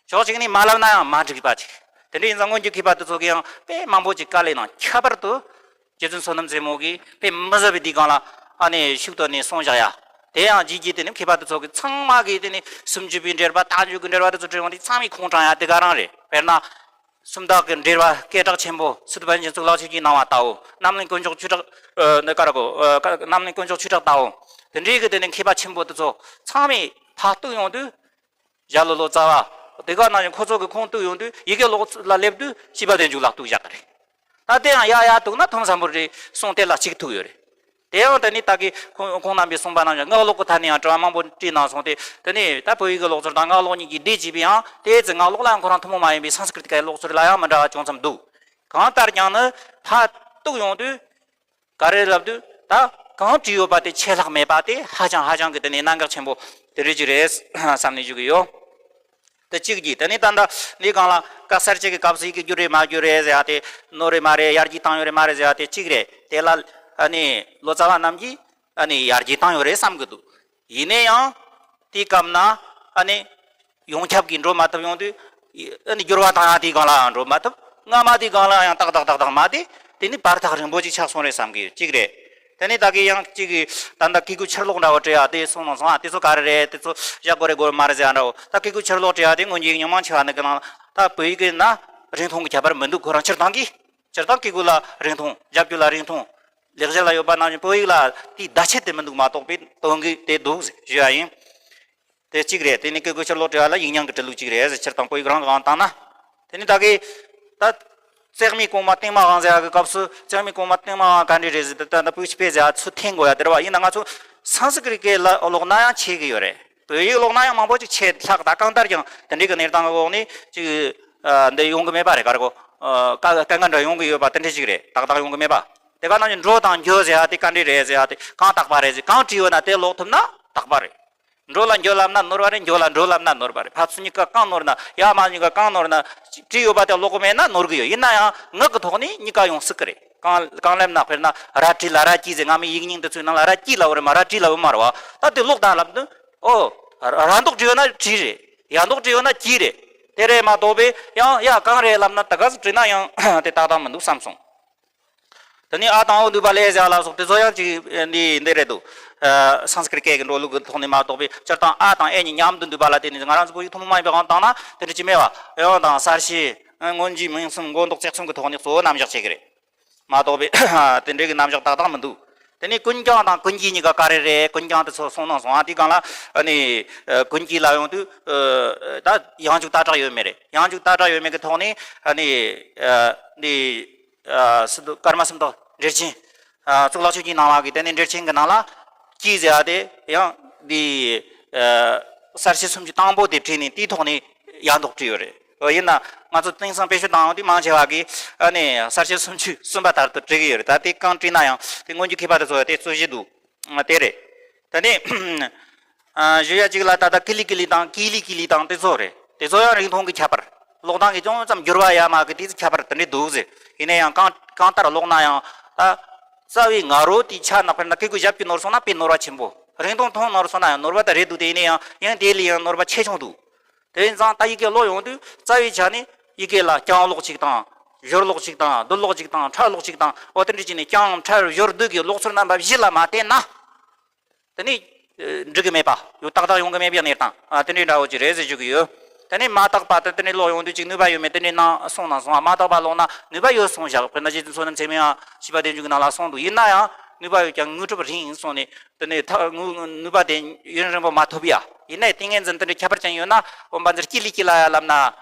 ཕྱོགས་གཅིག་ནས་མ་ལབ་ན་ཡང་མ་འགྲིག་པ་ཅིག། དེ་འདྲ་ཡིན་ཙང་སྔོན་གྱི་མཁས་པ་དེ་ཚོ་གིས་ཡང་དཔེ་མང་པོ་ཅིག་བཀའ་ལས་གནང་། ཁྱད་པར་དུ་རྗེ་བཙུན་བསོད་ནམས་རྩེ་མོ་གིས་དཔེ་མི་བཟད་པའི་དེའི་སྒང་ལ་ཨ་ནི་ཤུགས་བཏོན་ནས་གསུངས་བཞག་ཡ། དེ་ཡང་རྗེས་ཀྱི་དེ་ནི་མཁས་པ་དེ་ཚོ་གིས་ཚང་མ་གིས་དེ་ནི་སུམ་ཅུ་པའི་འགྲེལ་པ་མཐའ་མཇུག་གི་འགྲེལ་པ་དེ་ཚོ་བྲིས་ཡོང་དུས་ཚང་མས་ཁུངས་དྲངས་ཡ་དེ་ག་རང་རེད། དཔེར་ན། སུམ་རྟགས་ཀྱི་འགྲེལ་པ་སྐད་གྲགས་ཆེན་པོ་སི་ཏུ་པཎ་ཆེན་གཙུག་ལག་ཆོས་ཀྱི་སྣང་བ་ལྟ་བུ། རྣམ་གླིང་དཀོན་མཆོག་ཆོས་གྲགས། ཨ་འདི་ག་རེ་གོ། ཨ་རྣམ་གླིང་དཀོན་མཆོག་ཆོས་གྲགས་ལྟ་བུ། དེ་འདྲའི་གི་དེ་ནི་མཁས་པ་ཆེན་པོ་དེ་ཚོ་ཚང་མས་ཕར་གཏུགས་ཡོང་དུས། ཞྭ་ལུ་ལོ་ཙཱ་བ། དེ་ག་ནང་བཞིན་ཁོ་ཚོ་གི་ཁུངས་གཏུགས་ཡོང་དུས་ཡི་གེ་ཀློག་ཚུལ་ལ་སླེབས་དུས་སྤྱི་པ་བདེ་མཇུག་ལ་གཏུགས་བཞག་གི་རེད། ད་དེ་ཡང་ཡ་ཡ་གཏུགས་ན་ཐུམ་སམ་བྷོ་ཊའི་གསུང་དེ་ལ་གཅིག་ཐུག་ཡོད་རེད། དེ་ཡང་དེ་ནི་ད་གི་ཁོང་ཁོང་རྣམ་པས་གསུངས་པ་ནང་བཞིན་སྔགས་ཀློག་གི་ཐད་ནས་ཡང་དྲི་བ་མང་པོ་དྲིས་གནང་སོང་སྟེ། དེ་ནི་ད་བོད་ཡིག་གི་ཀློག་ཚུལ་དང་སྔགས་ཀློག་གཉིས་ཀྱི་སྡེ་བྱས་པའི་ཡང་དེའི་ཚེ་སྔགས་ཀློག་ལ་ཡང་ཁོ་རང་ཐུན་མོང་མ་ཡིན་པའི་སཾ་སྐྲྀ་ཏ་ཀའི་ཀློག་ཚུལ་ལ་ཡང་མི་འདྲ་བ་ཅུང་ཙམ་འདུག། གང་ལྟར་ཀྱང་ནི་ཕར་གཏུགས་ཡོང་དུས་ག་རེ་ལབ་དུས་ད་གང་བྲིས་ཡོད་པ་དེ་ཆད་ལྷག་མེད་པ་དེ་ཧ་ཅང་ཧ་ཅང་གི་དེ་ནི་གནད་འགག་ཆེན་པོ་དེ་རེད་ཅིག་རེད་བསམ་ནས་བཞུགས་ཀྱི་ཡོད། དེ་གཅིག་གིས་དེ་ནི་ད་ལྟ་འདི་སྒང་ལ་བཀའ་གསར་བཅད་ཀྱི་སྐབས་སུ་ཡི་གེ་བསྒྱུར་རེད་མ་བསྒྱུར་རེད་ཟེར་ཡ་དེ་ནོར་རེད་མ་རེད། ཡར་རྒྱས་བཏང་ཡོད་རེད་མ་རེད་ཟེར་ཡ་དེ་གཅིག་རེད། དེ་ལ་ཨ་ནི་ལོ་ཙཱ་བ་རྣམས་ཀྱིས་ཨ་ནི་ཡར་རྒྱས་བཏང་ཡོད་རེད་བསམ་གྱི་འདུག། ཡིན་ན་ཡང་དེའི་སྐབས་ན་ཨ་ནི་ཡོངས་ཁྱབ་ཀྱིས་འགྲོ་མ་ཐུབ་ཡོང་དུས་ཨ་ནི་བསྒྱུར་བ་བཏང་ཡ་དེའི་སྒང་ལའང་འགྲོ་མ་ཐུབ། སྔ་མ་དེའི་སྒང་ལ་ཡང་ཏག་ཏག་ཏག་ཏག་མ་དེ་དེ་ནི་བར་ཐག་རིང་པོ་ཅིག་ཆགས་སོང་རེད་བསམ་གྱི་ཡོད། གཅིག་རེད། དེ་ནས་ད་གིན་ཡང་གཅིག་གིས་ད་ལྟ་གི་གུ་ཕྱིར་ལོག་འདྲ་བོ་བྲིས་ཡ་དེ་སོང་ནང་སོང་ཨ། དེ་ཚོ་ག་རེ་རེད། དེ་ཚོ་བཞག་དགོས་རེད་དགོས་མ་རེད་ཟེར་ཡ་འདྲ་བོ། ད་གི་གུ་ཕྱིར་ལོག་བྲིས་ཡ་དེ་སྔོན་གྱི་ཡིག་རྙིང་མང་ཆེ་བ་ནི་གི་ནང་ད་བོད་ཡིག་གི་ན་རིང་ཐུང་གི་ཁྱད་པར་མི་འདུག། ཁོ་རང་སྤྱིར་བཏང་གི་སྤྱིར་བཏང་གི་གུ་ལ་རིང་ཐུང་། རྒྱབ་གུ་ལ་རིང་ཐུང་། ལེགས་སྦྱར་ལ་ཡོད་པ་ནང་བཞིན་བོད་ཡིག་ལ་དེའི་བརྡ་ཆད་དེ་མི་འདུག་མ་གཏོགས་པའི་དོན་གྱི་དེ་འདུག་ཞུ་ཡ་ཡིན། དེ་གཅིག་རེད། དེ་ནི་གི་གུ་ཕྱིར་ལོག་བྲིས་ཡ་ལ་ཡིག་རྙིང་གི་འབྲི་ལུགས་གཅིག་རེད་ཟེར། སྤྱིར་བཏང་བོད་ཡིག་རང་གི་དབང་བཏང་ན། དེ་ནི་ད་གི་ད་ལྕགས་མའི་གོང་མ་ཏིང་མ་དབང་ཟེར་ཡ་གི་སྐབས་སུ་ལྕགས་མའི་གོང་མ་ཏིང་མ་དབང་ག་འདྲ་རེད་ཟེར་ཏེ་ད་ད་བོད་ཀྱི་དཔེ་ཟེར་ཡ་ཚུར་འཐེན་དགོས་ཡ་དེ་རེད་བ། ཡིན་ན་ང་ཚོ་སཾ་སྐྲྀ་ཏ་སྐད་ལ་ཀློག་ན་ཡང་ཆད་གི་ཡོད་རེད། བོད་ཡིག་ཀློག་ན་ཡང་མང་པོ་ཅིག་ཆད་ལྷག། ད་གང་ལྟར་ཀྱང་དེ་འདྲའི་གི་གནས་སྟངས་གི་འོག་ནས་ཅིག་ཨ་འདི་ཡོང་གི་མེད་པ་རེད། ག་རེ་གོ། ཨ་དཀའ་དཀའ་ངལ་འདྲ་ཡོང་གི་ཡོད་པ་དེ་འདྲ་ཅིག་རེད། ཏག་ཏག་ཡོང་གི་མེད་པ། དེ་ག་ནང་བཞིན་འགྲོ་དང་འགྱོ་ཟེར་ཡ་དེ་ག་འདྲ་རེད་ཟེར་ཡ་དེ་གང་དག་པ་རེད་ཟེར། གང་བྲིས་ཡོད་ན་དེ་ཀློག་ཐུབ་ན་དག་པ་རེད། འགྲོ་ལ་འགྱོ་ལབ་ན་ནོར་བ་རེད། འགྱོ་ལ་འགྲོ་ལབ་ན་ནོར་བ་རེད། ཕར་ཚུར་གཉིས་ཀ་གང་ནོར་ན། ཡར་མར་གཉིས་ཀ་གང་ནོར་ན། བྲིས་ཡོད་པ་དེ་ཀློག་གི་མེད་ན་ནོར་གི་ཡོད། ཡིན་ན་ཡང་ངག་གི་ཐོག་ནས་གཉིས་ཀ་ཡོང་སྲིད་གི་རེད། གང་གང་ལབ་ན་དཔེར་ན་ར་བྲིས་ལ་ར་བྲིས་ཟེར། སྔ་མའི་ཡིག་རྙིང་འདི་ཚོའི་ནང་ལ་ར་བྲིས་ལབ་ཡོད་རེད་མ། ར་བྲིས་ལབ་ཡོད་མ་རེད་བ། ད་དེ་ཀློག་དང་ལབ་དུས་ཨོ་ར་འདོགས་བྲིས་ཡོད་ན་བྲིས་རེད། ཡ་འདོགས་བྲིས་ཡོད་ན་གྱིས་རེད། དེ་རེད་མ་གཏོགས་པས་ཡང་ཡ་གང་རེད་ལབ་ན་ད་ག་ཟིག་བྲིས་ན་ཡང་དེ་ཏག་ཏག་མི་འདུག་བསམ་སོང་། དེ་ནས་ཨ་དང་ཨོ་འདུས་པ་ལས་ཟེར་ལ་སོགས་དེ་ཚོ་ཡང་ཅིག་འདི་འདི་རེད་འདུག་ཨ། སཾ་སྐྲྀཏ་སྐད་ཀྱི་འགྲོ་ལུགས་ཀྱི་ཐོག་ནས་མ་གཏོགས་པའི་སྤྱིར་བཏང་ཨ་དང་ཨེ་གཉིས་མཉམ་དུ་འདུས་པ་ལ་བརྟེན་ནས་ང་རང་ཚོ་བོད་ཡིག་ཐུན་མོང་མ་ཡིན་པའི་དབང་དུ་བཏང་ན་དེ་འདྲ་ཅིག་མེད་པ། ཨེ་ཡང་དང་གསལ་བྱེད་མངོན་བརྗོད་མིང་གསུམ་མགོ་འདོགས་ཚེག་གསུམ་གྱི་ཐོག་ནས་གཙོ་བོ་རྣམ་གཞག་བྱེད་ཀྱི་རེད། མ་གཏོགས་པའི་དེ་འདྲའི་གི་རྣམ་གཞག་ཏག་ཏག་མི་འདུག་དེ་ནས་ཀུན་ཀྱང་དང་ཀུན་གྱིས་གཉིས་ཀ་ག་རེ་རེད། ཀུན་ཀྱང་དེ་ཚོ་གསུངས་ན་སོང་ཨ། དེའི་སྒང་ལ་ཨ་ནི་ཀུན་གྱིས་ལ་ཡོང་དུས་ད་ཡང་འཇུག་ཏ་དྲག་ཡོད་མེད་རེད། ཡང་འཇུག་ཏ་དྲག་ཡོད་མེད་ཀྱི་ཐོག་ནས་ཨ་ནི་འདི་སི་ཏུ་ཀརྨ་གསུམ་དག་འགྲེལ་ཆེན། གཙུག་ལག་ཆོས་ཀྱི་སྣང་བ་གི་དེ་ནས་འགྲེལ་ཆེན་གྱི་ནང་ལ་ཀྱིས་ཟེར་བ་དེ་ཡང་འདི་གསལ་བྱེད་སུམ་ཅུ་དང་པོ་དེ་བྲིས་ནས་དེའི་ཐོག་ནས་ཡང་འདོགས་བྲིས་ཡོད་རེད། ཡིན་ན་ང་ཚོ་དེང་སང་དཔེ་ཤོད་བཏང་ཡོང་དུས་མང་ཆེ་བ་གིས་ཨ་ནི་གསལ་བྱེད་སུམ་ཅུ་གསུམ་པ་ལྟར་དུ་བྲི་གི་ཡོད་རེད། ད་དེ་གང་བྲིས་ན་ཡང་དེ་སྔོན་གྱི་མཁས་པ་དེ་ཚོ་ཡང་དེ་རྩོད་གཞི་འདུག་དེ་རེད། དེ་ནས་ཨ། ཞུ་ཡ་གཅིག་ལ་ད་ལྟ་ཀི་ལི་ཀི་ལི་དང་ཀི་ལི་ཀི་ལི་དང་དེ་ཚོ་རེད། དེ་ཚོ་ཡང་རིང་ཐུང་གི་ཁྱད་པར། ཀློག་སྟངས་ཀྱི་ཅུང་ཙམ་འགྱུར་བ་ཡོད་མ་གི་དེ་ཚོ་ཁྱད་པར་དེ་འདྲའི་འདུག་ཟེར། ཡིན་ན་ཡང་གང་གང་ལྟར་ཀློག་ན་ཡང་ད་རྩ་བའི་ང་རོ་དེའི་ཆ་ནས་དཔེར་ན་ཀི་གུ་ཞབས་ཀྱུ་ནོར་སོང་ན་དཔེ་ནོར་བ་ཆེན་པོ། རིང་ཐུང་ཐུང་ནོར་སོང་ན་ཡང་ནོར་བ་ད་རེད་འདུག་དེ་ཡིན་ན་ཡང་ཡང་དེ་ལས་ཡང་ནོར་བ་ཆེ་ཆུང་འདུག་དེ་ཡིན་ཙང་ད་ཡི་གེ་ཀློག་ཡོང་དུས་རྩ་བའི་ཆ་ནས་ཡི་གེ་ལ་རྐྱང་ཀློག་ཅིག་དང་། སྦྱོར་ཀློག་ཅིག་དང་། སྡུད་ཀློག་ཅིག་དང་། ཕྲད་ཀློག་ཅིག་དང་། འོ་དེ་འདྲ་བྱས་ནས་རྐྱང་ཕྲད་སྦྱོར་སྡུད་ཀྱི་ཀློག་ཚུལ་རྣམ་པ་བཞི་ལ་མ་བརྟེན་ན། དེ་ནི་འགྲིག་གི་མེད་པ། ཡང་ཏག་ཏག་ཡོང་གི་མེད་པའི་གནས་སྟངས་ཨ་དེ་འདྲའི་འདྲ་བོ་ཅིག་རེད་ཟེར་ཞུ་གི་ཡོད། དེ་ནི་མ་དག་པ་དེ་དེ་འདྲའི་ཀློག་ཡོང་དུས་ཅིག་ནུས་པ་ཡོད་མེད་དེ་འདྲའི་སྣང་སོང་ན་སོང་ཨ། མ་དག་པ་ཀློག་ན་ནུས་པ་ཡོད་གསུངས་བཞག་དཔེར་ན་རྗེ་བཙུན་བསོད་ནམས་ཚད་མའི་ཡང་བཞི་པ་བདེ་འཇུག་གི་ནང་ལ་གསུངས་འདུག་ཡིན་ན་ཡང་ནུས་པ་ཡོད་ཀྱང་དངོས་གྲུབ་རིང་གསུངས་ནས། དེ་ནས་ཐ་དངོས་ནུས་པ་དེ་ཡུན་རིང་པོ་མ་ཐོབ་ཡ། ཡིན་ནའི་ཏིང་ངེ་འཛིན་དེ་འདྲའི་ཁྱད་པར་ཅན་ཡོད་ན་འོ་འབའ་འཛིར་ཀི་ལི་ཀི་ལ་ཡ་ལབ་ན་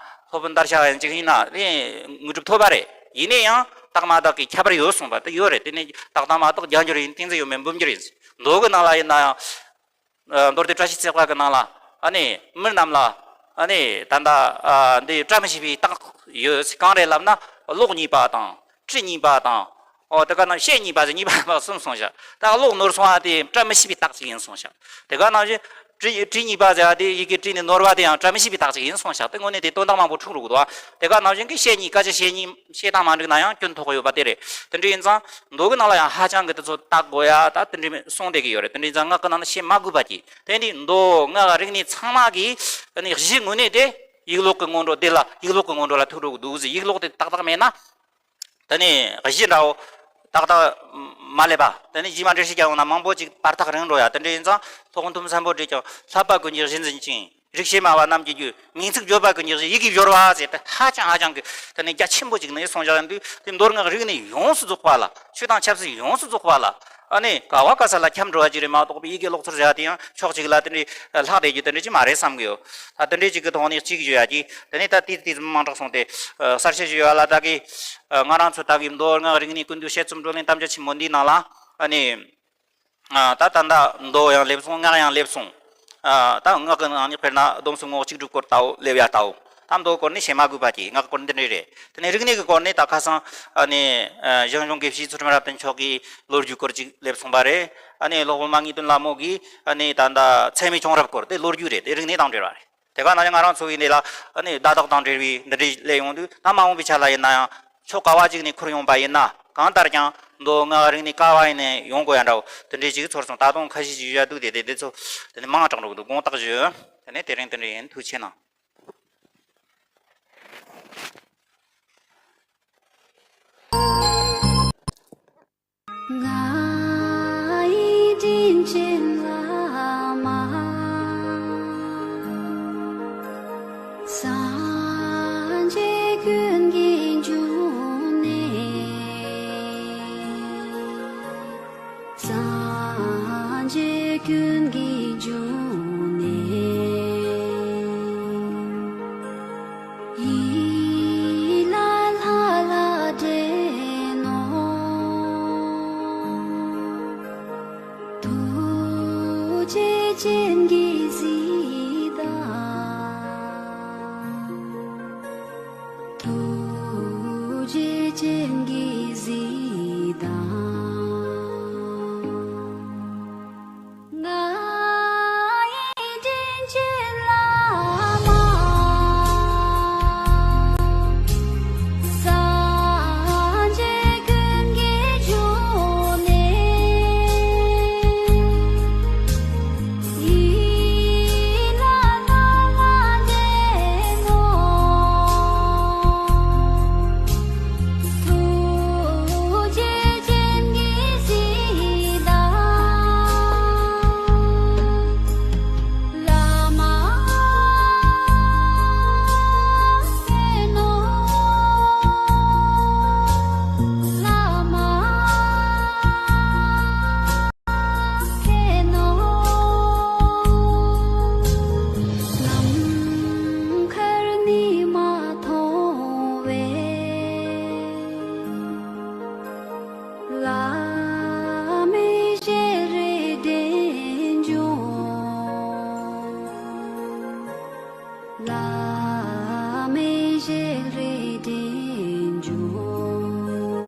སློབ་དཔོན་དར་ཤ་ཡན་ཅིག་ཡིན་ན་ནི་དངོས་གྲུབ་ཐོབ་པ་རེད། ཡིན་ནའི་ཡང་དག་མ་དག་གི་ཁྱད་པར་ཡོད་གསུངས་པ་དེ་ཡོད་རེད། དེ་ནས་དག་དང་མ་དག་རྒྱ་འགྱུར་ཡིན་ཏིང་འཛིན་ཡོད་མེད་འབུམ་འགྱུར་ཡིན། མདོ་གི་ནང་ལ་ཡིན་ན་ཡང་ཨ་མདོ་སྡེ་བཀྲ་ཤིས་བརྩེགས་པ་གི་ནང་ལ་ཨ་ནི་མི་རྣམས་ལ་ཨ་ནི་ད་ལྟ་ཨ་འདི་བཀྲ་མི་ཤིས་པའི་རྟགས་ཡོད་གང་རེད་ལབ་ན་གློག་གཉིས་པ་དང་། དྲི་གཉིས་པ་དང་། ཨོ་དེ་ག་ནང་ཤེལ་གཉིས་པ་ཟེར་གཉིས་པ་མ་གསུམ་གསུངས་ཤག་ད་གློག་ནོར་སོང་བ་དེ་བཀྲ་མི་ཤིས་པའི་རྟགས་ཅིག་ཡིན་གསུངས་ཤག་དེ་ག་ནང་བཞིན་དྲི་དྲི་གཉིས་པ་ཟེར་བ་དེ་ཡི་གེ་དྲི་ནས་ནོར་བ་དེ་ཡང་བཀྲ་མི་ཤིས་པའི་རྟགས་ཅིག་ཡིན་གསུངས་ཤག་དེ་དངོས་གནས་དེ་དོན་དག་མང་པོ་འཁྲུག་རུག་འདུག་དེ་ག་ནང་བཞིན་གྱི་ཤེལ་གཉིས་ཀ་ཅི་ཤེལ་གཉིས་ཤེལ་དང་མ་འགྲིག་ན་ཡང་སྐྱོན་ཐོགས་ཡོད་པ་དེ་རེད། དེ་འདྲ་ཡིན་ཙང་མདོ་གི་ནང་ལ་ཡང་ཧ་ཅང་གི་དེ་ཚོ་བརྟག་དགོས་ཡ་ད་དེ་འདྲ་གསུངས་བསྡད་ཀྱི་ཡོད་རེད། དེ་འདྲ་ཡིན་ཙང་ངག་གི་ནང་ན་ཤེལ་མ་དགོས་པ་གྱིས་དེ་འདྲའི་མདོ་སྔགས་རིག་གནས་ཚང་མ་གི་གཞི་དངོས་གནས་དེ་ཡིག་ཀློག་གི་སྔོན་འགྲོ་དེ་ལ་ཡིག་ཀློག་གི་སྔོན་འགྲོ་ལ་ཐུག་འགྲོ་གི་འདུག་ཟེར། ཡིག་ཀློག་དེ་ཏག་ཏག་མེད་ན། དེ་ནས་གཞི་འདྲ་བོ་ཏག་ཏག་མ་སླེབས་པ། དེ་ནས་རྗེས་མ་འགྲེལ་བཤད་རྒྱག་ཡོང་ན་མང་པོ་ཅིག་བར་ཐག་རིང་འགྲོ་ཡ། དེ་འདྲ་ཡིན་ཙང་སློབ་དཔོན་ཐུབ་བསམ་པོ་བྲིས་ཀྱང་བསླབ་པ་ཀུན་གྱི་གཞི་འཛིན་ཅིང་། རིག་བྱེད་སྨྲ་བ་རྣམས་ཀྱི་རྒྱུ། མིང་ཚིག་བརྗོད་པ་ཀུན་གྱི་གཞི། ཡི་གེ་སྦྱོར་བ་ཟེར་ཏེ་ཧ་ཅང་ཧ་ཅང་གི་དེ་ནས་རྒྱ་ཆེན་པོ་ཅིག་ནས་གསུངས་བཞག་ཡོང་དུས་དེ་མདོ་སྔགས་རིག་གནས་ཡོངས་སུ་རྫོགས་པ་ལ་ཆོས་དང་ཆབ་སྲིད་ཡོངས་སུ་རྫོགས་པ་ལ་ཨ་ནི་ག་བ་ག་ས་ལ་ཁྱབ་འགྲོ་བ་ཅིག་རེད་མ་གཏོགས་པའི་ཡི་གེ་ཀློག་ཚུལ་ཟེར་ཡ་དེ་ཡང་ཕྱོགས་གཅིག་ལ་དེ་འདྲའི་ལྷག་བསྡད་རྒྱུ་དེ་འདྲ་ཅིག་མ་རེད་བསམ་གི་ཡོད། ད་དེ་འདྲའི་ཅིག་གི་ཐོག་ནས་གཅིག་ཞུ་ཡ་ཅིག་དེ་ནས་ད་དེ་དེ་མང་དྲགས་སོང་སྟེ་གསལ་བཤད་ཞུ་ཡ་ལ་ད་གི་ང་རང་ཚོ་ད་གི་མདོ་སྔགས་རིག་གནས་ཀུན་འདུས་དཔྱད་རྩོམ་བགྲོ་གླེང་དམ་བཅའ་ཆེན་མོ་འདིའི་ནང་ལ་ཨ་ནི། ཨ་ད་ད་ལྟ་མདོ་ཡང་སླེབས་སོང་། སྔགས་ཡང་སླེབས་སོང་། ཨ་ད་སྔགས་ཀྱི་ནང་ནས་དཔེར་ན་སྡོམ་གསུམ་རྔོག་གཅིག་སྒྲིལ་སྐོར་ལྟ་བུ་སླེབས་ཡ་ལྟ་བུ། ད་མདོ་སྐོར་ནས་བཤད་མ་དགོས་པ་ཅིག་སྔགས་སྐོར་འདི་འདྲ་རེད། དེ་ནས་རིག་གནས་ཀྱི་སྐོར་ནས་ད་ཁ་སང་ཨ་ནི་ཨ་ཞང་ཞུང་དགེ་བཤེས་ཚུལ་ཁྲིམས་རབ་བརྟན་མཆོག་གི་ལོ་རྒྱུས་སྐོར་ཅིག་སླེབས་སོང་པ་རེད། ཨ་ནི་སློབ་དཔོན་མ་ངེས་དོན་ལྷ་མོ་གིས་ཨ་ནི་ད་ལྟ་ཚད་མེད་བྱུང་རབས་སྐོར་དེ་ལོ་རྒྱུས་རེད། དེ་རིག་གནས་དང་འབྲེལ་བ་རེད། དེ་ག་ནང་བཞིན་ང་རང་ཚོ་ཡིན་ནའི་ལ་ཨ་ནི་བརྡ་དག་དང་འབྲེལ་བའི་འདི་འདྲའི་སླེབས་ཡོང་དུས་ད་མ་འོངས་པའི་ཆ་ལ་ཡིན་ན་ཡང་ཕྱོགས་ག་བ་ཅིག་ནས་ཁུར་ཡོང་པ་ཡིན་ན་གང་ལྟར་ཀྱང་མདོ་སྔགས་རིག་གནས་ག་བ་ཡིན་ནའི་ཡོང་དགོས་ཡ་འདྲ་བོ་དེ་འདྲའི་ཅིག་ཚོར་སོང་། ད་དུང་ཁ་ཤས་ཅིག་ཡོད་འདུག་དེ་དེ་དེ་ཚོ་དེ་ནི་མང་དྲགས་འགྲོ་གི་འདུག་དགོངས་དག་ཞུ། དེ་ནས་དེ་རིང་དེ་འདྲ་ཡིན། ཐུགས་ཆེ་གནང་། ང་ཡི་དྲིན་ཅན་བླ་མ། སངས་རྒྱས་ཀུན་གྱི་འབྱུང་གནས། སངས་རྒྱས་ཀུན་གྱི་འབྱུང་གནས། ཡིད་ལ་ལྷ་ལྷ་འདྲེན་ནོ། རྡོ་རྗེ་ཅན་གྱི་གཟི་མདངས། བླ་མའི་ཞལ་རས་དྲན་འབྱུང་།